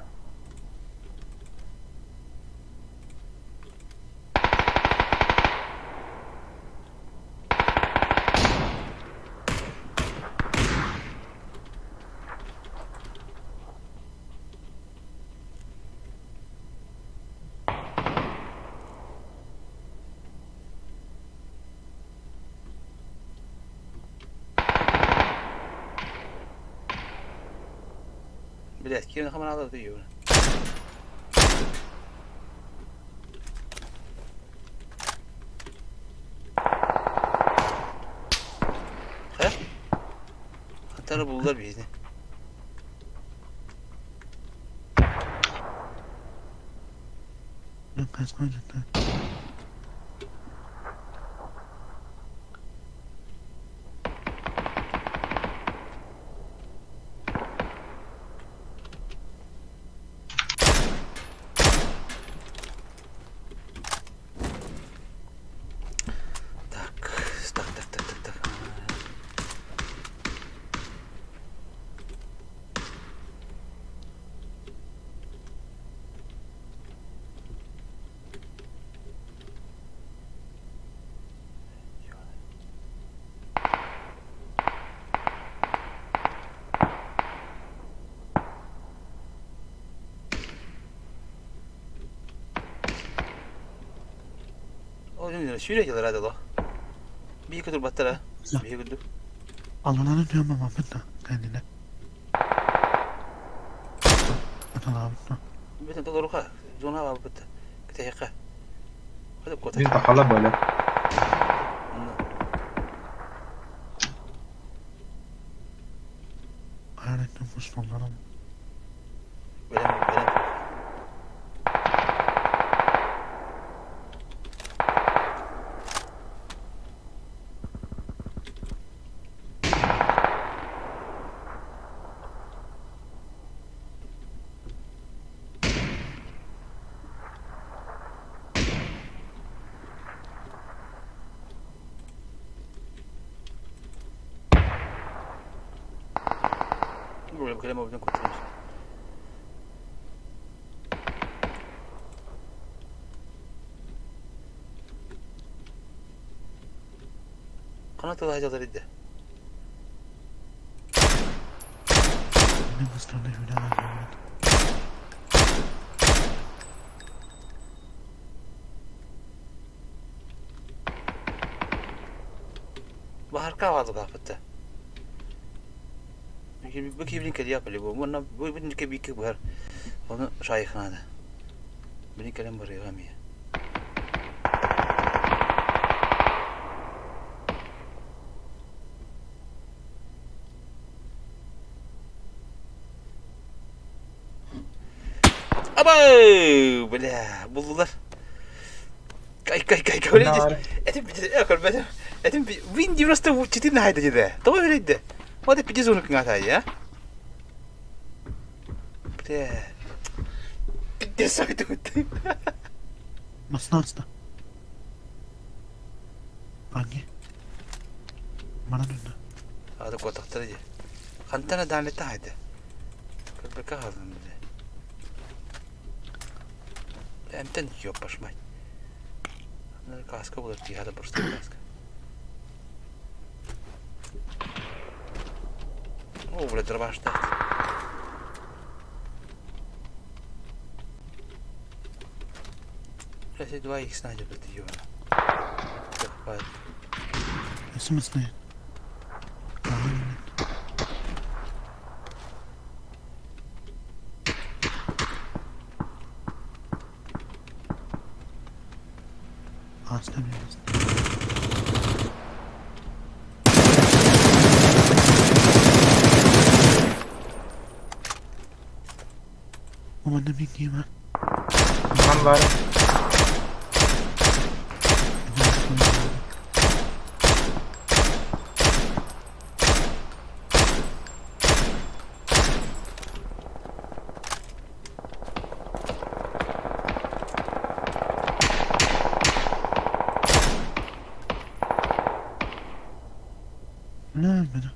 Блядь, ким хаман алды ё. Ха? Хатары булдылар биzni. كنت Так, так, так, так, так, так. О, не сүйрек ради ло. Бии көтөр баттара. Бии көтөр. Allah'ını diyorum ama ben de kendine. Atalım. Бүтэн толоруха. Зона бар бит. Китайка. Хада кота. Biz de hala böyle. Hayrettin Müslümanlarım. Belem belem. Böyle kalem oradan kurtulmuş. Хана тыла дьалар идэ. Баһарка аҕалбаппыта. Бу киһибин кэлиэх по-любому. Уонна бу бу биикки быһар. Ону шайханада. Били кэлэн барыаҕа эмиэ. Абай! Бля, булдулар. Кай кай кай кай. Этим көрбөтүм. Этим Win 94 хайда деді. Тоҕо берейді? Вот пиди зону кыңатайы, а? Бля. Пиздец ойду. Маснаста. Анги. Манан үннө. Ады котақтар ди. Хантана дамета хайда. Көрбөкө хаалым бile. Эмтен ёппаш мать. Каска булар тиһада просто каска. О, бля, дробашта. Бля, 2 х надо, блядь, ёбана. СМС-ны. Оставим. Команда Микима. Ман бар. Ne ölmedi?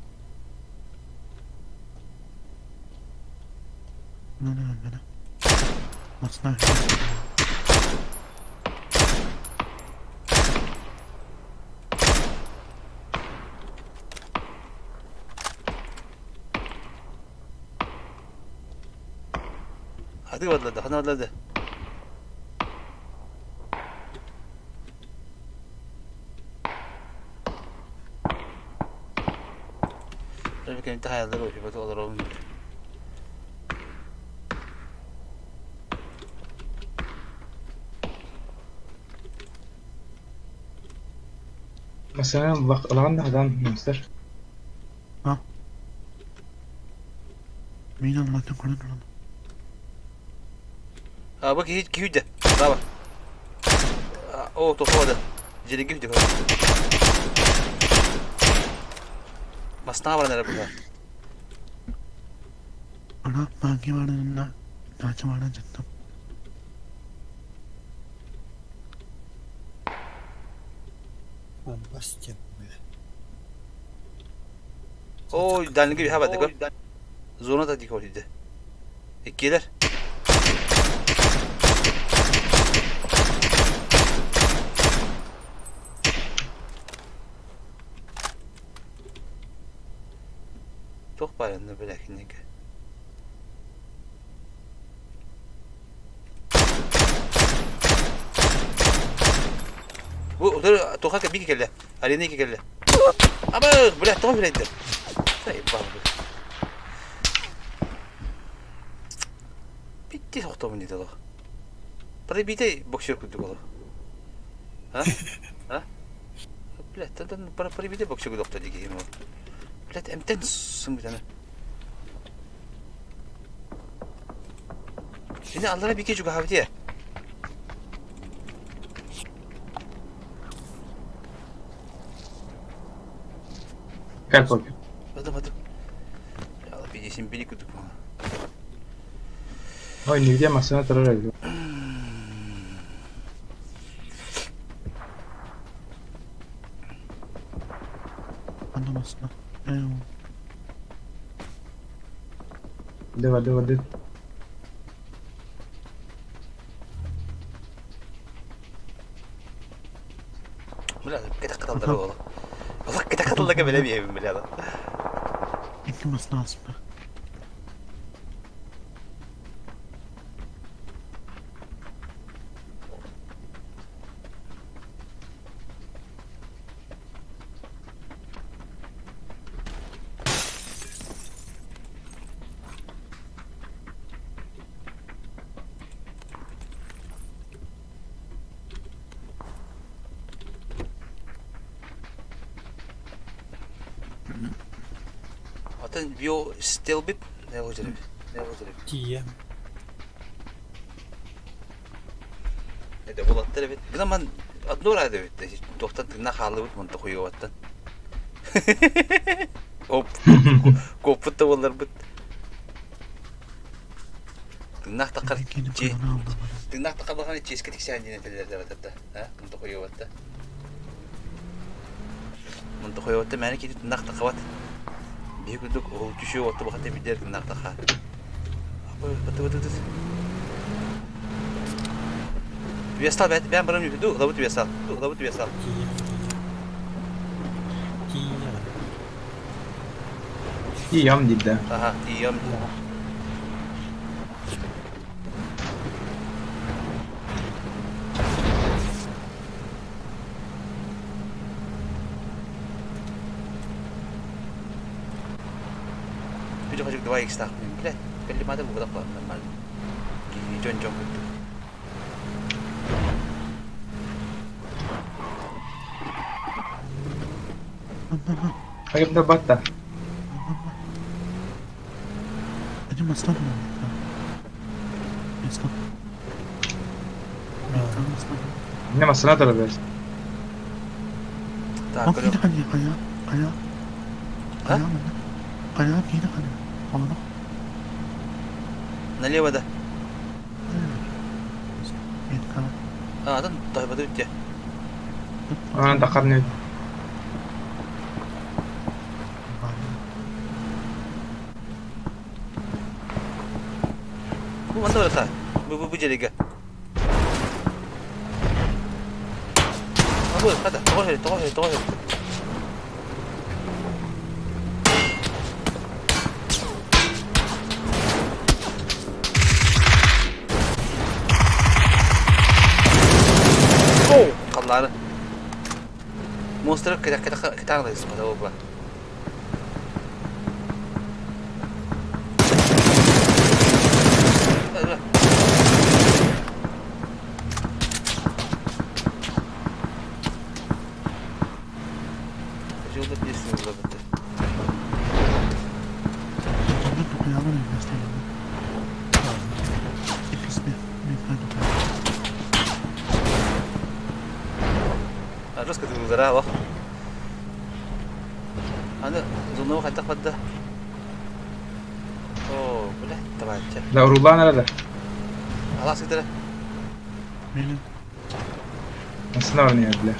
Ne ölmedi? Masna. Hadi vallahi, hadi vallahi. Tabii ki hayalleri uyuyor, olur olmuyor. Mesela bak alan da мастер. Ha. Мин аллатын көрөн олон. Ha bak hiç güydü. Bravo. O topu oldu. Jeli güydü. Masna var nerede burada? Ана манги варына нача варына жаттым. Бомбастен, бля. O danlı gibi ha bak. Zona da dik oldu. İkiler. Çok bayandı bile kiniki. Bu тоха бики келе. Арена келе. Аба, бля, тоға билейді. Заебал. Битти сохтобун дейді олар. Пробитей боксер күдік олар. А? А? Блядь, тан пробитей боксер күдік оқты деген ол. Блядь, әмтен сұң бітаны. Şimdi Allah'a bir kez abi diye. Как попил? Adım adım. Ya Allah bir yeşil bir kutuk bana. Ой, нигде машина терроризм. Анда масна. Эу. Давай, давай, давай. Бля, кete kadar oğlum. Allah kete Тыллака билэ биэбин билэ. Икки масна аспа. Атын био стелбит Тиийэ. Это булаттар эбит. Гына ман одно рада эбит. Туохтан тыынна хааллыбыт мунта хуйуоттан. Оп. Коппут да буолларбыт. Тыыннаах таххар тыыннаах таххар баҕана чиэскэ тиксээн диэн этэллэр да батарда. А мунта хуйуотта. Мунта хуйуотта мээнэ киһи тыыннаах таххабат. Биһи курдук ол түшүө отто бахата билэр тыыннаах тахха. Вестал бэт бэм баран үһү лабыт вестал лабыт вестал. Тиийэм диде. Аха, тиийэм. Бүтү хожук 2 икс таахпын билэ. Кэллимата бу кудах нормально. Киһи дьон-дьон курдук. Хайымда батта. Ити мастан Мастан. Не масына тарабер. Так, киһи хайа хайа хайа хайа хайа киһи хайа Ана. Налево да. А, атын тойбаты үтте. А, дакар не. Бу манна барата. Бу бу бу жерге. А бу хата, тоҕо хери, тоҕо хери, тоҕо хери. Халлаары. Монстр кытаанай спада була. Жолда песня була бітті. Жестко ты ударала. Аны зонуга хайдах барда? О, бля, давайте. Да, урулаан эрэ да. Алаас ыытара. Масына баран бля.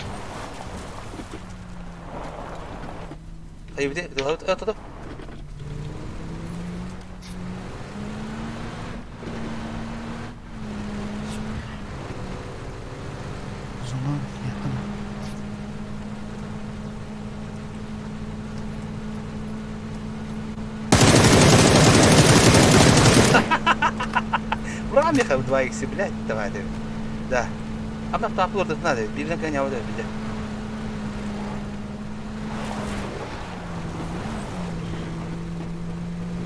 Хайбыты, дылабыт, а, то Ура, меха в 2х, блядь, давай ты. Да. А нам там плотно надо, бирден коня вот это, блядь.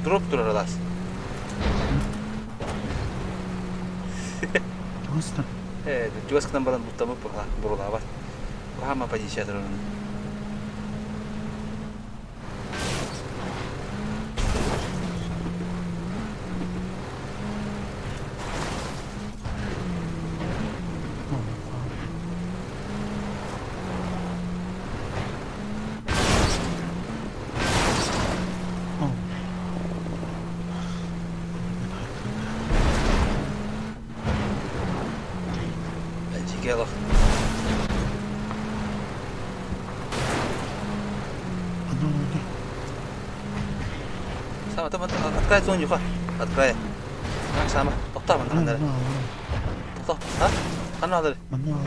Дроп тураралас. Э, чугаскынан баран буттамы бурулаабат. Кухама падишатыр оны. Дикелов. Сама, там, от края зону юха. От края. Сама. Тоқта, мында қандары. Тоқта, а? Қаны алыр. Мына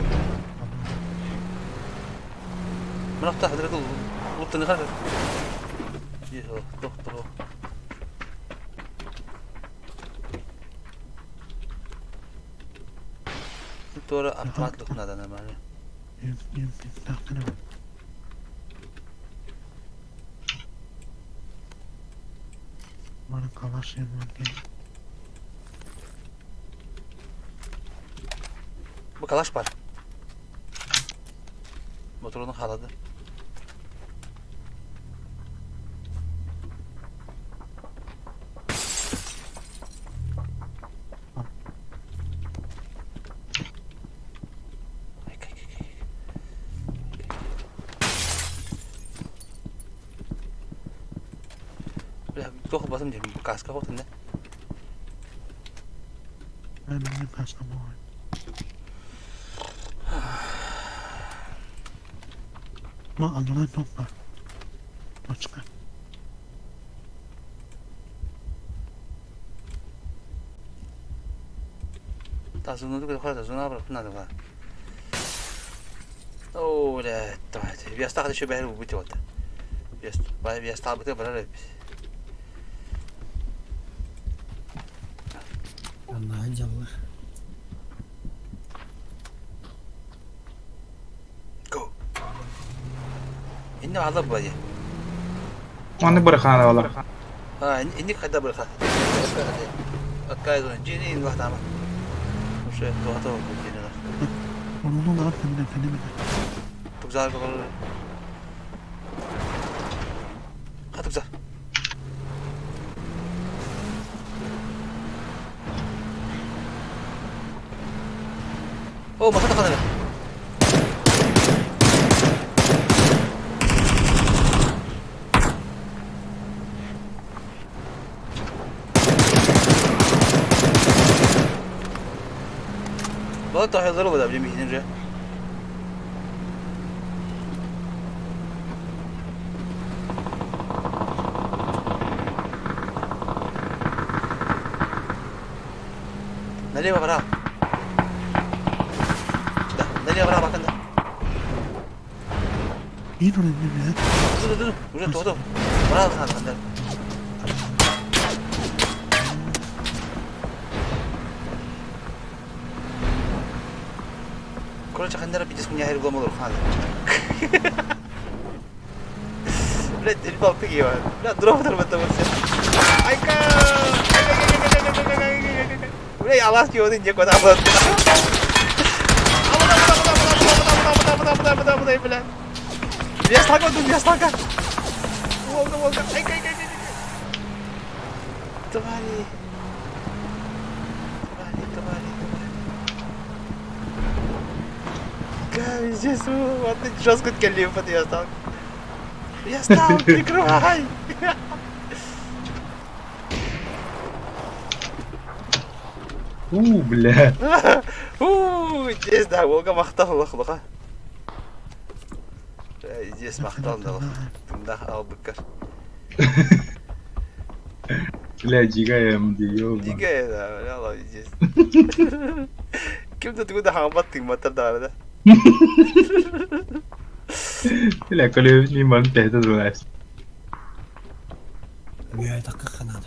тоқта, хадыр кыл. Луттаныха. Тохтоо. Туора автомат лук надо нормально. Маны калаш Бу калаш бар. Моторunu халады. Бля, туох басым диэн каска хотун да. Мен каска болған. Ма алдынан топ бар. Точка. Тазуну дугу тазуна бар надо ба. О, бля, давайте. Вястах еще бәһер бу бит вот. Вяст, бай вястах бит бар. Анна дьаллар. Go. Инне алып бу. Оны бір хана олар. А, инне кайда бир ха. Аккайдон жини ин вахтама. Уже туата бу жини. Onu da kendine kendine. Тукзар бу. Ха тукзар. О, машина ханара. Вот то хазар да, блин, же. Налево брал. Да, налево брал, баканда. Ин Dur dur, уже то Брал хан хандар. Короче, хандара пидес хуйня хер гомолор хан. Блядь, ребал ты гева. Бля, дроп дроп это все. Айка! Бля, алас ки один некуда был. Бля, бля. Вястака тут, вястака. Волга, волга. Айка, айка, айка, айка. Твари. Твари, твари, твари. Ка, здесь, вот ты жестко ткали под я стал. Я стал, прикрывай. У, бля. У, здесь, да, волга мақтал, лох, Здесь мақтал, да, Тында албыккар. Бля, дигая МД, ёба. Дигая, да, бля, ла, здесь. Ким да тугуда хамбат тыгматтар да, да. Бля, коли не ман пять знаешь. Бля, это как надо.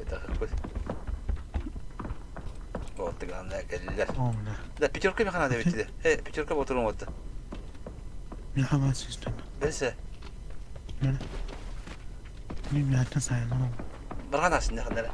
Это какой? Вот, главное, кэллер. Да, пятерка механа да битти. Э, пятерка отырун вот. Механа систем. Берсе. Мен мятын сайын. Барган асын ханара.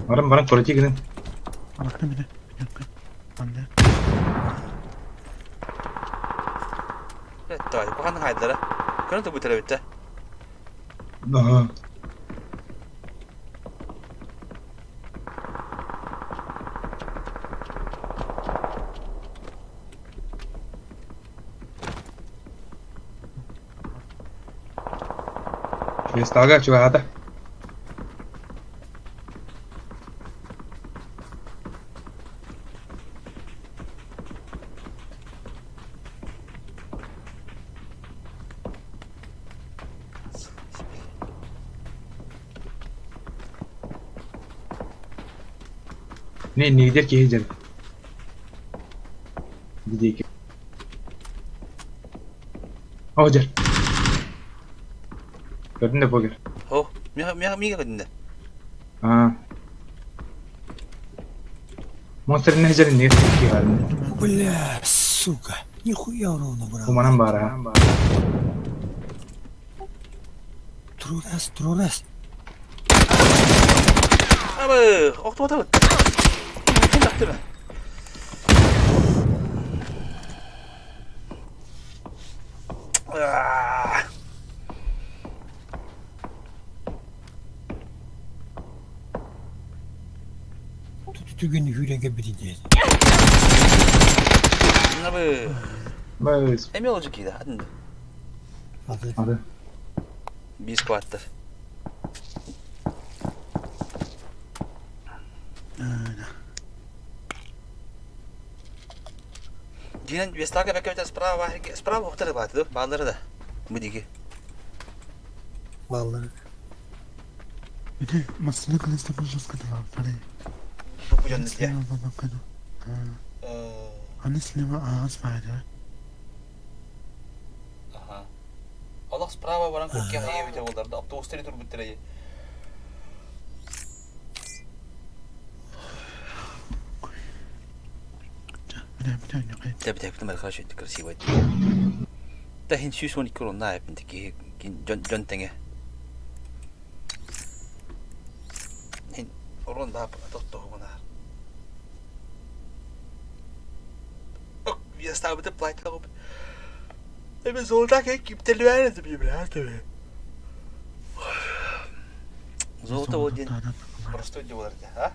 Баран баран короче гинен. Бакты бile. Пятерка. Анда. Давай, куханның хайдары. Көрін то бүтірі бітті. Ага. Весталга чугата. Не, нигде киһи дьэр. Диэки. О, дьэр. Көрдүн да покер. О, миэхэ миэхэ миэхэ көрдүн да. А. Монстр не дьэр не киһи Бля, сука, нихуя урона брал. Куманан баара. Трурас, трурас. Абы, охтуотабыт. Ким тахтыба? Түгін хүренге бириде. Абы. Быз. Эми олжу кида, адын. Ады. Биз кваттыр. Динен вестага бәкәбәтә справа справа ухтары баты, баллары да. Бу диги. Баллары. Ити массыына кылыстапын жескадылар, пары. Бу бу Слева бабакаду. Аны слева аас баайда. Аха. Аллах справа баран көкке хайы бите болдар. Автобустары тур биттер. Тэ бите бите мэр хорошо красиво. Та хин сүүс он икки урунна эпин ки дьон дьон тэҥэ. Хин урун баа тоттоһугунаар. Я ставбыты платила. Эми золота кэ киптелбээн этим бля. Золото ол диэн простой диэн болар а?